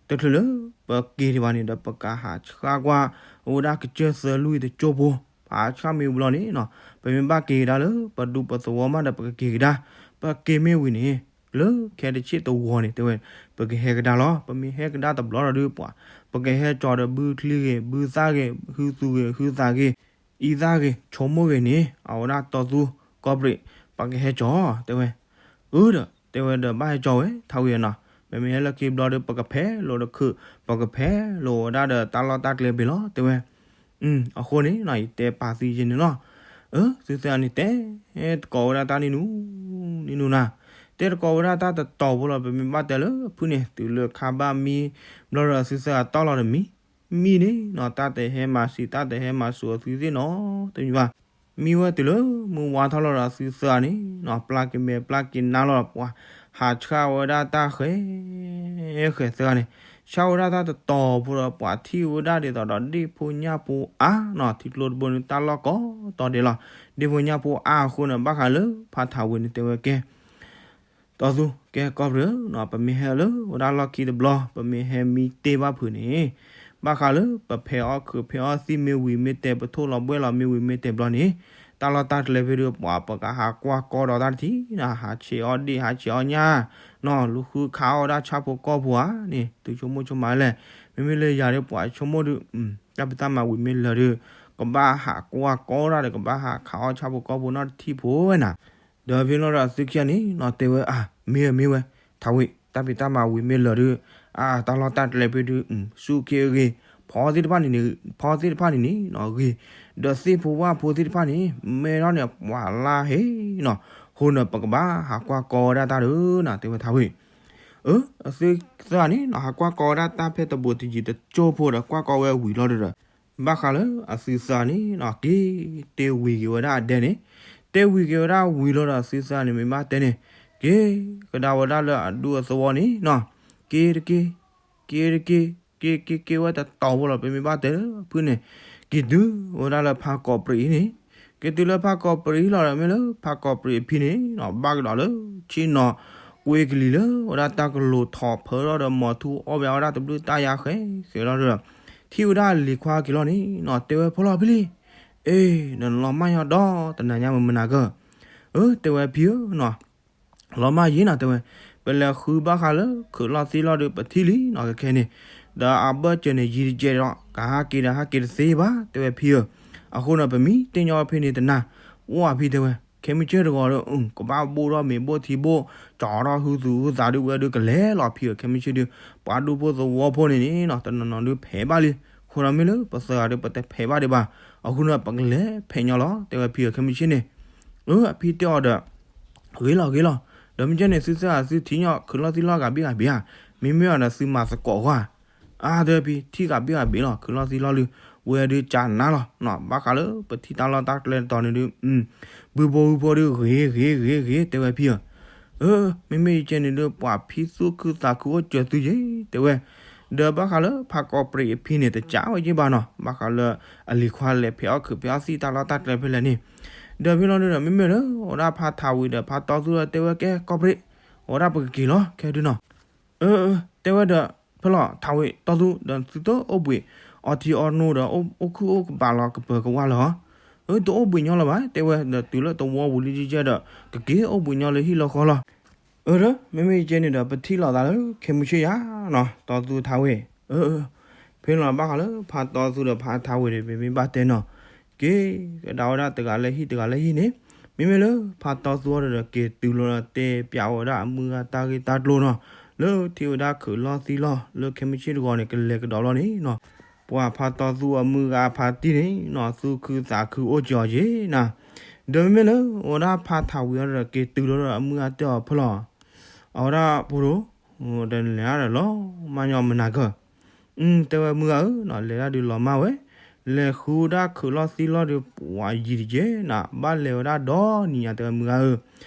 တချုးလၢပက့ၤဒံးဘၣ်န့ၣ်ဒီး ပကဟးဆှၣ်ကွၢ် အဝဲဒၣ်ကစၢၢ်သၢလွံၢ်တကၠိဖိ, ပဟးဆှၣ်မ့ၢ်ဝံၤလီၤန့ၣ်နီၤ, ပမ့ၢ်ဘၣ်က့ၤကဒါလၢပဒူပသဝီမးဒီး ပကက့ၤကဒါ, ပက့ၤမ့ၢ်ဝံၤန့ၣ် လၢခဲတဆံတဂီၤန့ၣ် တဲဝဲ ပကဟဲကဒါလီၤ. ပမ့ၢ်ဟဲကဒါတဘျီဒီးဒုးပှၤ ပကဟဲကၠီၤဒီးဘုချံဂ့ၤ ဘုသၣ်ဂ့ၤ ဟုသူဂ့ၤ ဟုသးဂ့ၤ အံသၣ်ဂ့ၤ ဆိကမိၣ်ဂ့ၤန့ၣ် အဝဲဒၣ်တီသူ ကီးပြံး ပကဟဲကၠီၤ တဲဝဲ, အၢ ဒီးတဲဝဲဒီးဘၣ်ဟဲကၠီၤဝဲ ထးဝံၤနီၤ, မ့မ့ၢ်ဟဲလၢခံဘျီဒီး ပကဖဲးလိာ်တခုး ပကဖဲးလိာ်ဝဲဒၣ်ဒီးတၢ်လီၢ်တၢ်ကျဲဘ့ၣ်လီၤ တဲဝဲ. အဃိန့ၣ်နီၤ ယတဲပာ်သံယဲန့ၣ်လီၤ. အၢ သုသၢဂၤန့ၣ် တဲတကိးဝဲဒၣ်တၢ်နံၤနူၤ နံၤနူၤနၤ, တဲတကိးဝဲဒၣ်တၢ်တတီၤဖိလီၤ. ပမ့ၢ်ဘၣ်တဲလၢဖုၣ်န့ၣ် တုၤလၢခါဘၣ်မံဘျီဒီး သုသၢဂၤတီၢ်လီၤတမံၤ မံန့ၣ်နီၤ တၢ်တဟဲမၤစံး တၢ်တဟဲမၤစူၤအသုသ့ၣ်နီၤ တမံၤဘၣ်. မံဝဲတုၤလၢမုၢ်ဝါထီၣ်လီၤဒီး သုသၢဂၤန့ၣ်နီၤ ပျၢ်က့ၤမဲာ်ပျၢ်က့ၤနါလီၤဒီး ပှၤဟးဆှၣ်ဝဲဒၣ်တၢ်ဃဲ ဃဲသၢဂၤန့ၣ် ဆှၣ်ဝဲဒၣ်တၢ်တတီၤဖိဒီး ပှၤထံၣ်ဝဲဒၣ်ဒ်သိးဒီး ဒ့ၣ်ဖိညၣ်ဖိအါနီၤ ထံကျိတဘိန့ၣ် တၢ်လီၢ်ကိးတီၤဒဲးလီၤ. ဒ့ၣ်ဖိညၣ်ဖိအါအဃိန့ၣ် ဘၣ်ဃးလၢဖါထးဝံၤန့ၣ် တဲဝဲကဲ တီသူ ကဲကီးပြံးဧၢနီၤ, ပမ့ၢ်ဟဲလၢဝဲဒၣ်လီၢ်ခံတဘျီ ပမ့ၢ်ဟဲမံတ့ၢ်ဘၣ်ဖုးန့ၣ် ဘၣ်ဃးလၢပဖဲးအီၣ်ခုးဖဲးအီၣ်သံၣ်မ့ၢ်ဝံၤမ့ၢ်တဲာ် ပထိၣ်လီၤဘှဲၣ်လီၤမ့ၢ်ဝံၤမ့ၢ်တဲာ်ဘျီန့ၣ် တၢ်လီၢ်တၢ်ကျဲဖဲဒုးပှၤ ပကဟးကွၢ်ကီဒီးတၢ်တထံၣ်နီၤ ဟးဆဲးအီၣ်ဒ့ၣ် ဟးဆဲးအီၣ်ညၣ်နီၤ လူၤဃုခးအီၣ်ဝဲဒၣ်ဆၣ်ဖိကီၢ်ဖိဧါန့ၣ် သုဆိကမိၣ်ဆိကမးလဲၣ်. မ့မ့ၢ်လၢယၤဒီးပှၤဆိကမိၣ်ဒုး တၢ်ဖံးတၢ်မၤဝံၤမ့ၢ်လၢာ်ဒီး ကဘၣ်ဟးကွၢ်ကီတၢ်ဒီး ကဘၣ်ဟးခးအီၣ်ဆၣ်ဖိကီၢ်ဖိနီတထံၣ်ဖိဝဲနၤ ဒီးဖဲလီၤဒီးသုခံဂၤန့ၣ်နီၤ တဲဝဲ အၢ မ့ၢ်ဝဲ မ့ၢ်ဝဲ ထးဝံၤ တၢ်ဖံးတၢ်မၤဝံၤမ့ၢ်လၢာ်ဒီး အၢ တၢ်လီၢ်တၢ်ကျဲဖဲဒုး စူၢ်က့ၤအဂ့ၤ ဖီသ့ၣ်တဖၣ်န့ၣ်န့ၣ် ဖီသ့ၣ်တဖၣ်န့ၣ်န့ၣ်နီၤဂ့ၤ ဒီးသ့ၣ်ဖိဝၣ်ဖိသ့ၣ်တဖၣ်န့ၣ် မဲထီၣ်န့ၣ် ပှၤလၢဟ့နီၤ အဃိန့ၣ် ပကဘၣ်ဟးကွၢ်ကီဝဲဒၣ်တၢ်ဒီးနၤ တဲဝဲထးဝံၤ အၢ အသုသၢဂၤန့ၣ်နီၤ ဟးကွၢ်ကီဝဲဒၣ်တၢ်ဖဲတဘူးတယံၤတကၠိဖိဒီး ကွၢ်ကီဝဲဝံၤလီၤဒီး ဘၣ်ဃးလၢအသုသၢဂၤန့ၣ်နီၤ က့ၤတ့ၢ်ဝံၤက့ၤဝဲဒၣ်အဒဲန့ၣ် တ့ၢ်ဝံၤက့ၤဝဲဒၣ်ဝံၤလီၤဒီး သုသၢဂၤန့ၣ် မ့ၢ်ဘၣ်တဲန့ၣ် က့ၤကဒါဝဲဒၣ်လၢအဒူအသဝီန့ၣ်နီၤ က့ၤတက့ၢ် က့ၤတက့ၢ် က့ၤက့ၤက့ၤဝဲတတီၤဖိလီၤ ပမ့ၢ်ဘၣ်တဲလၢဖုၣ်န့ၣ် က့ၤတုၤဝဲဒၣ်လၢဖါကီးပြံးအံၤန့ၣ် က့ၤတုၤလၢဖါကီးပြံးအံၤလီၤဒီး မ့ၢ်လၢဖါကီးပြံးအဖံန့ၣ်နီၤ ဘၣ်ကဒီးလၢဆ့ၣ်နီၤ ကွ့ကလံၤလၢဝဲဒၣ်တၢ်ကလိၤထီၣ်ဖၢထီၣ်ဒီး မီၤထူၣ်အီၣ်ဘၣ်ဝဲဒၣ်တဘျုးတၢ်ယါဃဲဃဲလီၤဒီး ထံၣ်ဝဲဒၣ်အလံၤခွါက့ၤလီၤန့ၣ်နီၤ တဲဝဲဖိလီၤဖံလံ အ့ နလီၤမၢ်ညီဒီးတနၤညါမနၤကၢ အၢ တဲဝဲဖံဧၢနီၤ လီၤမၢ်ယံၤနီၤ တဲဝဲ ပလဲၤဃုဘၣ်ဃးလၢခုးလီၢ်သံလီၢ်ဒီး ပထံၣ်လံနီၤ ခဲခဲန့ၣ် ဒီးအဘၢၣ်စၢၤန့ၣ် ယံၤတကဲးဒီး ကဟးက့ၤဒီးဟးက့ၤတသ့ဘၣ် တဲဝဲဖံဧၢ အဃိန့ၣ် ပမံတ့ၢ်ညီဖဲန့ၣ်တနၤ အိၣ်အဖံတဲဝဲ ခဲမုၢ်ဆ့ၣ်တဂီၤဒီး ကဘၣ်ဘိၣ်ထီၣ်မ့ၤဘိၣ်ထံဘိၣ် ကၠီထီၣ်ဟုသူဟုသးဒုးဝဲဒုးကလဲၤလီၤဖံဧၢ ခဲမုၢ်ဆ့ၣ်ဒုး ပှၤဒူဖိသဝီဖိန့ၣ်န့ၣ်နီၤ တနီၤနီၤဒုးဖဲးဘၣ်လံ အဃိဒီးမ့ၢ်လၢပသၢဂၤဒီး ပတဖဲးဘၣ်ဒံးဘၣ် အဃိန့ၣ် ပကလဲၤဖဲးညီလီၤ တဲဝဲဖံဧၢ ခဲမုၢ်ဆ့ၣ်န့ၣ် အၢ အဖံတဲအီၤဒီး ဂ့ၤလီၤ ဂ့ၤလီၤ, ဒီးမ့ၢ်ကဲန့ၣ် သုသၢဂၤသုထံၣ်ညီ ခုးလီၢ်သံလီၢ်ဂၤဘ့ၣ်ဂၤဘ့ၣ်ဧါ, မ့မ့ၢ်အီၤဒီးသုမၤသကိးကွၢ်, အါ တဲဝဲဖံ ထံၣ်ဂၤဘ့ၣ်ဂၤဘ့ၣ်လီၤ ခုးလီၢ်သံလီၢ်လၢ, ဝဲဒုးကနၣ်လီၤ, ဘၣ်ဃးလၢပထံၣ်တၢ်လီၢ်တၢ်ကျဲတတီၤန့ၣ်ဒုး, ဘုဖိဝုဖိဒုးဂ့ၤဂ့ၤဂ့ၤဂ့ၤ တဲဝဲဖံဧၢ, မ့မ့ၢ်ယကဲန့ၣ်ဒုး ပှၤဖံသူၣ်ခုသးခုအိၣ်စၢၤသုယ့ၣ် တဲဝဲ, ဒီးဘၣ်ဃးလၢဖးကီးပြံးအဖံန့ၣ် တကးဝဲယ့ၣ်ဘၣ်နီၤ, ဘၣ်ဃးလၢအလံၤခွါလဲၤဖဲးအီၣ်ခုးဖဲးအီၣ်သံၣ်တၢ်လီၢ်တၢ်ကျဲဖဲလဲၣ်န့ၣ်, ဒီးဖဲလီၤဒုးဒီး မ့မ့ၢ်လၢအဝဲဒၣ်ဖးထးဝံၤဒီး ဖးတီသူဒီးတဲဝဲကဲ ကီးပြံး, အဝဲဒၣ်ပကက့ၤလီၤ ခဲဒုးနီၤ, အၢ တဲဝဲဒီး ဖဲလီၤထးဝံၤတီသူဒီးသုတအိၣ်ဘှံး အီထံအီနိဒီး အိၣ်ခုၣ်အိၣ်ကပၤလီၤကပၢၤကဝၢ်လၢၤ, အၢ တအိၣ်ဘှံးညီလၢၤဘၣ် တဲဝဲဒီးတုၤလၢတဝီပူၤလံယဲၢ်ဒီး ကက့ၤအိၣ်ဘှံးညီလၢဟံၣ်လၢဃီလီၤ, အၢ ဒီး မ့မ့ၢ်ယကဲန့ၣ်ဒီး ပထံၣ်လိာ်သးလၢခဲမုၢ်ဆ့ၣ်ယါနီၤ တီသူထးဝံၤ, အၢ ဖဲလီၤဘၣ်ဃးလၢဖးတီသူဒီးဖးထးဝံၤဒီး ပမ့ၢ်ဘၣ်တဲနီၤ, က့ၤကဒါဝဲဒၣ်တဂၤလၢဟံၣ်တဂၤလၢဟံၣ်န့ၣ်, မ့မ့ၢ်လၢဖးတီသူအီၤဒီး က့ၤတုၤလီၤဒီးတဲပျးဝဲဒၣ်အမုၢ်ဂၤတၢ်ဂ့ၢ်တၢ်ကျိၤနီၤ, လၢထံၣ်ဝဲဒၣ်ခုးလီၢ်သံလီၢ် လၢခဲမုၢ်ဆ့ၣ်တဂီၤန့ၣ် ကလဲၤကဒီးလီၤန့ၣ်နီၤ, ပှၤဖါတီသူအမုၢ်ဂၤအဖါတံၢ်န့ၣ်နီၤ သူၣ်ခုသးခုအိၣ်က့ၤအီၤက့ၤနၤ, ဒီးမ့မ့ၢ်လၢ အဝဲဒၣ်ဖါထးဝံၤအီၤဒီး က့ၤတုၤလီၤဒီးအမုၢ်ဂၤတဲအီၤဖဲလီၤ, အဝဲဒၣ်ဖိဒိၣ်, ဒီးနလဲၤဒၣ်ဒီးလီၤမၢ်ညီမနၤကၢၢ်, တဲဝဲမုၢ်ဂၤဧၢ, လဲၤဒၣ်ဒုးလီၤမၢ်ဝဲ, လဲၤဃုဒၣ်ခုးလီၢ်သံလီၢ်ဒီး ပှၤယံၤတက့ၢ်နၤ, ဘၣ်လဲၤဝဲဒၣ်ဒီနံၤညါ တဲဝဲမုၢ်ဂၤဧၢ,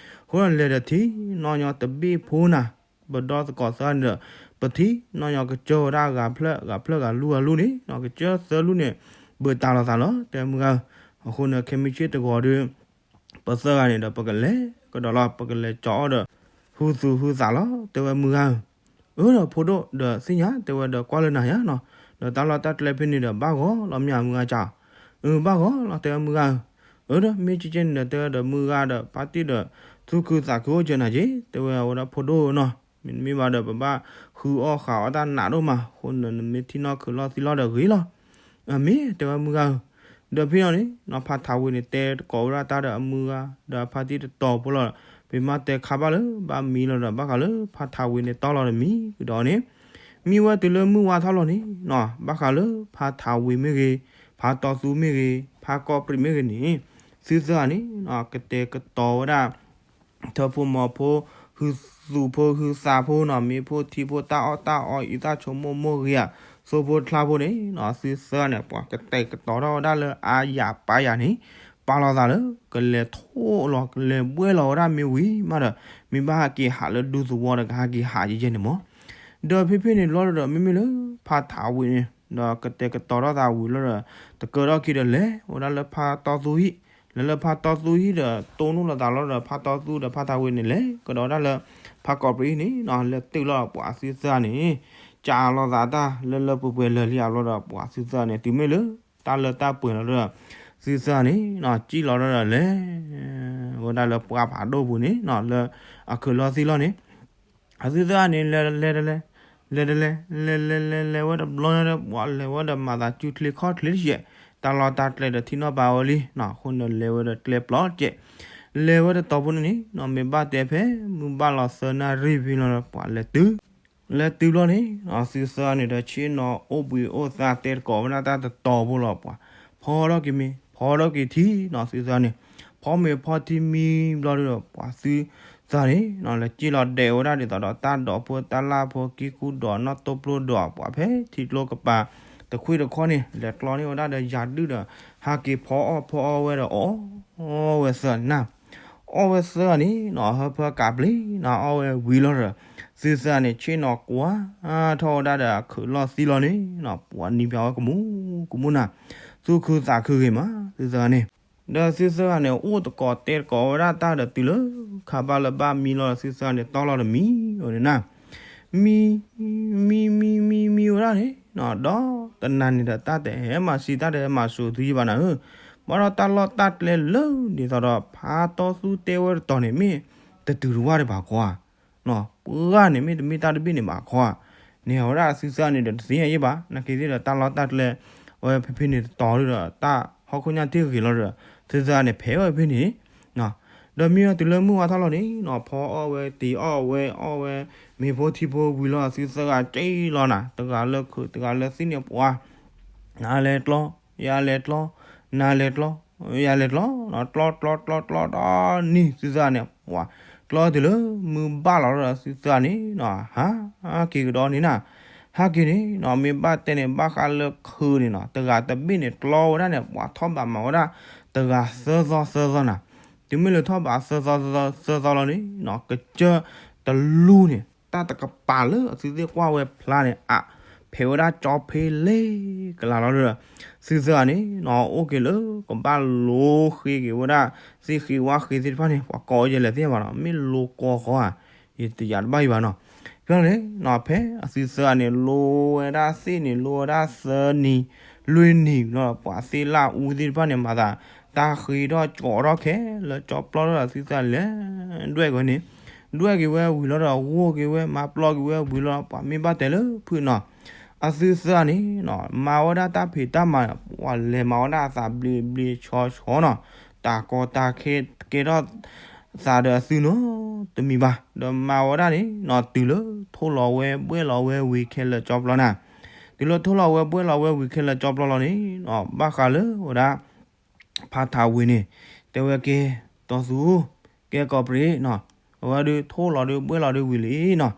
အဃိဒီးလဲၤဒီးထံၣ်နီၢ်ညီတဘ့ၣ်ဖိနၤ, ပဒီသကိးသၢဂၤန့ၣ်ဒီး ပထံၣ်နီၢ်ညီကစၢၢ်ဝဲဒၣ်ဂၤဖျၢၣ်ဂၤဖျၢၣ်ဂၤလူၢ်ဂၤလူၢ်န့ၣ်နီၤ ကစၢၢ်သၢလူၢ်န့ၣ် ဘၣ်တၢ်လီၤသးလီၤ တဲမုၢ်ဂၤဧၢ, အဃိန့ၣ် ခဲမုၢ်ဆ့ၣ်တဂီၤဒီး ပသၢဂၤန့ၣ်ဒီး ပကလဲၤကဒီးလီၤ ပကလဲၤကၠီအီၣ်ဒီး ဟူသူၣ်ဟူသးလီၤ တဲဝဲမုၢ်ဂၤဧၢ, အၢဒီးဖိဒိၣ်ဒီးသ့ၣ်ညါ တဲဝဲဒီးကွၢ်လၢနၤယါနီၤ, ဒီးတၢ်လီၢ်တၢ်ကျဲဖဲန့ၣ်ဒီး ဘၣ်ဂီၤလီၤမ့ၢ်ဧါမုၢ်ဂၤကၠီ, အၢဘၣ်ဂီၤလီၤ တဲဝဲမုၢ်ဂၤဧၢ, အၢဒီးမ့ၢ်ကကဲန့ၣ်ဒီး တဲဝဲဒီးမုၢ်ဂၤဒီးဖါတံၢ်ဒီး သူၣ်ခုသးခုအိၣ်က့ၤနၤက့ၤ တဲဝဲအဝဲဒၣ်ဖိဒိၣ်ဧၢနီၤ, မ့တမ့ၢ်ဘၣ်ဒီး ပဘၣ်ဃုအီၣ်ဃုအီတၢ်နးဒိၣ်မး အဃိန့ၣ် နမ့ၢ်ထံၣ်နီၢ်ခုးလီၢ်သံလီၢ်ဒီးဂ့ၤလီၤ အမ့ၢ် တဲဝဲမုၢ်ဂၤဧၢ, ဒီးဖဲအံၤန့ၣ်နီၤ ဖါထးဝံၤန့ၣ် တဲတကိးဝဲဒၣ်တၢ်ဒီးအမုၢ်ဂၤ ဒီးအဖါတံၢ်တတီၤဖိလီၤ, ပမ့ၢ်တဲခါဘၣ်လၢ ဘၣ်မံလီၤဒီးဘၣ်ဃးလၢဖါထးဝံၤန့ၣ်တီလီၤဒီးမံကဒီးန့ၣ်, မံဝဲတုၤလၢမုၢ်ဝါထီၣ်လီၤန့ၣ်နီၤ ဘၣ်ဃးလၢဖါထးဝံၤမ့ၢ်ဂ့ၤ, ဖါတီသူမ့ၢ်ဂ့ၤ, ဖါကီၢ်ပြံးမ့ၢ်ဂ့ၤန့ၣ်, သုသၢဂၤန့ၣ် ကတဲာ်ကတီၤဝဲဒၣ် ထၢဖိမီၤဖိ, ဟုသူၣ်ဖိဟုသးဖိနီၤ, မ့ၢ်ဖိထံဖိတၢ်အီၣ်တၢ်အီအံသၣ်ဆိမိၢ်မိၢ်ဂ့ၤဧါ, သိဖိတချါဖိန့ၣ်နီၤ သုသၢဂၤန့ၣ် ပှၤကတဲာ်ကတီၤထီၣ်ဝဲဒၣ်လၢအါယၤပာ်ယၤန့ၣ်, ပာ်လီၤသးလၢ ကလဲၤထိၣ်လီၤ ကလဲၤဘှဲၣ်လီၤဝဲဒၣ်မ့ၢ်ဝံၤမးဒီး မ့ၢ်ဘၣ်ဟဲက့ၤဟးလၢဒူသဝီဒီးကဟဲက့ၤဟးယဲယဲန့ၣ်မး, ဒီးဖဲဖဲန့ၣ်ဘျီဒီး မ့မ့ၢ်လၢဖါထးဝံၤန့ၣ် ဒီးကတဲာ်ကတီၤထီၣ်သးဝံၤလီၤဒီး တကၢထီၣ်ခံဒီးလဲၤဝဲဒၣ်လၢဖါတီသူဟံၣ်, လဲၤလၢဖါတီသူဟံၣ်ဒီး တိၢ်နီၣ်လိာ်သးလီၤဒီး ဖါတီသူဒီးဖါထးဝံၤန့ၣ်လဲၤကဒီးဝဲဒၣ်လၢ ဖါကီၢ်ပြံးန့ၣ်နီၤ လဲၤတုၤလီၤပှၤသုသၢဂၤန့ၣ် ကးလီၤသးတၢ်လၢလၢပှဲၤပှဲၤလၢာ်လံအဘျီဒီး ပှၤသုသၢဂၤန့ၣ် တုၤမ့ၢ်လၢတၢ်လၢတၢ်ပှဲၤလီၤဒီး သုသၢဂၤန့ၣ်နီၤ စံၣ်လီၤဒီးလဲၤ ဝဲဒၣ်လၢပှၢ်ဖးဒိၣ်ပူၤန့ၣ်နီၤ လၢအခုးလီၢ်သံလီၢ်န့ၣ် အသုသၢဂၤန့ၣ် လဲၤတလဲၤ လဲၤတလဲၤ လဲၤလဲၤလဲၤလဲၤဝဲတဘျီညါဒီး ပှၤလဲၤဝဲဒီးမၤသးစုချ့ခီၣ်ချ့တယဲၢ်, တၢ်လီၢ်တၢ်ကျဲဒီးထံၣ်နီၣ်ပာ်ဝဲလံနီၤ, အဃိန့ၣ်လဲၤဝဲဒီးကျဲပျီတကဲး, လဲၤဝဲတတီၤဖိန့ၣ်န့ၣ်နီၤ မ့ၢ်ဘၣ်တဲဖဲ မုၢ်ဘၣ်လီၤသၢနၣ်ရံၣ်ဖဲလီၤဒီး ပှၤလဲၤတုၤ လဲၤတုၤဘျီန့ၣ်နီၤ သုသၢဂၤန့ၣ်ဒီး ဆ့ၣ်နီၤအိၣ်ဘှံးအိၣ်သါတဲတကိးဝဲဒၣ်တၢ်တတီၤဖိလီၤ ပှၤဖီထီၣ်က့ၤမ့ၤ ဖီထီၣ်က့ၤထံနီၤ သုသၢဂၤန့ၣ် ဖီမ့ၤဖီထံမံဘျီဒီး ပှၤသုသၢဂၤန့ၣ်နီၤ လဲၤစံၣ်လီၤဒဲးဝဲဒၣ်ဒ်သိးဒီး တၢ်ဒိးဖိတၢ်လၢ်ဖိ ကံၢ်ကူဒီးနီၣ်တိပျိဒီး ပှၤဖဲထံကျိကပၤ တခွံၣ်တခီန့ၣ် လဲၤကျီန့ၢ်ဝဲဒၣ်ဒီးယၤဒုၣ်ဒီး ဟးက့ၤဖီအီၣ်ဖီအီဝဲဒီး အီၣ်ဝဲသၢဂၤန့ၣ်နီၤ အီၣ်ဝဲသၢဂၤန့ၣ်နီၤ ဟၢဖၢကးဘျံးနီၤ အီၣ်ဝဲဝံၤလီၤဒီး သုသၢဂၤန့ၣ် ဆ့ၣ်နီၤကွၢ်ထီၣ်ဝဲဒၣ်ဒီးအခုးလီၢ်သံလီၢ်န့ၣ်နီၤ ပှၤနံၤပၠးဝဲကမူၣ်ကမူၣ်နၤ သူၣ်ခုသးခုဂ့ၤမး သုသၢဂၤန့ၣ် ဒီးသုသၢဂၤန့ၣ် အိၣ်တကိးတဲတကိးဝဲဒၣ်တၢ်ဒီးတုၤလၢ ခါဘၣ်လၢဘၣ်မံလီၤဒီး သုသၢဂၤန့ၣ်တီလီၤတမံၤဧိၤန့ၣ်နၤ မံ မံ မံ မံ မံဝဲဒၣ်န့ၣ်နီၤ ဒီးတနၤန့ၣ်ဒီး တၢ်တဟဲမၤဆံး တၢ်တဟဲမၤစိၤသုယဘၣ်နၤဧၢ, ဘၣ်ဒီးတၢ်လီၢ်တၢ်ကျဲလၢဒ်သိးဒီး ဖါတီသူတဲဝဲတတီၤန့ၣ် မ့ၢ်တတုၤတဝၢ်ဒံးဘၣ်ခီဧါ, ပှၤဂၤန့ၣ် မ့ၢ်တမ့ၢ်တၢ်တဘ့ၣ်န့ၣ်ဘၣ်ခီဧါ, န့ၣ်ဝဲဒၣ်သုသၢဂၤန့ၣ်ဒီး တသ့ၣ်ညါယဲဘၣ် နာ်က့သ့ၣ်ဒီးတၢ်လီၢ်တၢ်ကျဲ အဝဲဖဲဖဲန့ၣ်တတီၤဒီး တၢ်ဟီၣ်ခိၣ်ညါတ့ၢ်ဂ့ၤလီၤဒီး သုသၢဂၤန့ၣ် ဖဲးဝဲဖဲန့ၣ် ဒီးမ့ၢ်ဝဲတုၤလၢမုၢ်ဝါထီၣ်လီၤန့ၣ်နီၤ ဖီအီၣ်ဝဲတ့ၤအီၣ်ဝဲအီၣ်ဝဲ မ့ၤဖိထံဖိဝံၤလီၤ သုသၢဂၤစ့လီၤနၤ တဂၤလၢခုးတဂၤလၢသံၣ်န့ၣ်ပှၤ နၤလဲၤကျီ ယၤလဲၤကျီ နၤလဲၤကျီ ယၤလဲၤကျီ ကျီကျီကျီကျီဒီးနံၤ သုသၢဂၤန့ၣ် ပှၤကျီတုၤလၢမုၢ်ဘၣ်လီၤဒီး သုသၢဂၤန့ၣ်နီၤ ဟးက့ၤကဒီးန့ၣ်နၤ ဟးက့ၤန့ၣ်နီၤ မ့ၢ်ဘၣ်တဲန့ၣ် ဘၣ်ဃးလၢခုးန့ၣ်နီၤ တဂၤတဘ့ၣ်န့ၣ် ကျီဝဲဒၣ်န့ၣ် ပှၤထီၣ်ဘးမၤဝဲဒၣ် တဂၤသၢသီသၢသီနၤ တုၤမ့ၢ်လၢထီၣ်ဘးသၢသီသၢသီသၢသီလီၤန့ၣ်နီၤ ကစၢၢ်တလူန့ၣ် တၢ်တကပၤလၢအသုသ့ၣ်ကွၢ်ဝဲဖျါန့ၣ် အဖဲးဝဲဒၣ်ကၠီဖ့လ့ကလးလီၤဒီး သုသၢဂၤန့ၣ်နီၤ အိၣ်က့ၤလၢကဘၣ်လိဃ့က့ၤဝဲဒၣ် သ့ၣ်ဃ့ဝါဃ့သ့ၣ်တဖၣ်န့ၣ် ပှၤကိးယဲလဲၣ်သ့ၣ်ဘၣ်နီၤ မ့ၢ်လိကိးဃီဧါ ယတယာ်တဘၣ်ယံၤဘၣ်နီၤ ဖဲန့ၣ်နီၤ ဖဲအသုသၢဂၤန့ၣ် လိဝဲဒၣ်သ့ၣ်န့ၣ် လိဝဲဒၣ်သၢနံၤ လွံၢ်နံၤလီၤ ပှၤသ့ၣ်လၢအူသ့ၣ်တဖၣ်န့ၣ် မၤသး တၢ်ဃ့ထီၣ်ကၠီထီၣ်ခဲလၢာ် ကၠီပျီထီၣ်ဒီးသုသၢဂၤလဲၤ ဒွဲၣ်က့ၤဝဲန့ၣ် ဒွဲၣ်က့ၤဝဲဝံၤလီၤဒီး ဂိၢ်က့ၤဝဲ မၤပျီက့ၤဝဲဝံၤလီၤ ပှၤမ့ၢ်ဘၣ်တဲလၢဖုၣ်နီၤ အသုသၢဂၤန့ၣ်နီၤ မၤဝဲဒၣ်တၢ်ဖံးတၢ်မၤ ပှၤလဲၤမၤဝဲဒၣ်အသးဘျ့ဘျ့ဆီဆီနီၤ တၢ်ကီတၢ်ခဲကဲထီၣ်သးဒီးအသုနီၤ တမံၤဘၣ် ဒီးမၤဝဲဒၣ်န့ၣ်နီၤ တုၤလၢထိၣ်လီၤဝဲဘှဲၣ်လီၤဝဲဝံၤခဲလၢာ်ကၠီပျီနၤ တုၤလၢထိၣ်လီၤဝဲဘှဲၣ်လီၤဝဲဝံၤခဲလၢာ်ကၠီပျီလီၤန့ၣ်နီၤ ဘၣ်ဃးလၢဝဲဒၣ် ဖါထးဝ့ၤန့ၣ် တဲဝဲကဲ တီသူ ကဲကီၢ်ပြံးနီၤ အဝဲဒုးထိၣ်လီၤဒုးဘှဲၣ်လီၤဒုးဝံၤလံနီၤ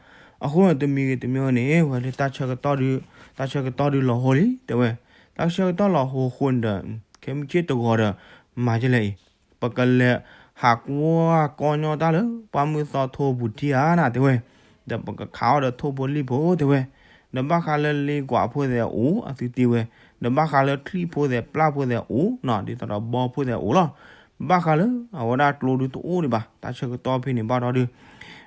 အဃိန့ၣ်တမံၤဂ့ၤတမံၤဂ့ၤန့ၣ် ဝဲဒုးတၢ်ဆၢကတီၢ်ဒုး တၢ်ဆၢကတီၢ်ဒုးလီၤဟိလံ တဲဝဲ တၢ်ဆၢကတီၢ်လီၤဟိအဃိန့ၣ်ဒီး ခဲမုၢ်ဆ့ၣ်တဂီၤဒီး မၤကလဲၣ်အံၤ ပကလဲၤဟးကွၢ်ကီညီတၢ်လၢ ပှၢ်မုၢ်သီထိပူၤထံဧါနၤ တဲဝဲ ဒီးပကခးအီၣ်ဒီးထိၣ်ဖိလံၣ်ဖိ တဲဝဲ ဒီးဘၣ်ဃးလၢလ့ကွၢ်ဖိသ့ၣ်အိၣ် အသုတ့ဝဲ ဒီးဘၣ်ဃးလၢချံၣ်ဖိသ့ၣ်ပျၢ်ဖိသ့ၣ်အိၣ်နီၤ ဒ်သိးဒီးဘီဖိသ့ၣ်အိၣ်လီၤ ဘၣ်ဃးလၢအဝဲဒၣ်ကျိဒုးတအိၣ်ဒံးဘၣ် တၢ်ဆၢကတီၢ်ဖဲန့ၣ်ဘၣ်ဒီးဒုး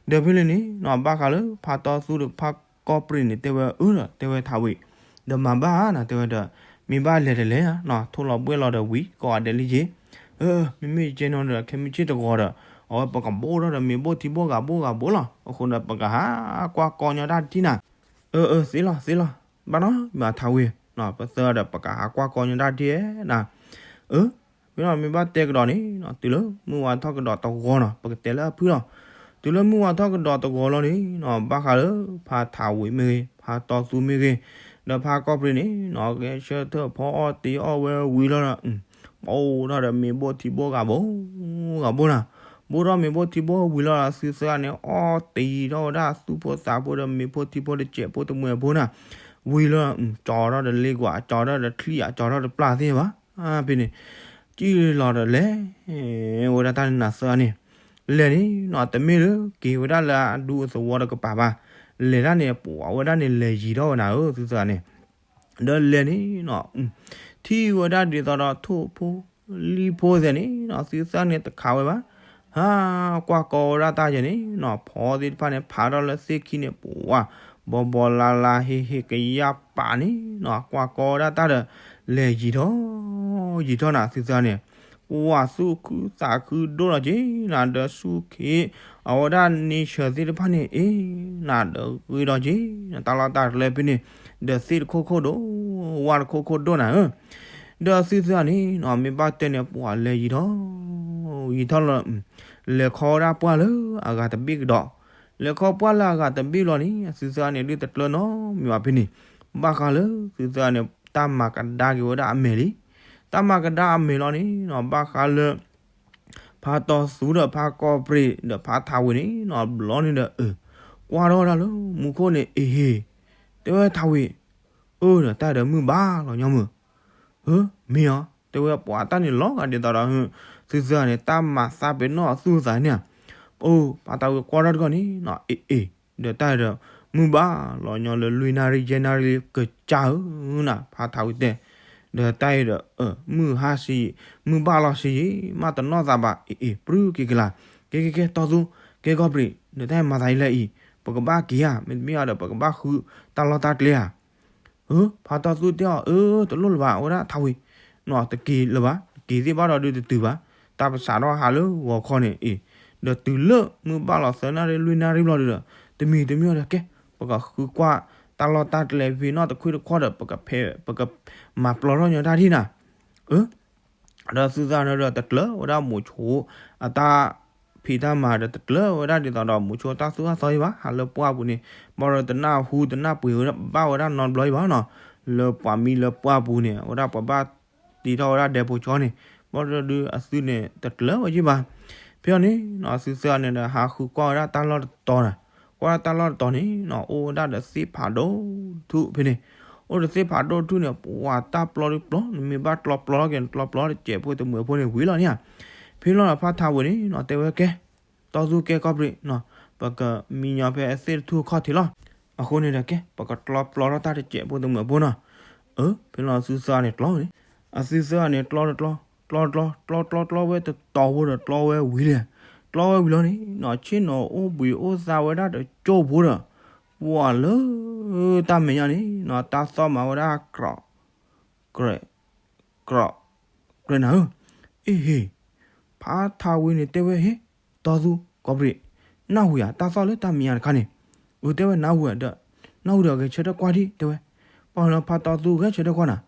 ဒီးဖဲန့ၣ်န့ၣ်နီၤ ဘၣ်ဃးလၢဖါတီသူဒီးဖါကီၢ်ပြံးန့ၣ် တဲဝဲအၢဒီး တဲဝဲထးဝ့ၤ ဒီးမၤဘၣ်ဧါနၤ တဲဝဲဒီး မ့ၢ်ဘၣ်လဲၤတလဲၣ်ဧါနီၤ ထိၣ်လီၤဘှဲၣ်လီၤဒီးဝံၤ ကိးဂၤဒဲးလံက့ၤ အၢ မ့မ့ၢ်ကဲနီၤဒီး ခဲမုၢ်ဆ့ၣ်တဂီၤဒီး အဝဲပကဘိၣ်ထီၣ်ဒီးမ့ၤဘိၣ်ထံဘိၣ်ဂၤဘိၣ်ဂၤဘိၣ်လီၤ အဃိဒီးပကဟးကွၢ်ကီညီတၢ်တထံၣ်နၤ အၢ အၢ သ့လီၤ သ့လီၤ ဘၣ်နီၤ မ့ၢ်ထးဝ့ၤ ပသၢဒီးပကဟးကွၢ်ကီညီတၢ်တထံၣ်နၤ အၢ ဖဲနီၤမ့ၢ်ဘၣ်တဲကဒီးန့ၣ်နီၤ တုၤလၢမုၢ်ဝါထီၣ်ကဒီးတဂီၤနီၤ ပကတဲလၢအဖုၣ်လီၤ တုၤလၢမုၢ်ဝါထီၣ်ကဒီးတဂီၤလီၤန့ၣ်နီၤ ဘၣ်ဃးလၢဖါထးဝ့ၤမ့ၢ်ဂ့ၤ ဖါတီသူမ့ၢ်ဂ့ၤ ဒီးဖါကီၢ်ပြံးန့ၣ်နီၤ ဂဲၤဆၢထၢၣ်ဖီအီၣ်တ့အီၣ်ဝဲဝံၤလီၤဒီး ဘိၣ်ထီၣ်ဒီးမ့ၤဘိၣ်ထံဘိၣ်ဂၤဘိၣ်ဂၤဘိၣ်နၤ ဘိၣ်ထီၣ်မ့ၤဘိၣ်ထံဘိၣ်ဝံၤလီၤ အသုသၢဂၤန့ၣ် အီၣ်တ့ထီၣ်ဝဲဒၣ်သူၣ်ဖိသးဖိဒီးမ့ၤဖိထံဖိတစဲးဖိတမှဲၤဖိနၤ ဝံၤလီၤ ကၠီထီၣ်ဒီးလ့ကွၢ် ကၠီထီၣ်ဒီးချံၣ် ကၠီထီၣ်ဒီးပျၢ်သ့ၣ်ဘၣ် ဖဲန့ၣ် ကံၣ်လီၤဒီးလဲၤ ဝဲဒၣ်တၢ်န့ၣ်နၤသၢဂၤန့ၣ် လဲၤန့ၣ်နီၤ တမ့ၢ်လၢက့ၤဝဲဒၣ်လၢအဒူအသဝီတကပၤဘၣ် လဲၤဒၣ်န့ၣ် ပှၤဝဲဒၣ်န့ၣ်လဲၤယံၤထီၣ်ဝဲနၤဧၢ သုသၢဂၤန့ၣ် ဒီးလဲၤန့ၣ်နီၤ ထံၣ်ဝဲဒၣ်ဒ်သိးဒီးထိၣ်ဖိလံၣ်ဖိသ့ၣ်န့ၣ်နီၤ သုသၢဂၤန့ၣ်တခးဝဲဘၣ် ဟးကွၢ်ကီဝဲဒၣ်တၢ်ယဲန့ၣ်နီၤ ဖီသ့ၣ်တဖၣ်န့ၣ် ဖးထီၣ်လၢသ့ၣ်ခံန့ၣ် ပှၤ ဘီဘီလါလါဟ့ဟ့ကယၢ်ပာ်န့ၣ်နီၤ ကွၢ်ကီဝဲဒၣ်တၢ်ဒီး လဲၤယံၤထီၣ် ယံၤထီၣ်နၤ သုသၢဂၤန့ၣ် ပှၤသူၣ်ခုသးခုဒိၣ်လီၤက့ၤနၤ ဒီးဆူၣ်ခ့ အဝဲဒၣ်န့ဆၢၣ်သ့ၣ်တဖၣ်န့ၣ် အ့ နၤဒီးဂ့ၤဒီးက့ၤ တၢ်လီၢ်တၢ်ကျဲဖဲန့ၣ် ဒီးသ့ၣ်တခိၣ်ခိၣ်ဒိၣ် ဝၣ်တခိၣ်ခိၣ်ဒိၣ်နၤဧၢ ဒီးသုသၢဂၤန့ၣ်နီၤ မ့ၢ်ဘၣ်တဲန့ၣ် ပှၤလဲၤယံၤထီၣ် ယံၤထီၣ်လီၤ လဲၤခီဝဲဒၣ်ပှၢ်လၢအဂၤတဘ့ၣ်ကဒီး လဲၤခီပှၢ်လၢအဂၤတဘ့ၣ်လီၤန့ၣ် အသုသၢဂၤန့ၣ် ဒုးတကျၢၤနီတမံၤဘၣ်ဖဲန့ၣ် ဘၣ်ဃးလၢသုသၢဂၤန့ၣ် တၢ်မၤကဒါက့ၤဝဲဒၣ်အမဲာ်လံ တၢ်မၤကဒါအမဲာ်လီၤန့ၣ်နီၤ ဘၣ်ဃးလၢ ဖါတီသူဒီးဖါကီၢ်ပြံးဒီးဖါထးဝ့ၤန့ၣ်နီၤ ဘျီန့ၣ်ဒီး အၢ ကွၢ်ထီၣ်ဝဲဒၣ်လၢမူခိၣ်န့ၣ် အ့ဟ့ တဲဝဲထးဝ့ၤ အၢ ဒီးတၢ်ဒီးမုၢ်ဘၣ်လီၤညီမုၢ် ဧၢ မ့ၢ်အီၤ တဲဝဲပှၤတၢ်န့ၣ်လီၤဂာ်ဒ်သိးဒီး သုသၢဂၤန့ၣ် တၢ်မၤသးပ့ၤနီၣ်အသူၣ်အသးန့ၣ် အိ ဖါထးဝ့ၤကွၢ်ထီၣ်တဂီၢ်န့ၣ်နီၤ အ့ အ့ ဒီးတၢ်ဒီး မုၢ်ဘၣ်လီၤညီလၢလွံၢ်နၣ်ရံၣ်ယဲၢ်နၣ်ရံၣ်ကစၢ်ဧၢနၤ ဖါထးဝ့ၤတဲ ဒီးတၢ်အံၤဒီး မုၢ်ဟါဆံးယံာ် မုၢ်ဘၣ်လီၤဆံးယံာ် မ့ၢ်တနီၣ်သးဘၣ် အ့ အ့ ပြူက့ၤကလာ် ကဲ ကဲ ကဲ တီသူ ကဲကီၢ်ပြံး ဒီးတၢ်အံၤမၤသးဒ်လဲၣ်အံၤ ပကဘၣ်က့ၤဧါ မ့တမ့ၢ်အီၤဒီး ပကဘၣ်ဃုတၢ်လီၢ်တၢ်ကျဲဧါ ဧၢ ဖါတီသူတဲအီၤ အၢ တလိၣ်လၢၤဘၣ် အဝဲဒၣ်ထးဝ့ၤ နီၤ တက့ၤလၢၤဘၣ် က့ၤသ့ၣ်ဘၣ်ဒီးဒုးတတုၤဘၣ် တၢ်ပစးထီၣ်ဟးလၢဂီၤခီန့ၣ် အ့ ဒီးတုၤလၢမုၢ်ဘၣ်လီၤသၢနၣ်ရံၣ်လွံၢ်နၣ်ရံၣ်ဘျီဒုးဒီး တမံၤတမံၤဒီးကဲ ပကဃုကွၢ်တၢ်လီၢ်တၢ်ကျဲဖဲနီၣ်တခွ့တခီဒီး ပကဖဲ ပကမၤပျီထီၣ်ညီတၢ်ထံၣ်နၤ အၢ ဒီးသုသၣ်န့ၣ်ဒီးတကျၢၤဝဲဒၣ်မိၤဆိအတၢ်ဖံးတၢ်မၤဒီး တကျၢၤဝဲဒၣ်ဒ်သိးဒီးမိၤဆိတၢ်သူၣ်တၢ်သီအံၤဘၣ် ဟးလၢပှၢ်ပူၤန့ၣ် ဘၣ်ဒီးတနၢ်ဟူတနၢ်ပှ့ၤဝဲဒၣ်ဘၣ်ဝဲဒၣ်နီတဘျီအံၤဘၣ်နီၤ လၢပှၤမံလၢပှၢ်ပူၤန့ၣ် အဝဲဒၣ်ပှၤဘၣ်တ့ထီၣ်ဝဲဒၣ်ဒဲဖိကၠီန့ၣ် ဘၣ်ဒီးဒုးအသုန့ၣ်တကျၢၤဝဲယံၣ်ဘၣ် ဖဲအံၤန့ၣ်နီၤ သုသၣ်န့ၣ်ဒီးဟးဃုကွၢ်ဝဲဒၣ်တၢ်လီၢ်တတီၤနၤ ကွၢ်ဒၣ်တၢ်လီၢ်တတီၤန့ၣ်နီၤ အိၣ်ဝဲဒၣ်ဒီးသ့ၣ်ဖးဒိၣ်ထူၣ်ဖဲန့ၣ် အိၣ်ဒီးသ့ၣ်ဖးဒိၣ်ထူၣ်န့ၣ် ပှၤတၢ်ပျီဒုးပျီ နမ့ၢ်ဘၣ်ကျီပျီထီၣ်က့ၤ နကျီပျီထီၣ်တစဲးဖိတမှဲၤဖိန့ၣ်ဝံၤလီၤန့ၣ်ဧါ ဖဲလီၤဖါထးဝ့ၤန့ၣ်နီၤ တဲဝဲကဲ တီသူကဲကီၢ်ပြံးနီၤ ပကမံညီဖဲအသ့ၣ်တထူၣ်အခီၣ်ထံးလီၤ အဃိန့ၣ်ဒီးကဲ ပကကျီပျီထီၣ်တၢ်တစဲးဖိတမှဲၤဖိနီၤ အၢ ဖဲလီၤသုသၣ်န့ၣ်ကျီန့ၣ် အသုသၣ်န့ၣ်ကျီတကျီ ကျီတကျီ ကျီကျီကျီဝဲတတီၤဖိဒီးကျီဝဲဝံၤလံ ကျီဝဲဝံၤလီၤန့ၣ်နီၤ ဆ့ၣ်နီၤအိၣ်ဘှံးအိၣ်သါဝဲဒၣ်တကၠိၢ်ဖိဒီး ပှၤလၢတၢ်မဲာ်ညါန့ၣ်နီၤ တၢ်သီၣ်မၤဝဲဒၣ် ကြဲး ကြဲး ကြဲးနၤဧၢ အ့ဟ့ ဖါထးဝ့ၤန့ၣ်တဲဝဲဟ့ တီသူ ကီၢ်ပြံး နၢ်ဟူဧါ တၢ်သီၣ်လၢတၢ်မဲာ်ညါတခါန့ၣ် အတဲဝဲနၢ်ဟူဒီး နၢ်ဟူဒီးဂဲၤဆၢထၢၣ်ကွၢ်ဒံး တဲဝဲ ပှၤလၢဖါတီသူဂဲၤဆၢထၢၣ်ကွၢ်နၤ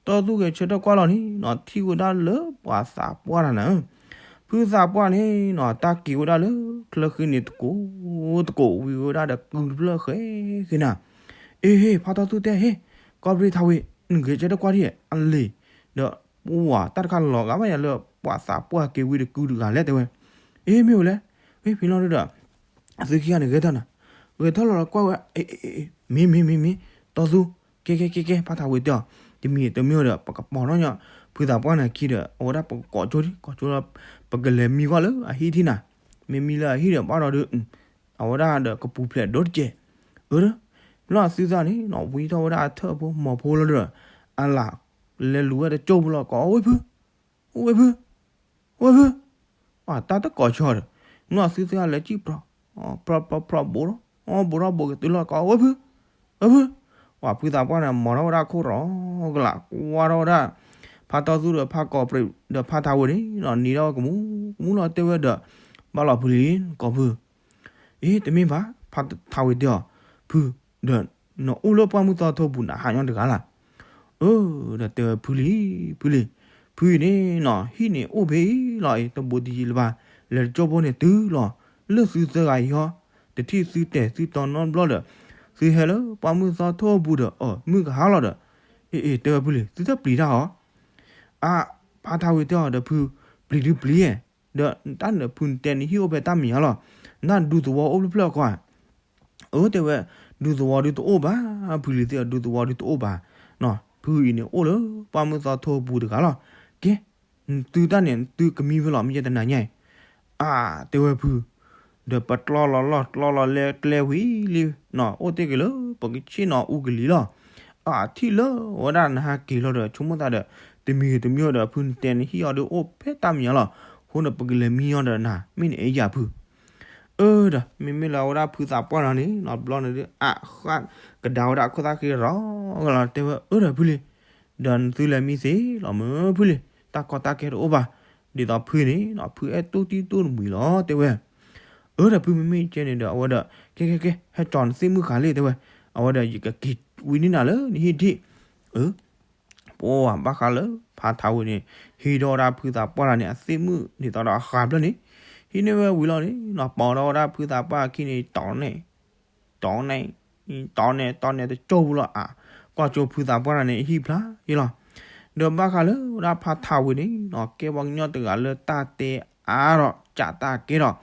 တီသူဂဲၤဆၢထၢၣ်ကွၢ်လီၤန့ၣ်နီၤ ထံၣ်ဝဲဒၣ်လၢပှၤသးပှၢ်တၢ်နၤဧၢ ဖုသးပှၢ်န့ၣ်နီၤ တၢ်က့ၤဝဲဒၣ်လၢချၢဃံန့ၣ်တကိးတကိးဝံၤဝဲဒၣ်ဒီးကုတဖျၢၣ်ဃဲဃဲနၤ အ့ဟ့ ဖါတီသူတဲဟ့ ကီၢ်ပြံထးဝံၤ နဂဲၤဆၢထၢၣ်ကွၢ်ထံၣ်အလံၤ, ဒီးပှၤတၢ်တခါလီၤဂာ်ဘၣ်ယၤလၢပှၤသးပှၢ်က့ၤဝံတကုတဂၤလဲၣ်တဲဝဲ. အ့ မ့ၢ်ဝဲလဲၣ်, ဝဲဖံလီၤဒုဒီး အသုခံဂၤန့ၣ်ဂဲၤထီၣ်နၤ, ဂဲၤထီၣ်လီၤဒီးကွၢ်ဝဲ, မ့ၢ်မ့ၢ်မ့ၢ်မ့ၢ်, တီသူ, ကဲကဲကဲကဲ ဖါထးဝံၤတဲအီၤ, တမံၤတမံၤဒီး ပကပီၤထီၣ်ညီ ဖုသးပှၢ်န့ၣ်ခံဒီး အဝဲဒၣ်ပကကိးကၠိဒံး ကိးကၠိလီၤ, ပကလဲၤမံကွၢ်လၢအဟံၣ်ထံၣ်နၤ, မ့ၢ်မံလၢအဟံၣ်ဒီးဘၣ်ဒီးဒုး အဝဲဒၣ်ဒီးကပူၤဖျဲးဒိၣ်တကဲး, အၢ, လီၤအသုသၣ်န့ၣ်နီၤ ဝံထီၣ်ဝဲဒၣ်အထၢၣ်ဖိမီၤဖိလီၤဒီး အလၢ်လဲၤလူၤဝဲတကၠိပူၤလီၤ ကိးဝဲဖု, အိၣ်ဝဲဖု, အိၣ်ဝဲဖု, အတၢ်တကိးဆၢဒီး နီၤအသုသၣ်လဲၤစံၣ်ပြီ, ပြီပြီပြီ ဘူးထီၣ်ဘူးကတုၤလီၤ ကိးဝဲဖု, ဝဲဖု, ဝဲဖု, ဖုသးပှၢ်န့ၣ် မီၤထီၣ်ဝဲဒၣ်ခိၣ်ရီကလာ် ကွၢ်ထီၣ်ဝဲဒၣ် ဖါတီသူဒီးဖါကီၢ်ပြံး ဒီးဖါထးဝံၤန့ၣ်နီၤ နံၤထီၣ်ဝဲကမူကမူလီၤ တဲဝဲဒီး ဘၣ်လီၤဖုလံ ကိးဖု အ့ တမ့ၢ်ဘၣ် ဖါထးဝံၤတဲအီၤ, ဖု, ဒီး နအိၣ်လၢပှၢ်မုၢ်သီထိပူၤနၤဟးညီတဂၤလၢ်. အၢ, ဒီးတဲဝဲဖုလံ, ဖုလံ, ဖုအံၤန့ၣ်နီၤ ဟံၣ်န့ၣ်အိၣ်ဖဲအံၤလီၤအံၤ တဘူးတယံၤလၢၤဘၣ်, လဲၤတကၠိဖိန့ၣ်တုၤလီၤ, လၢသုသၢဂၤအံၤဟီ, တထံၣ်သုတဲာ်သုတီနီတဘျီဒီး သုဟဲလၢပှၢ်မုၢ်သီထိပူၤဒီး အၢ မုၢ်ကဟါလီၤဒီး, အ့ အ့ တဲဝဲဖုလံ သုတပျံၤတၢ်အီၤ အါ, ဖါထးဝံၤတဲအီၤဒီးဖု, ပျံၤဒုပျံၤဧါ, ဒီးတၢ်န့ၣ်ဖုနတဲနဟံၣ်အိၣ်ဖဲတၢ်မဲာ်ညါလီၤ, နဒူသဝီအိၣ်ဖျၢၣ်ဖျၢၣ်အဃိဧါ. အၢ တဲဝဲ, ဒူသဝီဒုတအိၣ်ဘၣ်, ဖုလံၤသ့ၣ်အီၤ ဒူသဝီဒုတအိၣ်ဘၣ်, ဖုအံၤန့ၣ်အိၣ်လၢပှၢ်မုၢ်သီထိပူၤတဂၤလီၤ. ကဲ, နသုတၢ်န့ၣ် နသုကမံဖဲလဲၣ် မ့ၢ်ယဲတနၤညါအံၤ, အါ, တဲဝဲဖု ဒီးပတြီလီၤလီၢ်တြီလီၤလဲကျဲဝံၤလံ, အိၣ်တ့ၢ်က့ၤလၢပကဆ့ၣ်နီၤအူကလံၤလီၤ. အထံၣ်လၢဝဲဒၣ်နဟးက့ၤလီၤဒီး ဆိကမိၣ်သးဒီး တမံၤတမံၤဒီး ဖုနတဲနဟံၣ်အီၤဒီးအိၣ်ဖဲတၢ်မဲာ်ညါလီၤ, အဃိန့ၣ် ပကလဲၤမံအီၤဒီးနၤ မ့ၢ်နအဲၣ်ယၤဖု အၢ ဒီး မ့မ့ၢ်လၢအဝဲဒၣ်ဖုသးပှၢ်လီၤန့ၣ် နီတဘျီန့ၣ်ဒုး အဃၣ်ကဒါဝဲဒၣ်ခိၣ်သၣ်ဃံ ရီလီၤ တဲဝဲ အၢ ဒီးဖုလံ, ဒီးနသုလဲၤမံသ့လီၤမ့ၢ်ဖုလံ, တၢ်ကီတၢ်ခဲတအိၣ်ဘၣ်, ဒ်သိးဖုန့ၣ် ဖုအဲၣ်တူၢ်တံၢ်တူၢ်တမှံၤလီၤ တဲဝဲ. အၢ ဒီးဖု မ့မ့ၢ်ကဲန့ၣ်ဒီး အဝဲဒီး ကဲကဲကဲ ဟဲကၠီၤနသ့ၣ်မုၣ်ဃာ်လံ တဲဝဲ, အဝဲဒီး ယကက့ၤဝံန့ၢ်နၤလၢနဟံၣ်ထံး အၢ ပှၤဘၣ်ဃးလၢဖါထးဝံၤန့ၣ် ဟံးထီၣ်ဝဲဒၣ်ဖုသးပှၢ်တဂၤန့ၣ် အသ့ၣ်မုၣ်ဒ်သိးဒီးအဃာ်ဖျၢၣ်န့ၣ်, ဟံးန့ၢ်ဝဲဝံၤလီၤန့ၣ် နီၤပိာ်ထီၣ်ဝဲဒၣ်ဖုသးပှၢ်အခံန့ၣ် တီၤန့ၣ်, တီၤန့ၣ်, တီၤန့ၣ်တီၤန့ၣ်တကၠိပူၤလီၤ အါ, ကွၢ်ကၠိဖုသးပှၢ်တဂၤန့ၣ် အဟံၣ်ဖျါယ့လီၤ. ဒီးဘၣ်ဃးလၢဝဲဒၣ်ဖါထးဝံၤန့ၣ်နီၤ ကဲပှၤကညီတဂၤလၢတၢ်တဲအါဒီးကးတၢ်ကဲထီၣ်,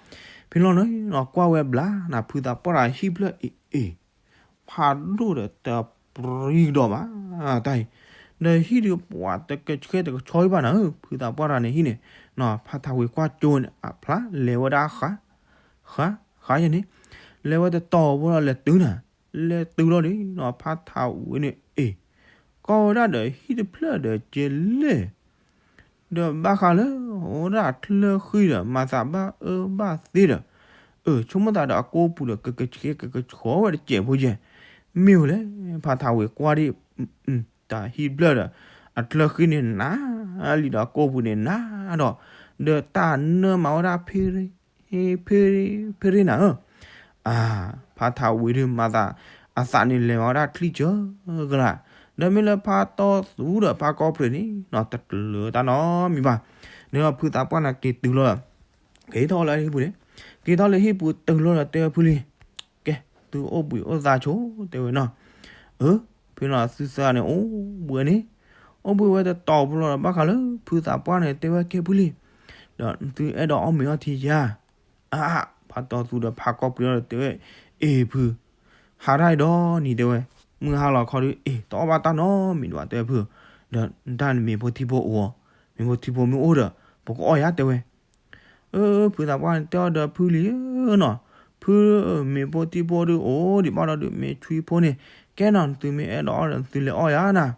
ဖဲလီၤန့ၣ်နီၤ ကွၢ်ဝဲဘျါနၤ ဖုသးပှၢ်တဂၤဟံၣ်ဖျၢၣ်အံၤအံၤ ဖးဒိၣ်ဒီးတပြံကဒီးဘၣ်, တၢ်အံၤ, ဒီးဟံၣ်ဒုးပှၤတကဆှဲတကဆီဘၣ်နၤဧၢ, ဖုသးပှၢ်တဂၤန့ၣ်ဟံၣ်န့ၣ်, ဖါထးဝံၤကွၢ်ကၠိန့ၣ် အဖျါလဲၤဝဲဒၣ်ဃး, ဃး, ဃးယဲန့ၣ်, လဲၤဝဲတတီၤဖိလီၤ လဲၤတုၤနၤ, လဲၤတုၤလီၤဒီး ဖါထးဝံၤန့ၣ်အံၤ, ကီၢ်ဝဲဒၣ်ဒီးဟံၣ်တဖျၢၣ်ဒီးကဲလဲၣ် ဒီးဘၣ်ဃးလၢ အိၣ်ဒၣ်ချၢဃံဒီး မၤသးဘၣ်အၢဘၣ်သီဒီး, အၢ ဆိကမိၣ်သးဒီးအကိာ်ပူၤဒီး ကကဆှဲကကဆီဝဲတစဲးဖိယဲၢ်, မ့ၢ်ဝဲလဲၣ် ဖါထးဝံၤကွၢ်ဒံး, တၢ်ဟံၣ်တဖျၢၣ်ဒီး အချၢဃံန့ၣ်နးလံဒီး အကိာ်ပူၤန့ၣ်နးဒီး, ဒီးတၢ်နၢမၤဝဲဒၣ် ဖ့ရ့, ဖ့ရ့နၤဧၢ, အါ, ဖါထးဝံၤဒုးမၤသး, အသးန့ၣ်လဲၤမၤဝဲဒၣ်ချံကၢကလး, ဒီးမ့ၢ်လၢဖါတီသူဒီးဖါကီၢ်ပြံးန့ၣ်နီၤ တကျၢၤတၢ်နီတမံၤဘၣ်, ဒီးဖုသးပှၢ်န့ၣ်က့ၤတုၤလီၤ က့ၤထီၣ်လၢဟံၣ်ပူၤန့ၣ်, က့ၤထီၣ်လၢဟံၣ်ပူၤတုၤလီၤဒီးတဲဝဲဖုလံ, ကဲ, သုအိၣ်ဘှံးအိၣ်သါဆိ တဲဝဲနီၤ, အၢ, ဖဲနီၤသုသၢဂၤန့ၣ်အိၣ်ဘှံးန့ၣ်, အိၣ်ဘှံးဝဲတတီၤဖိလီၤဒီး ဘၣ်ဃးလၢ ဖုသးပှၢ်န့ၣ်တဲဝဲကဲဖုလံ, ဒီးသုအဲၣ်ဒိးအီၣ်မ့ၤအီထံယါ, အါ, ဖါတီသူဒီးဖါကီၢ်ပြံးဒီးတဲဝဲ, အ့ၣ်ဖု ဟါထီၣ်ဒီးနံၤတဲဝဲ, မုၢ်ဟါလီၤခီဒီး အ့ၣ် တအီၣ်ဘၣ်တၢ်နီတမံၤဒံးဘၣ်တဲဝဲဖု, ဒီးတၢ်န့ၣ်မ့ၤဖိထံဖိအိၣ်, မ့ၤဖိထံဖိမ့ၢ်အိၣ်ဒီး ပကအီၣ်ယါတဲဝဲ, အၢ ဖုသးပှၢ်န့ၣ်တဲအီၤဒီးဖုလံဧၢနီၤ, ဖု မ့ၤဖိထံဖိဒုးအိၣ်ဒံးဘၣ်ဒီးဒုး မ့ၤထွံဖိန့ၣ် ကဲနီၤ နသုမ့ၢ်အဲၣ်ဒိးအီၣ်ဒီး နသုလဲၤအီၣ်ယါနၤ,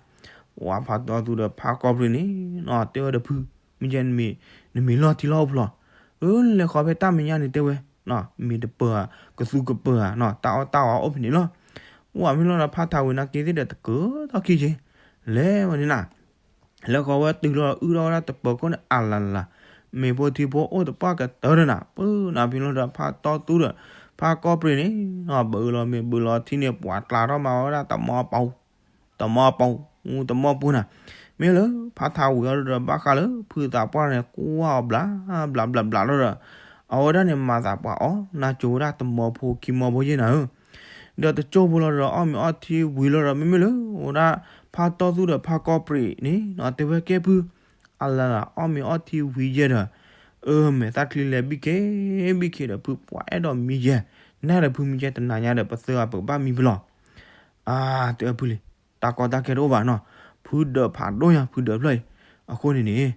ဝဲဖါတီသူဒီးဖါကီၢ်ပြံးန့ၣ်နီၤ တဲဝဲဒီးဖု, မ့ၢ်ကဲ နမ့ၤလီၢ်ထံလီၢ်အိၣ်ဖျိ, အၢ လဲၤဃီၤဖဲတၢ်မဲာ်ညါန့ၣ်တဲဝဲ, မ့ၤတပၢၤဧါ ကသူကပၢၤဧါနီၤ တၢ်အီၣ်တၢ်အီအိၣ်ဖဲန့ၣ်လီၤ, ဝဲမ့ၢ်လီၤဒီးဖါထးဝံၤန့ၣ်က့ၤသ့ၣ်ဒီးတကၢထီၣ်ခံက့ၤ, လဲၤဝဲန့ၣ်နၤ လဲၤဃီၤဝဲတုၤလီၤအုၣ်ထီၣ်ဝဲဒၣ်တပၢၤခိၣ်န့ၣ် အလၤလၤ, မ့ၤဖိထံဖိအိၣ်တပှၢ်ကတၢၢ်ဒီးနၤ ပၢနၤဖဲလီၤဒီးဖါတီသူဒီး ဖါကီၢ်ပြံးန့ၣ်နီၤ ဘုးလီၤမ့ၤဘုးလီၤထံန့ၣ် ပှၤကျါထီၣ်မၤဝဲဒၣ်တမီပူၤ, တမီပူၤ, တမီပူၤနၤ, မ့ၢ်လၢဖါထးဝံၤအီၤဒီးဘၣ်ဃးလၢ ဖုသးပှၢ်န့ၣ် ကွၢ်အီၤဘျးဘျးဘျးဘျးလီၤဒီး အဝဲဒၣ်န့ၣ်မၤသးပှၤအီၣ်နၢ်ကၠိဝဲဒၣ်တမီဖိခံမီဖိယဲၢ်နၤဧၢ, ဒီးတကၠိဖိလီၤဒီး အီၣ်မ့ၤအီထံဝံၤလီၤဒီး မ့မ့ၢ်လၢ အိၣ်ဝဲဒၣ် ဖါတီသူဒီးဖါကီၢ်ပြံးန့ၣ် တဲဝဲကဲဖု အလၤလၤ အီၣ်မ့ၤအီထံဝံၤယဲၢ်ဒီး အၢ မဲာ်သၣ်ချံလဲၤဘံၣ်ခ့ဘံၣ်ခ့ဒီး ဖုပှၤအဲၣ်ဒိးမံယဲၢ်, နၤဒီးဖုမံယဲၢ်တနၤညါဒီး ပသၢဂၤပကဘၣ်မံဖဲလဲၣ်. အါ တဲဖုလံ, တၢ်ကီတၢ်ခဲတအိၣ်ဘၣ်နီၤ, ဖုဒၢးဖးဒိၣ်ညါ ဖုဒၢးဖျၢၣ်အံၤ, အဃိန့ၣ်န့ၣ်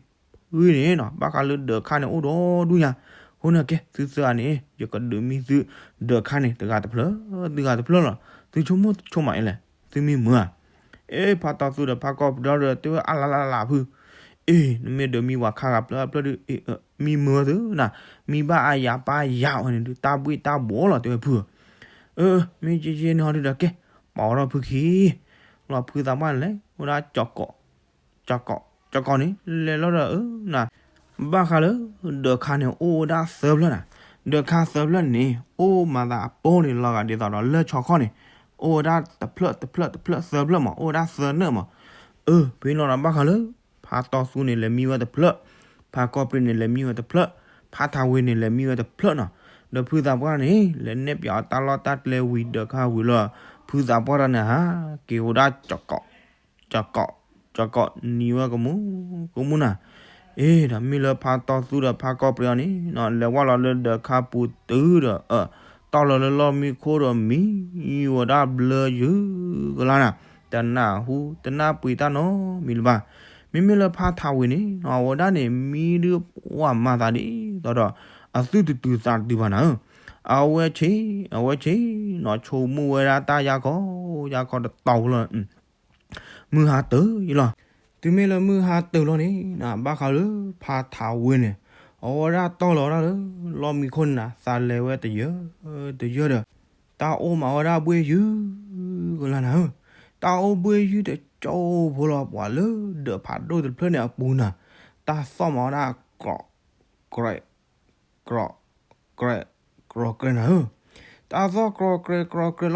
ဖုန့ၣ်နီၤ ဘၣ်ဃးလၢဒၢးခါန့ၣ်အိၣ်ဒီဒူၣ်ညါ, အဃိန့ၣ်ကဲ သုသၢဂၤန့ၣ် ယကဒုးမံသု ဒၢးခါန့ၣ် တဂၤတဖျၢၣ် တဂၤတဖျၢၣ်လီၤ, သုဆိကမိၣ်ဆိကမးအံၤလဲၣ်, သုမံမုာ်ဧါ. အ့ ဖါတီသူဒီးဖါကီၢ်ပြံးဒီး တဲဝဲအလၤလၤလၤဖု, အ့ နမ့ၢ်ဒုးမံပှၤခါဂၤဖျၢၣ်ဖျၢၣ်ဒီး မံမုာ်သုနၤ, မံဘၣ်အါယၤပၢ်ယၤဝဲန့ၣ်ဒုး တၢ်ဘှ့ၣ်တၢ်ဘှီလီၤ တဲဝဲဖုဧၢ. အၢ မ့ၢ်က့က့န့ၣ်ဟီဒုးဒီးကဲ ပိာ်ထီၣ်ဖုခံ လီၤဖုသးပှၢ်န့ၣ်လဲၣ် အိၣ်ဝဲဒၣ်ကၠီၤကီး, ကၠီၤကီးန့ၣ် လဲၤလီၤဒီးအၢနၤ, ဘၣ်ဃးလၢ ဒၢးခါန့ၣ်အိၣ်ဝဲဒၣ်သၢဖျၢၣ်နၤ, ဒၢးခါသၢဖျၢၣ်န့ၣ် အိၣ်မၤသးအပိၢ်န့ၣ် လီၤဂာ်ဒ်သိးဒီးလၢၢ်ဆီခီၣ်န့ၣ် အိၣ်ဝဲဒၣ်တဖျၢၣ်တဖျၢၣ်တဖျၢၣ်သၢဖျၢၣ်မး အိၣ်ဝဲဒၣ်သၢနၢၣ်မး. အၢ ဖဲလီၤဒီးဘၣ်ဃးလၢ ဖါတီသူန့ၣ် လဲၤမံဝဲတဖျၢၣ်, ဖါကီၢ်ပြံးန့ၣ် လဲၤမံဝဲတဖျၢၣ်, ဖါထးဝ့ၤန့ၣ် လဲၤမံဝဲတဖျၢၣ်နီၤ, ဒီးဖုသးပှၢ်န့ၣ် လဲၤနဲၣ်ပၠးအီၤတၢ်လီၢ်တၢ်ကျဲဝံၤ ဒၢးခါဝံၤလီၤ, ဖုသးပှၢ်တၢ်န့ၣ်ဟးက့ၤဝဲဒၣ် ကၠီၤကီး, ကၠီၤကီး နံၤဝဲကမူကမူနၤ. အ့ ဒီးမ့ၢ်လၢဖါတီသူဒီးဖါကီၢ်ပြံးအီၤန့ၣ် လဲၤဝဲလီၤလၢဒၢးခါပူၤတုၤဒီး တီၢ်လီၤလၢလီၢ်မံခိၣ်ဒီးမံဝဲဒၣ်ဘျၢယုၢ်ကလါနၤ, တနၢ်ဟူတနၢ်ပှ့ၤတၢ်နီတမံၤလၢၤဘၣ်. မ့မ့ၢ်လၢဖါထးဝ့ၤန့ၣ် အဝဲဒၣ်န့ၣ် မံဒုးပှၤမၤသးဒ်သိးဒီး အသူၣ်တတုၤသးတတုၤဘၣ်နၤဧၢ, အဝဲဆ့ အဝဲဆ့နီၤ ဆိကမိၣ်ဝဲဒၣ်တၢ်ယါခီ ယါခီတတီၤဖိလီၤ မုၢ်ဟါတၢၤအံၤလီၤ. တုၤမ့ၢ်လၢမုၢ်ဟါတၢၤလီၤန့ၣ် ဘၣ်ဃးလၢဖါထးဝ့ၤန့ၣ် အဝဲဒၣ်တီၢ်လီၤဝဲဒၣ်လၢ လီၢ်မံခိၣ်န့ၣ်နၤ သးလဲၤဝဲတယၢတယၢဒီး တၢ်အိၣ်မးဝဲဒၣ်ဘှ့ၣ်ယုၢ်ကလါနၤဧၢ, တၢ်အိၣ်ဘှ့ၣ်ယုၢ်တကၠိဖိလီၤ ပှၤလၢဒၢးဖးဒိၣ်တဖျၢၣ်န့ၣ်အပူၤနၤ, တၢ်သီၣ်မးဝဲဒၣ် ကြဲး ကြဲး ကြဲး ကြဲးနၤဧၢ, တၢ်သီၣ်ကြဲးကြဲးကြဲးကြဲးလီၤန့ၣ်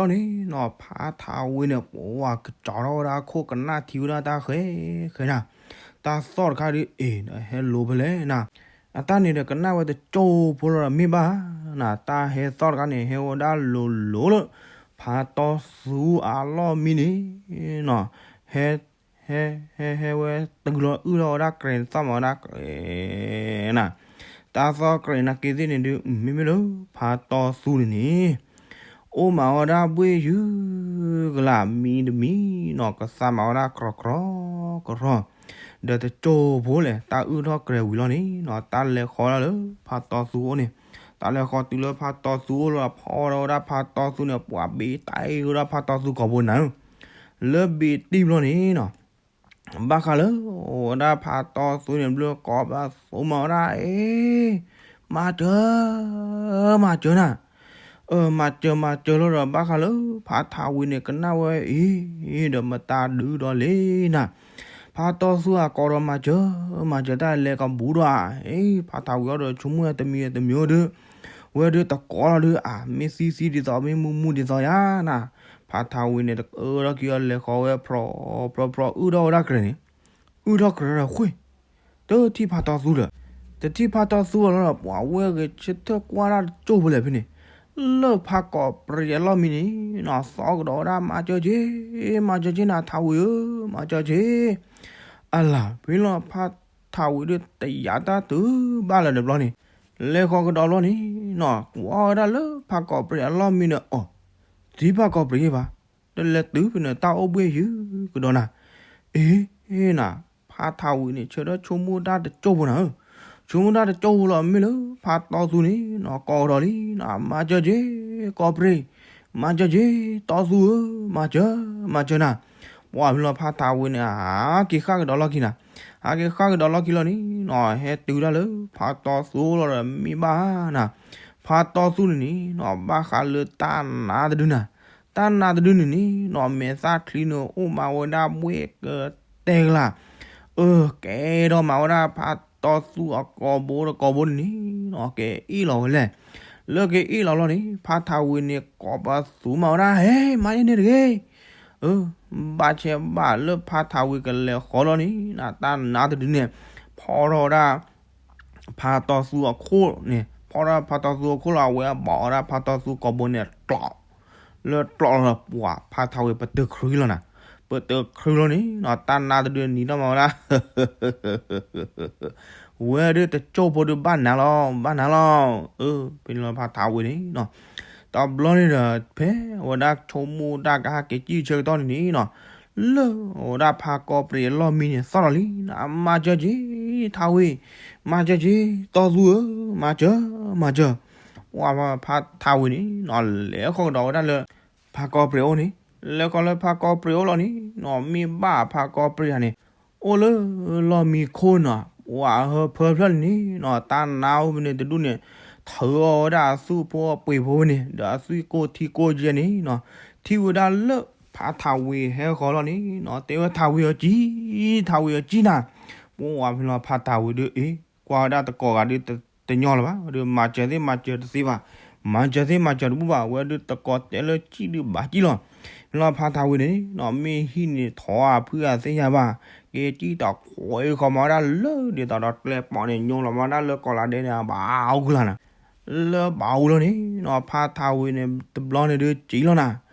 နီၤ ဖါထးဝ့ၤန့ၣ် ပှၤကစီၤထီၣ်ဝဲဒၣ်ခိၣ်ကနၣ်ထံဝဲဒၣ်တၢ်ဃဲဃဲနၤ, တၢ်သီၣ်တခါဒီး အ့ၣ် ဒီးဟဲလိၤဖဲလဲၣ်နၤ, အတၢ်န့ၣ်ဒီးကနၣ်ဝဲတကၠိဖိလီၤဒီးမ့ၢ်ဘၣ်နၤ, တၢ်ဟဲသီၣ်တခါန့ၣ် ဟဲဝဲဒၣ်လိၤလိၤလၢ ဖါတီသူအလီၢ်မံန့ၣ်နီၤ, ဟဲ ဟဲ ဟဲ ဟဲဝဲတုၤလီၤအုၣ်ထီၣ်ဝဲဒၣ်ကြဲးန့ၣ် သီၣ်မးဝဲဒၣ်ကြဲးနၤ, တၢ်သီၣ်ကြဲးနၤက့ၤသ့ၣ်န့ၣ်ဒုး မ့မ့ၢ်လၢဖါတီသူန့ၣ်န့ၣ် အိၣ်မးဝဲဒၣ်ဘှ့ၣ်ယုၢ်ကလါမံတမံၤနီၤ ကသါမးဝဲဒၣ်ကြီကြီကြီ, ဒီးတကၠိဖိလဲၣ် တၢ်အုၣ်ထီၣ်ကြဲးဝံၤလီၤန့ၣ်နီၤ တၢ်လဲၤဃီဒၣ်လၢဖါတီသူအအိၣ်န့ၣ်, တၢ်လဲၤဃီတုၤလၢဖါတီသူအအိၣ်လီၤ ဖီၣ်ထီၣ်ဝဲဒၣ်ဖါတီသူန့ၣ် ပှၤဘ့းတၢ်အ့ၣ်ဝဲဒၣ်ဖါတီသူကိာ်ဘိနၤဧၢ, လၢဘ့းတံၢ်ဘျီန့ၣ်နီၤ ဘၣ်ဃးလၢ အိၣ်ဝဲဒၣ်ဖါတီသူန့ၣ် ဘျုးကိးဘၣ်သူမၤဝဲဒၣ် အ့ မၤစၢၤ မၤစၢၤနၤ, အၢ မၤစၢၤ မၤစၢၤလီၤဒီး ဘၣ်ဃးလၢ ဖါထးဝ့ၤန့ၣ် ကနၣ်ဝဲအံၤ ဒီးမတၤဒုးဒီးလံနၤ, ဖါတီသူအကိးဒီးမၤစၢၤ မၤစၢၤတၢ်လဲၤကဘူးဒီးဧါ, အ့ ဖါထးဝ့ၤအီၤဒီး ဆိကမိၣ်တမံၤတမံၤဒုး ဝဲဒုးတကိးလီၤဒုး အၢ မ့ၢ်သံသံဒ်သိး မ့ၢ်မူမူဒ်သိးယါနၤ, ဖါထးဝ့ၤန့ၣ် တအၢထီၣ်က့ၤအီၤ လဲၤဃီဝဲဖြီ ဖြီ ဖြီ အုၣ်ထီၣ်ဝဲဒၣ်ကြဲးန့ၣ်, အုၣ်ထီၣ်ကြဲးဒီးဃ့ၢ် တထံၣ်ဖါတီသူဒီး, တထံၣ်ဖါတီသူအလီၢ်ဒီး ပှၤဝဲဂဲၤဆၢထၢၣ်ကွၢ်တၢ်တကၠိဖိလဲၣ်ဖဲန့ၣ်, လၢဖါကိးပြံးအလီၢ်မံန့ၣ်နီၤ သီကဒီးဝဲဒၣ် မၤစၢၤက့ၤ မၤစၢၤက့ၤနၤ ထးဝ့ၤဧၢ မၤစၢၤက့ၤ အလၤ ဖဲလီၤဖါထးဝ့ၤဒုး တယာ်တၢ်တုၤဘၣ်လၢၤတဘျီန့ၣ်, လဲၤဃီၤကဒီးဘျီန့ၣ်နီၤ ကွၢ်ဝဲဒၣ်လၢဖါကိးပြံးအလီၢ်မံန့ၣ် အီၣ် သံဖါကိးပြံးဘၣ်, တလဲၤတုၤဖဲန့ၣ် တၢ်အိၣ်ဘှ့ၣ်ယုၢ်ကဒီးနၤ, အ့ နၤ ဖါထးဝ့ၤန့ၣ် ဆၢထၢၣ်ဆိကမိၣ်တၢ်တကၠိဖိနၤဧၢ, ဆိကမိၣ်တၢ်တကၠိဖိလီၤ မ့ၢ်လၢဖါတီသူန့ၣ်နီၤ ကိးကဒီးလံနီၤ မၤစၢၤက့ၤ ကိးပြံး မၤစၢၤက့ၤ တီသူဧၢ မၤစၢၤ မၤစၢၤနၤ, ပှၤဖဲလီၤဖါထးဝ့ၤန့ၣ် ဟးက့ၤဃၣ်ကဒီးလီၢ်ခံနၤ, ဟးက့ၤဃၣ်ကဒီးလီၢ်ခံလီၤန့ၣ်နီၤ ဟဲတုၤဒၣ်လၢဖါတီသူလီၤဒီး မ့ၢ်ဘၣ်နၤ, ဖါတီသူန့ၣ်န့ၣ်နီၤ ဘၣ်ဃးလၢတၢ်နါတဒုနၤ, တၢ်နါတဒုန့ၣ်န့ၣ်နီၤ မဲာ်သၣ်ချံန့ၣ် အိၣ်မးဝဲဒၣ်ဘှ့ၣ်ကတဲကလၤ, အၢ ကဲထီၣ်မးဝဲဒၣ်ဖါတီသူအကိာ်ဘိတကိာ်ဘိန့ၣ်န့ၣ် က့ၤအ့ၣ်လီၤဝဲလဲၣ်, လၢက့ၤအ့ၣ်လီၤလီၤန့ၣ် ဖါထးဝ့ၤန့ၣ် ကိးပသူမၤဝဲဒၣ် ဟဲ မၤယဲန့ၣ်တဂ့ၤ, အၢ ဘၣ်ဆဲးဘၣ်လၢဖါထးဝ့ၤကလဲၤဃီလီၤန့ၣ် တၢ်နါတဒုန့ၣ် ဖီထီၣ်ဝဲဒၣ် ဖါတီသူအခိၣ်န့ၣ် ဖီထီၣ်ဖါတီသူအခိၣ်လီၤ အဝဲအဘီးဝဲဒၣ်ဖါတီသူကိာ်ဘိန့ၣ် ကျီး လၢကျိးလီၤပှၤဖါထးဝံၤ ပတုာ်ခရံာ်လီၤနၤ, ပတုာ်ခရံာ်လီၤန့ၣ်နီၤ တၢ်နါတဒုနံၤထီၣ်မၤဝဲဒၣ် ဝဲဒၣ်တကၠိၢ်ဖိဒုးဘၣ်နၤလီၤ ဘၣ်နၤလီၤ, အၢ ဖဲန့ၣ်လီၤဖါထးဝံၤန့ၣ်နီၤ, တဘျီန့ၣ်ဒီး ဖဲဝဲဒၣ်ဆိကမိၣ်တၢ်ကဟဲက့ၤစံၣ်ဆၢကတီၢ်န့ၣ်န့ၣ်နီၤ, လၢဝဲဒၣ်ဖါကီၢ်ပြံးအလီၢ်မံန့ၣ်သီၣ်လီၤလံ, မၤစၢၤက့ၤ ထးဝံၤ, မၤစၢၤက့ၤ တီသူဧၢ, မၤစၢၤ မၤစၢၤ, ပှၤဖါထးဝံၤန့ၣ်နီၤ လဲၤဃီကဒီးဝဲဒၣ်လၢ ဖါကီၢ်ပြံးအိၣ်န့ၣ်, လဲၤဃီလၢဖါကီၢ်ပြံးအိၣ်လီၤန့ၣ်နီၤ မ့ၢ်ဘၣ်ဖါကီၢ်ပြံးဧါန့ၣ် အိၣ်လၢလီၢ်မံခိၣ်နီၤ, ပှၤဟၢဖၢဖျၢၣ်လံန့ၣ်နီၤ တၢ်နါအိၣ်ဖဲန့ၣ်တဒူၣ်န့ၣ် ထုးအီၤဝဲဒၣ်အသွံၣ်ဖိအပှ့ၤဖိဖဲန့ၣ် ဒီးအသွံၣ်ကိၢ်ထံကိၢ်ယဲၢ်န့ၣ်နီၤ, ထံၣ်ဝဲဒၣ်လၢဖါထးဝံၤဟဲဃီလီၤန့ၣ်နီၤ တဲဝဲထးဝံၤအီၤကံၢ်, ထးဝံၤအီၤကံၢ်နၤ, ပှၤဖဲလီၤဖါထးဝံၤဒုးအ့ၣ် ကွၢ်ဝဲဒၣ်တကိးဂၤဒုးတညီလၢၤဘၣ်, ဝဲဒုးမၤစၢၤသ့ၣ်မၤစၢၤတသ့ဘၣ်, မၤစၢၤသ့ၣ်မၤစၢၤတဘူၣ်ဘၣ်, ဝဲဒုးတကိးတဲလၢစံၣ်ဒုးဘၣ်စံၣ်လီၤ, ဖဲလီၤဖါထးဝံၤန့ၣ်နီၤ မ့ၢ်ဟံၣ်န့ၣ်ထီၣ်အဖုၣ်အသ့ၣ်ညါဘၣ်, က့ၤစံၣ်တခွဲးဃီမၤဝဲဒၣ်လၢဒ်သိးဒီးကျဲပီးန့ၣ် ညိလီၤမၤဝဲဒၣ်လၢကီးလးဒဲန့ၣ် ဘၣ်အူကလၤနၤ, လၢဘၣ်အူလီၤန့ၣ်နီၤ ဖါထးဝံၤန့ၣ် တဘျီန့ၣ်ဒုးစံၣ်လီၤနၤ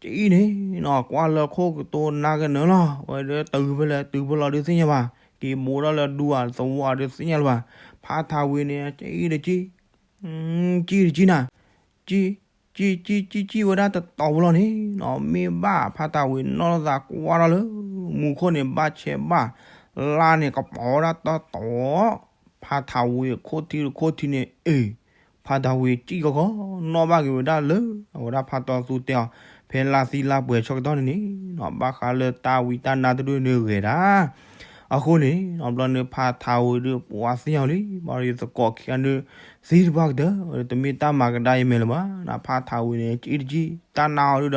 စံၣ်န့ၣ်နီၤ ကွၢ်လၢခိၣ်ကတိၤနါကနၢလီၤ, ဝဲဒုးတုၤဖဲလဲၣ်တုၤဖဲလဲၣ်ဒုးသ့ၣ်ညါဘၣ်, က့ၤဘိးထီၣ်လၢဒူဧါသဝီဧါဒုးသ့ၣ်ညါလၢၤဘၣ်, ဖါထးဝံၤန့ၣ် စံၣ်တကံၢ်, စံၣ်တကံၢ်နၤ, စံၣ်, စံၣ်စံၣ်စံၣ်စံၣ်ဝဲဒၣ်တတီၤဖိလီၤန့ၣ်နီၤ မ့ၢ်ဘၣ်ဖါထးဝံၤနီၢ်လိာ်သးကွၢ်ထီၣ်လၢ မူခိၣ်န့ၣ်ဘၣ်ဆဲးဘၣ်, လါန့ၣ်ကပီၤဝဲဒၣ်တီတီ ဖါထးဝံၤအခိၣ်ထံတခိၣ်ထံန့ၣ် အ့ၣ်, ဖါထးဝံၤစံၣ်ကီကီ နီၣ်ဘၣ်က့ၤဝဲဒၣ်လၢ အဝဲဒၣ်ဖါတီသူတဲအီၤ ဖဲလါသံလါပှဲၤဆၢကတီၢ်န့ၣ်န့ၣ်နီၤ ဘၣ်ဃးလၢတၢ်ဝံတၢ်နါတဒုန့ၣ်ဂ့ၤဒၣ်, အဃိန့ၣ်နီၤ ဘျီန့ၣ်ဖါထးဝံၤဒုးပှၤသ့ၣ်ညါလံ ဘၣ်ဒီးယသကိးခံဂၤဒုး သံတပှၢ်ကတၢၢ် တမ့ၢ်တၢ်မၤကဒါယမဲာ်လၢၤဘၣ်နီၤ ဖါထးဝံၤန့ၣ် စံၣ်တကံၢ် တၢ်နါအီၤ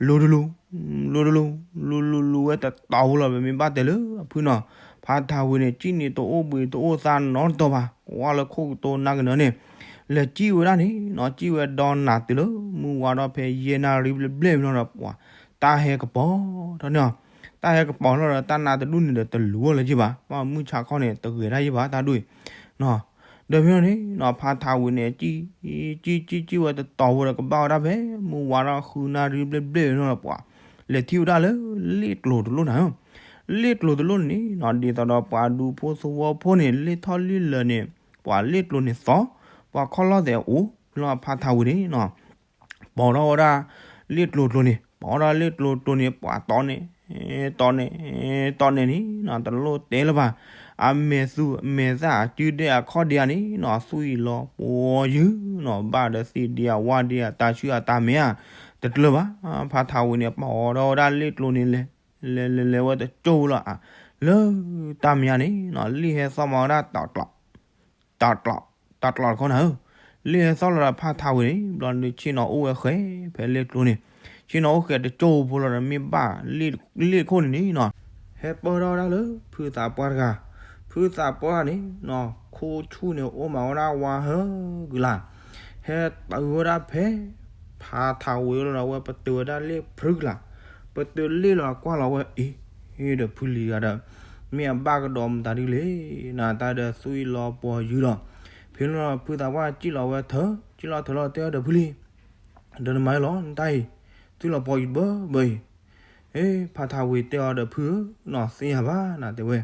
ဒုးဒီး လူၤတလူၤ လူၤတလူၤ လူၤလူၤလူၤဝဲတတီၤဖိလီၤ ပမ့ၢ်ဘၣ်တဲလၢအဖုနီၤ ဖါထးဝံၤန့ၣ် စံၣ်န့ၣ်တအိၣ်ဘှံးတအိၣ်သါနီတတီၤဘၣ် ကွၢ်လၢခိၣ်ကတိၤနါကနၢန့ၣ် လဲၤစံၣ်ဝဲဒၣ်န့ၣ်နီၤ စံၣ်ဝဲဒီးနၤတုၤလၢ မုၢ်ဝါထီၣ်ဖဲယဲၢ်နၣ်ရံၣ်ဘျဲၣ်ဘျဲၣ်လီၤဒီးပှၤ တၢ်ဟဲကပီၤထီၣ်န့ၣ်လီၤ တၢ်ဟဲကပီၤထီၣ်ဒီး တၢ်နါတဒူၣ်န့ၣ်ဒီးတလူၤအီၤလၢၤဘၣ် ဘၣ်မုၢ်ဆါခီန့ၣ် တဂဲၤဒၣ်ယဘၣ်တၢ်ဒူၣ်အံၤ ဒီးဖဲန့ၣ်နီၤ ဖါထးဝံၤန့ၣ် စံၣ် စံၣ် စံၣ် စံၣ်ဝဲတတီၤဖိဒီးကဘၣ်ဝဲဒၣ်ဖဲ မုၢ်ဝါထီၣ်ဃုနၣ်ရံၣ်ဘျဲၣ်ဘျဲၣ်လီၤဒီးပှၤ လဲၤထံၣ်ဝဲဒၣ်လၢ လ့ၣ်ကျိၤတလိၣ်နၤဧၢ လ့ၣ်ကျိၤတလိၣ်န့ၣ်နီၤ ဒ်သိးဒီးပှၤဒူဖိသဝီဖိန့ၣ် လ့ၣ်ထီၣ်လ့ၣ်လၢာ်န့ၣ် ပှၤလ့ၣ်ကျိၤန့ၣ်သီ ပှၤခီၣ်လီၢ်သဲးအိၣ် ဖဲလီၤဖါထးဝံၤန့ၣ်နီၤ ပိာ်ထီၣ်ဝဲဒၣ် လ့ၣ်ကျိၤကျိၤန့ၣ် ပိာ်ထီၣ်လ့ၣ်ကျိၤကျိၤန့ၣ် ပှၤတီန့ၣ် တီန့ၣ် တီန့ၣ်န့ၣ်နီၤ တလိၣ်တဲလၢၤဘၣ် အမဲာ်သူအမဲာ်သၣ်အစုဒဲအခီၣ်ဒဲန့ၣ်နီၤ သွံၣ်လီၤပှီၤယုၢ်နီၤ ဘၣ်ဒီးသ့ၣ်ဒံးအဝၣ်ဒံးအတၢ်ဆူၣ်အတၢ်မဲာ်ဧါ တကျၢၤဘၣ် ဖါထးဝံၤန့ၣ် ပိာ်ထီၣ်ဝဲဒၣ်လ့ၣ်ကျိၤန့ၣ်လဲၤ လဲၤလဲၤလဲၤဝဲတကၠိၢ်လီၤ လၢတၢ်မဲာ်ညါန့ၣ်နီၤ လ့ၣ်ဟဲသီၣ်မၤဝဲဒၣ် တၢ်ကျီး တၢ်ကျီးတခီနၤဧၢ, လ့ၣ်ဟဲသီၣ်လီၤဒီးဖါထးဝံၤန့ၣ် ဘျီဒုးဆ့ၣ်နီၤအိၣ်ဝဲဃဲ ဖဲလ့ၣ်ကျိၤန့ၣ်, ဆ့ၣ်နီၤအိၣ်ဃဲတကၠိၢ်ဖိလီၤဒီးမ့ၢ်ဘၣ် လ့ၣ်ခိၣ်န့ၣ်န့ၣ်နီၤ, ဟဲပၢၢ်ထီၣ်ဝဲဒၣ်လၢ ဖုသးပှၢ်တဂၤ, ဖုသးပှၢ်န့ၣ်နီၤ ခိၣ်ဆူၣ်န့ၣ်အိၣ်မးဝဲဒၣ်ဝါဟၢကလၤ, ဟဲတုၤဝဲဒၣ်ဖဲ ဖါထးဝံၤလီၤဒီး အဝဲပတုာ်ဝဲဒၣ်လ့ၣ်ဖုကလၤ, ပတုာ်လ့ၣ်လီၤကွၢ်လီၤဝဲအံၤ, ဒီးဖုလံၤဂၤဒီး မ့ၢ်အဘၣ်ကဒီးမတၤဒ်လဲၣ်, နတၢ်ဒီးသွံၣ်လီၤပှီၤယုၢ်လီၤ, ဖဲန့ၣ်လီၤဖုသးပှၢ်စံၣ်လီၤဝဲထၢ, စံၣ်လီၤထၢလီၤတဲအီၤဒီးဖုလံၤ, ဒီးနမၤအလီၤနတၢ်အံၤ, သွံၣ်လီၤပှီၤယုၢ်တဘၢဘၢအံၤ, ဖါထးဝံၤတဲအီၤဒီးဖုဧၢ, နီၤသ့ယၤဘၣ်နၤတဲဝဲ,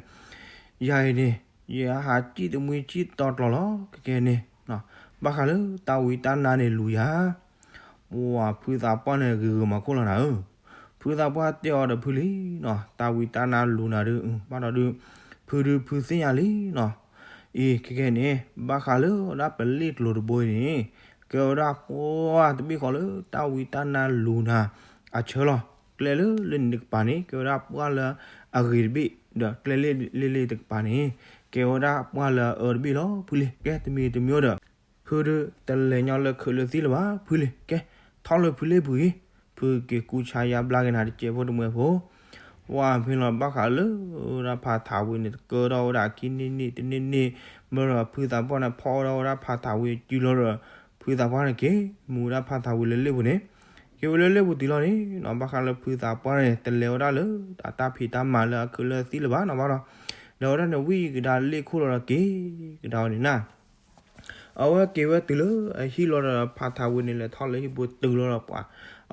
ယၤအံၤန့ၣ် ယဟးစံၣ်တမှံစံၣ်တီၤကျိၤလီၤ ကကဲန့ၣ်, ဘၣ်ဃးလၢတၢ်ဝံတၢ်နါန့ၣ်လူၤယၤ ပှၤဖုသးပှၢ်န့ၣ်ဂ့ၤဂ့ၤမၤခိၣ်လီၤနၤဧၢ, ဖုသးပှၢ်တဲအီၤဒီးဖုလံနီၤ, တၢ်ဝံတၢ်နါလူၤနၤဒုး, ဘၣ်ဒီးဒုး, ဖုဒုးဖုသ့ၣ်ညါလံနီၤ, အံၤခဲကဲန့ၣ် ဘၣ်ဃးလၢဒၣ်ပလ့ၣ်ကျိၤတဘိအံၤန့ၣ်, ကဲဝဲဒၣ်ပှၢ်တဘ့ၣ်ဃီလၢတၢ်ဝံတၢ်နါလူၤနၤအဆၢလီၤ, ကျဲလၢလၢန့ၣ်တကပၤန့ၣ် ကဲဝဲဒၣ်ပှၢ်လၢအဂ့ၤတဘ့ၣ်, ဒီးကျဲလ့ၣ်လ့ၣ်လ့ၣ်တကပၤန့ၣ်, ကဲဝဲဒၣ်ပှၢ်လၢအအၢတဘ့ၣ်လီၤဖုလံၤ, ကဲတမံၤတမံၤဒီး ဖုဒုးတလဲၤညီလၢခုးလၢသံလၢၤဘၣ်ဖုလံၤ, ကဲ ထီၣ်လၢဖုလ့ၣ်ပူၤအံၤ, ဖုက့ၤကူဆါယါဘျါက့ၤနၤတစဲးဖိတမှဲးဖိ, ဝဲဖဲလီၤဘၣ်ဃးလၢဒၣ်ဖါထးဝံန့ၣ် တကၢထီၣ်ဝဲဒၣ်ခံနံၣ်နံၣ်တနံၣ်နံၣ်, မ့ၢ်ဒီးဖုသးပှၢ်န့ၣ်ဖီၣ်ဝဲဒၣ်ဝဲဒၣ်ဖါထးဝံစုလီၤဒီး, ဖုသးပှၢ်န့ၣ်က့ၤ မူဝဲဒၣ်ဖါထးဝံလၢလ့ၣ်ပူၤန့ၣ်, က့ၤဝဲလၢလ့ၣ်ပူၤတုၤလီၤန့ၣ်နီၤ, ဘၣ်ဃးလၢဖုသးပှၢ်န့ၣ် တလဲၤဝဲဒၣ်လၢ တၢ်ဖံးတၢ်မၤလၢအခုးလၢသံလၢၤဘၣ်နီၤဘၣ်ဒီး, ဒီးဝဲဒၣ်န့ၣ်ဝံကဒါလ့ၣ်ခိၣ်လီၤဒီးက့ၤကဒါဝဲန့ၣ်နၤ အဝဲက့ၤဝဲတုၤလၢအဟံၣ်လီၤဒီး ဖါထးဝံန့ၣ် လဲၤထီၣ်လၢဟံၣ်ပူၤတုၤလီၤဒီးပှၤ,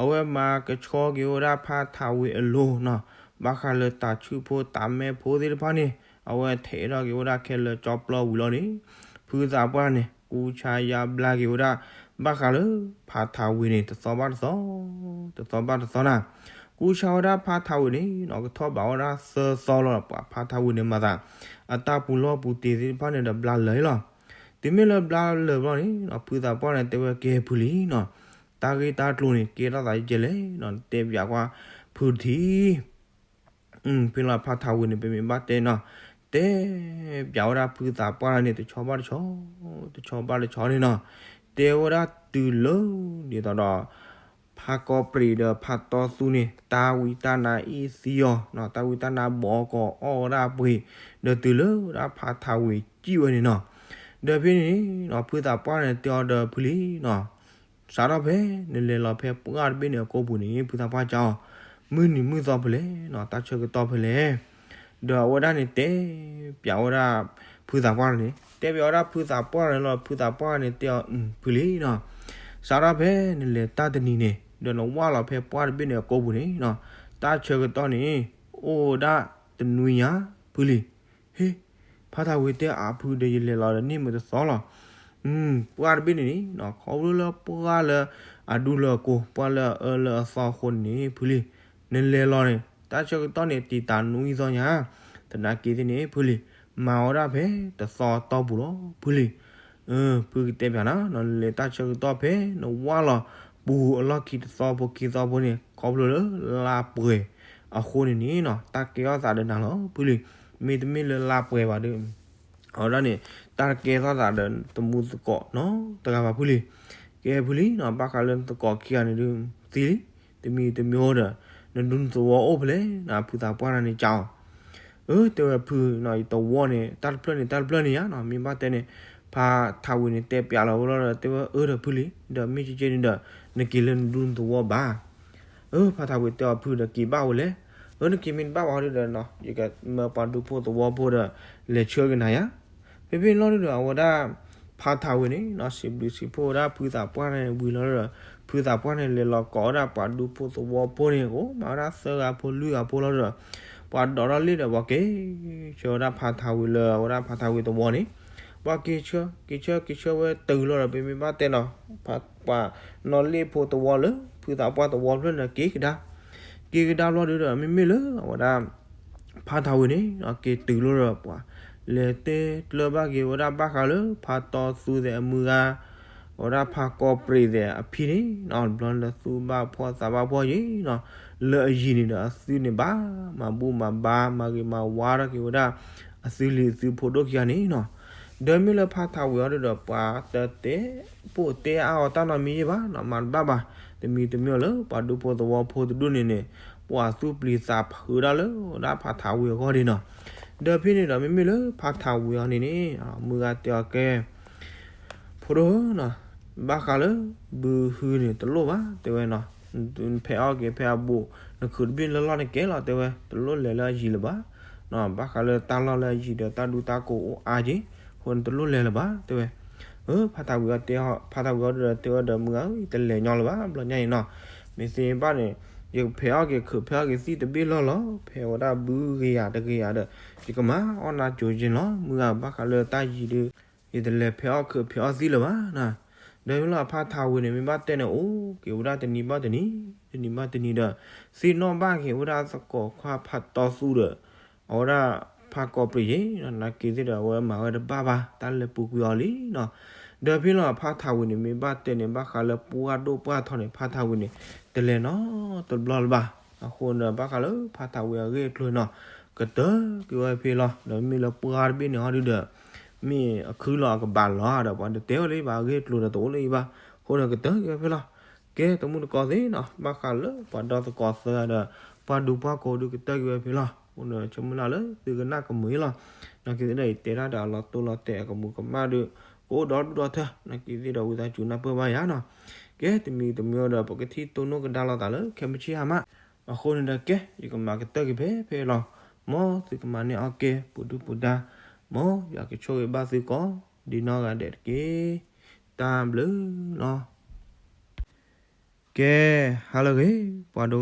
အဝဲမၤကဆှီက့ၤဝဲဒၣ်ဖါထးဝ့ၤအလိၤနီၤ, ဘၣ်ဃးလၢတၤဆူၣ်ဖိတၤမဲၣ်ဖိသ့ၣ်တဖၣ်န့ၣ် အဝဲထဲးထီၣ်က့ၤဝဲဒၣ်ခဲလၢာ်ကၠီပျီဝံၤလီၤန့ၣ်, ဖုသးပှၢ်န့ၣ် ကူၣ်ဆါယါဘျါက့ၤဝဲဒၣ် ဘၣ်ဃးလၢဖါထးဝ့ၤန့ၣ် တသီဘၣ်တသီ, တသီဘၣ်တသီနၤ, ကူၣ်ဆါဝဲဒၣ်ဖါထးဝ့ၤန့ၣ်နီၤ ကထီၣ်ဘးဝဲဒၣ်သၢသီလီၤ, ပှၤဖါထးဝ့ၤန့ၣ်မၤသး အတၢ်ပူၤလီၢ်ပူၤတ့ၤသ့ၣ်တဖၣ်န့ၣ်ဒီးဘျါလၢာ်လီၤ. တုၤမ့ၢ်လၢဘျါလၢာ်ဘျီန့ၣ်နီၤ ဖုသးပှၢ်န့ၣ်တဲဝဲကဲဖုလံနီၤ, တၢ်ဂ့ၢ်တၢ်ကျိၤန့ၣ် ကဲထီၣ်သးယဲလဲၣ်နီၤ, တဲပၠးကွၢ်ဖုတထံၣ် ဖဲလီၤဖါထးဝ့ၤန့ၣ် ပမ့ၢ်ဘၣ်တဲနီၤ, တဲပၠးဝဲဒၣ်ဖုသးပှၢ်န့ၣ် တဆီဘၣ်တဆီ, တဆီဘၣ်တဆီန့ၣ်နီၤ, တဲဝဲဒၣ်တုၤလၢ ဒ်သိးဒီး ဖါကီၢ်ပြံးဒီးဖါတီသူန့ၣ် တၢ်ဝံတၢ်နါအ့ၣ်သံအီၤ, တၢ်ဝံတၢ်နါဘီကီးအီၣ်ဝဲဒၣ်ပှ့ၤ, ဒီးတုၤလၢဝဲဒၣ်ဖါထးဝ့ၤစံၣ်ဝဲန့ၣ်နီၤ, ဒီးဖဲန့ၣ်နီၤ ဖုသးပှၢ်န့ၣ်တဲအီၤဒီးဖုလံနီၤ စးထီၣ်ဖဲ နလဲၤလီၤဖဲပှၢ်တဘ့ၣ်န့ၣ်အကိာ်ပူၤန့ၣ် ဖုသးပှၢ်ကၠီအီၤ, မုၢ်နံၤမုၢ်သီဖဲလဲၣ်နီၤ, တၢ်ဆၢကတီၢ်ဖဲလဲၣ်, ဒီးအဝဲဒၣ်န့ၣ်တဲပၠးဝဲဒၣ်ဖုသးပှၢ်န့ၣ်, တဲပၠးဝဲဒၣ်ဖုသးပှၢ်န့ၣ်လီၤ, ဖုသးပှၢ်န့ၣ်တဲအီၤ ဖုလံနီၤ, စးထီၣ်ဖဲနလဲၤတၢ်တနံၤန့ၣ် ဒီးနဝၢ်လီၤဖဲပှၢ်တဘ့ၣ်န့ၣ်အကိာ်ပူၤန့ၣ်နီၤ, တၢ်ဆၢကတီၢ်န့ၣ် အိၣ်ဝဲဒၣ်တနွံညါ ဖုလံ ဟ့, ဖါထးဝ့ၤတဲအဖုဒီး ယလဲၤလီၤဒီးန့ၢ်မုာ်တသီလီၤ. ပှၢ်တဘ့ၣ်န့ၣ်န့ၣ် ခီဖျိလၢပှၢ်လၢအဒူလၢအကိာ် ပှၢ်လၢအအၢလၢအသီအဃိန့ၣ် ဖုလံ, နလဲၤလီၤန့ၣ် တၢ်ဆၢကတီၢ်န့ၣ် တံာ်တာ်နွံသီညါ, သနာ်က့သ့ၣ်န့ၣ် ဖုလံ, မၤဝဲဒၣ်ဖဲတသီတီၢ်ပူၤလီၤ ဖုလံ. ဖုကတဲပၠးနၤ, နလဲၤတၢ်ဆၢကတီၢ်ဖဲ နဝၢ်လီၤပူၤအလီၢ်ခံတသီဖိခံသီဖိန့ၣ် ခီဖျိလၢလါပှဲၤအဃိန့ၣ်န့ၣ်နီၤ တၢ်ကဲထီၣ်သးဒီးနၤလီၤ ဖုလံ. မ့တမ့ၢ်လၢလါပှဲၤဘၣ်ဒီး အဝဲဒၣ်န့ၣ် တၢ်ကဲထီၣ်သးဒီးတမူသကိးနီတဂၤဘၣ် ဖုလံ. ကဲဖုလံနီၤ, ဘၣ်ဃးလၢနသကိးခံဂၤန့ၣ်ဒုး သံလံ, တမံၤတမံၤအိၣ်ဒီး နဒူနသဝီအိၣ်ဖဲလဲၣ်နီၤ, ဖုသးပှၢ်န့ၣ်ကၠီအီၤ အၢ တဲဝဲဖုနီၤ, ယသဝီန့ၣ် တၢ်တဖျၢၣ်န့ၣ် တၢ်တဖျၢၣ်န့ၣ်ယါနီၤ, မ့ၢ်ဘၣ်တဲန့ၣ် ဖါထးဝ့ၤန့ၣ် တဲပၠးလီၤဝဲလီၤဒီး တဲဝဲအၢဒီးဖုလံ, ဒီးမ့ၢ်ကကဲန့ၣ်ဒီး နက့ၤလၢနဒူနသဝီဘၣ်. အၢ ဖါထးဝ့ၤတဲအီၤဖုဒီး က့ၤဘၣ်ဝဲလဲၣ်. အၢ နက့ၤမ့ၢ်တဘၣ်ဝဲဒီးနီၤ ယကမၢပှၤဒူဖိသဝီဖိဒီး လဲၤဆှၢက့ၤနၤယါ. ဖဲဖဲန့ၣ်လီၤဒုးဒီး အဝဲဒၣ် ဖါထးဝ့ၤန့ၣ်နီၤ စံးဘျုးစံးဖှိၣ်ဝဲဒၣ်ဖုသးပှၢ်န့ၣ်ဝံၤလီၤဒီး ဖုသးပှၢ်န့ၣ် လဲၤလီၤကိးဝဲဒၣ်ပှၤဒူဖိသဝီဖိန့ၣ် အိၣ်မးဝဲဒၣ်သၢဂၤဖိလွံၢ်ဂၤဖိလီၤဒီး ပှၤဒိးထီၣ်လ့ၣ်ဒီး ပှၤက့ၤဆှၢဝဲဒၣ်ဖါထးဝ့ၤလၢ အဝဲဒၣ်ဖါထးဝ့ၤသဝီန့ၣ် ပှၤက့ၤဆှၢ က့ၤဆှၢ က့ၤဆှၢဝဲတုၤလီၤဒီး ပမ့ၢ်ဘၣ်တဲနီၤ ပှၤနီၣ်လ့ၣ်ဖိသဝီလၢ ဖုသးပှၢ်သဝီဖျၢၣ်န့ၣ် က့ၤကဒါ က့ၤကဒါဘျီဒုးဒီး မ့မ့ၢ်လၢအဝဲဒၣ် ဖါထးဝ့ၤန့ၣ် က့ၤတုၤလီၤဒီး ပှၤလဲၤတဲကျၢၤဘၣ်က့ၤဝဲဒၣ်ဘၣ်ဃးလၢ ဖါတီသူသဲးအမုၢ်ဂၤ အဝဲဒၣ်ဖါကီၢ်ပြံးသဲးအဖံန့ၣ် ဘျီလၢသူၣ်ဘၣ်ဖှီၣ်သးဘၣ်ဖှီၣ်ယံၤနီၤ လၢအယံၤန့ၣ်ဒီး အသုန့ၣ်ဘၣ်မၤဘူၣ်မၤဘါ မၤဂ့ၤမၤဝါထီၣ်က့ၤဝဲဒၣ် အသုလံၤအသုဖိဒိၣ်ခံဂၤန့ၣ်နီၤ. ဒီးမ့ၢ်လၢဖါထးဝ့ၤအီၤဒုးဒီး ပှၤတတဲ ပိၢ်တဲအါအီၤတၢ်နီတမံၤယဲၢ်ဘၣ်နီၤ မၤတဘၣ်ဘၣ်. တမံၤတမံၤအီၤလၢ ပှၤဒူဖိသဝီဖိတဒူၣ်န့ၣ်န့ၣ် ပှၤသူၣ်ပျံၤသးဖုးဒၣ်လၢ ဝဲဒၣ်ဖါထးဝ့ၤအဂီၢ်ဒၣ်နီၤ. ဒီးဖဲန့ၣ်ဒီး မ့မ့ၢ်လၢဖါထးဝ့ၤအီၤန့ၣ်န့ၣ် မုၢ်ဂၤတဲအီၤကဲ ဖိဒိၣ်ဧၢနီၤ, ဘၣ်ဃးလၢ ဘုဟုန့ၣ်တလိၣ်ဘၣ် တဲဝဲနီၤ, ဖဲးအီၣ်က့ၤဖဲးအဘူး နခုးတဘ့ၣ်လၢလီၢ်န့ၣ်ကဲလီၤ တဲဝဲ, တလိၣ်လဲၤလၢအယံၤလၢၤဘၣ်. ဘၣ်ဃးလၢတၢ်လီၢ်လၢအယံၤဒီးတၢ်ဒူတၢ်ကိးအိၣ်အါက့ၤ အဃိန့ၣ်တလိၣ်လဲၤလၢၤဘၣ် တဲဝဲ. ဖါထးဝ့ၤအီၤတဲ ဖါထးဝ့ၤအီၤဒီးတဲဝဲဒီး မုၢ်ဂၤဧၢ ယတလဲၤညီလၢၤဘၣ် ဘျီညါအံၤနီၤ, မ့ၢ်သ့ဘၣ်န့ၣ် ယကဖဲးအီၣ်က့ၤခုးဖဲးအီၣ်က့ၤသံၣ်တဘ့ၣ်လီၢ်လီၤ, ဖဲးဝဲဒၣ်ဘုဂ့ၤယၤတဂ့ၤယၤဒီး ယကမၤအီၣ်နၤကိၤက့ၤလီၤ မုၢ်ဂၤဧၢ ဘၣ်ဃးလၢတၢ်ယံၤဒုး ယတလဲၤဖဲးအီၣ်ခုးဖဲးအီၣ်သံၣ်လၢၤဘၣ်နီၤ. ဒီးမ့ၢ်လၢအဖါထးဝ့ၤန့ၣ် မ့ၢ်ဘၣ်တဲန့ၣ် အိၣ်က့ၤဝဲဒၣ်တနံၤဘၣ်တနံၤ တနံၤဘၣ်တနံၤဒီး သ့ၣ်နီၣ်ဘၣ်က့ၤဝဲဒၣ်သကိးခွါဖါတီသူဒီး အဝဲဒၣ်ဖါကီၢ်ပြံးယ့ၣ်နီၤ, နာ်က့ၤသ့ၣ်ဒီး အဝဲမၤဝဲတဘၣ်ဘၣ် တၢ်လဲၤပူၤကွံာ်အီၤလံနီၤ. ဒီးဖဲလီၤဖါထးဝ့ၤန့ၣ် မ့ၢ်ဘၣ်တဲန့ၣ် ဘၣ်ဃးလၢပှၢ်ဒိၣ်ပှၢ်ထီန့ၣ် ဖါထးဝ့ၤန့ၣ် တလဲၤနီတဘျီလၢၤဘၣ်. အဃိန့ၣ်ဒီး ဘၣ်ဃးလၢဖါထးဝ့ၤအဂ့ၢ်အကျိၤနီၤ ကတၢၢ်က့ၤဝဲဖဲလီၤ. ဒီးမ့ၢ်လၢပှၢ်တဘ့ၣ်န့ၣ်ဟီဒုဒီး မ့ၢ်အခုလီၤအကဘၣ်လီၤဒီး ပှၤတတဲဝဲလၢၤဘၣ် အဂ့ၢ်အကျိၤဒီးတအိၣ်လၢၤဘၣ်. အဃိန့ၣ် ကတၢၢ်က့ၤဝဲဖဲလီၤ. ကဲ တမူတကိးသ့ၣ်နီၤ ဘၣ်ဃးလၢပှၤဒီသကိးသၢဂၤဒီး ပှၢ်ဒူပှၢ်ကိးဒုကတၢၢ်က့ၤဝဲဖဲလီၤ. အဃိန့ၣ် ဆၢမုၢ်လၢ်လၢသုကနၣ်ကမုာ်လီၤ. နာ်က့ၤသ့ၣ်ဒီး ယတဲတၢ်ဒီးအလီၤတိၢ်လီၤတဲာ်အကမူးကမၣ်ဒီး ကအိၣ်ဒီဒူၣ်ဒီထၢ နာ်က့ၤသ့ၣ်ဒီး ဝံသးစူၤနၢ်ပၢၢ်ဘၣ်ယၤနီၤ. ကဲ တမံၤတမံၤဒီး ပကထံၣ်တိၢ်နီၣ်ကဒါလိာ်သးလၢ ခဲမုၢ်ဆ့ၣ်ဟါမး. အဃိန့ၣ်ဒီး ကဲ ယကမၤကတၢၢ်က့ၤဖဲဖဲလီၤ. မ်သုကမၤန့ၢ်အီၣ်ကဲ ပူၤဒုၣ်ပူၤဒါ, မ်ယွၤကဆိၣ်ဂ့ၤဘၣ်သုကိးဒံနီၢ်ဂၤဒဲးတက့ၢ်. တၢ်ဘျုးလီၤ. ကဲ, ဟါလၢအဂ့ၤ ပှၤဒိ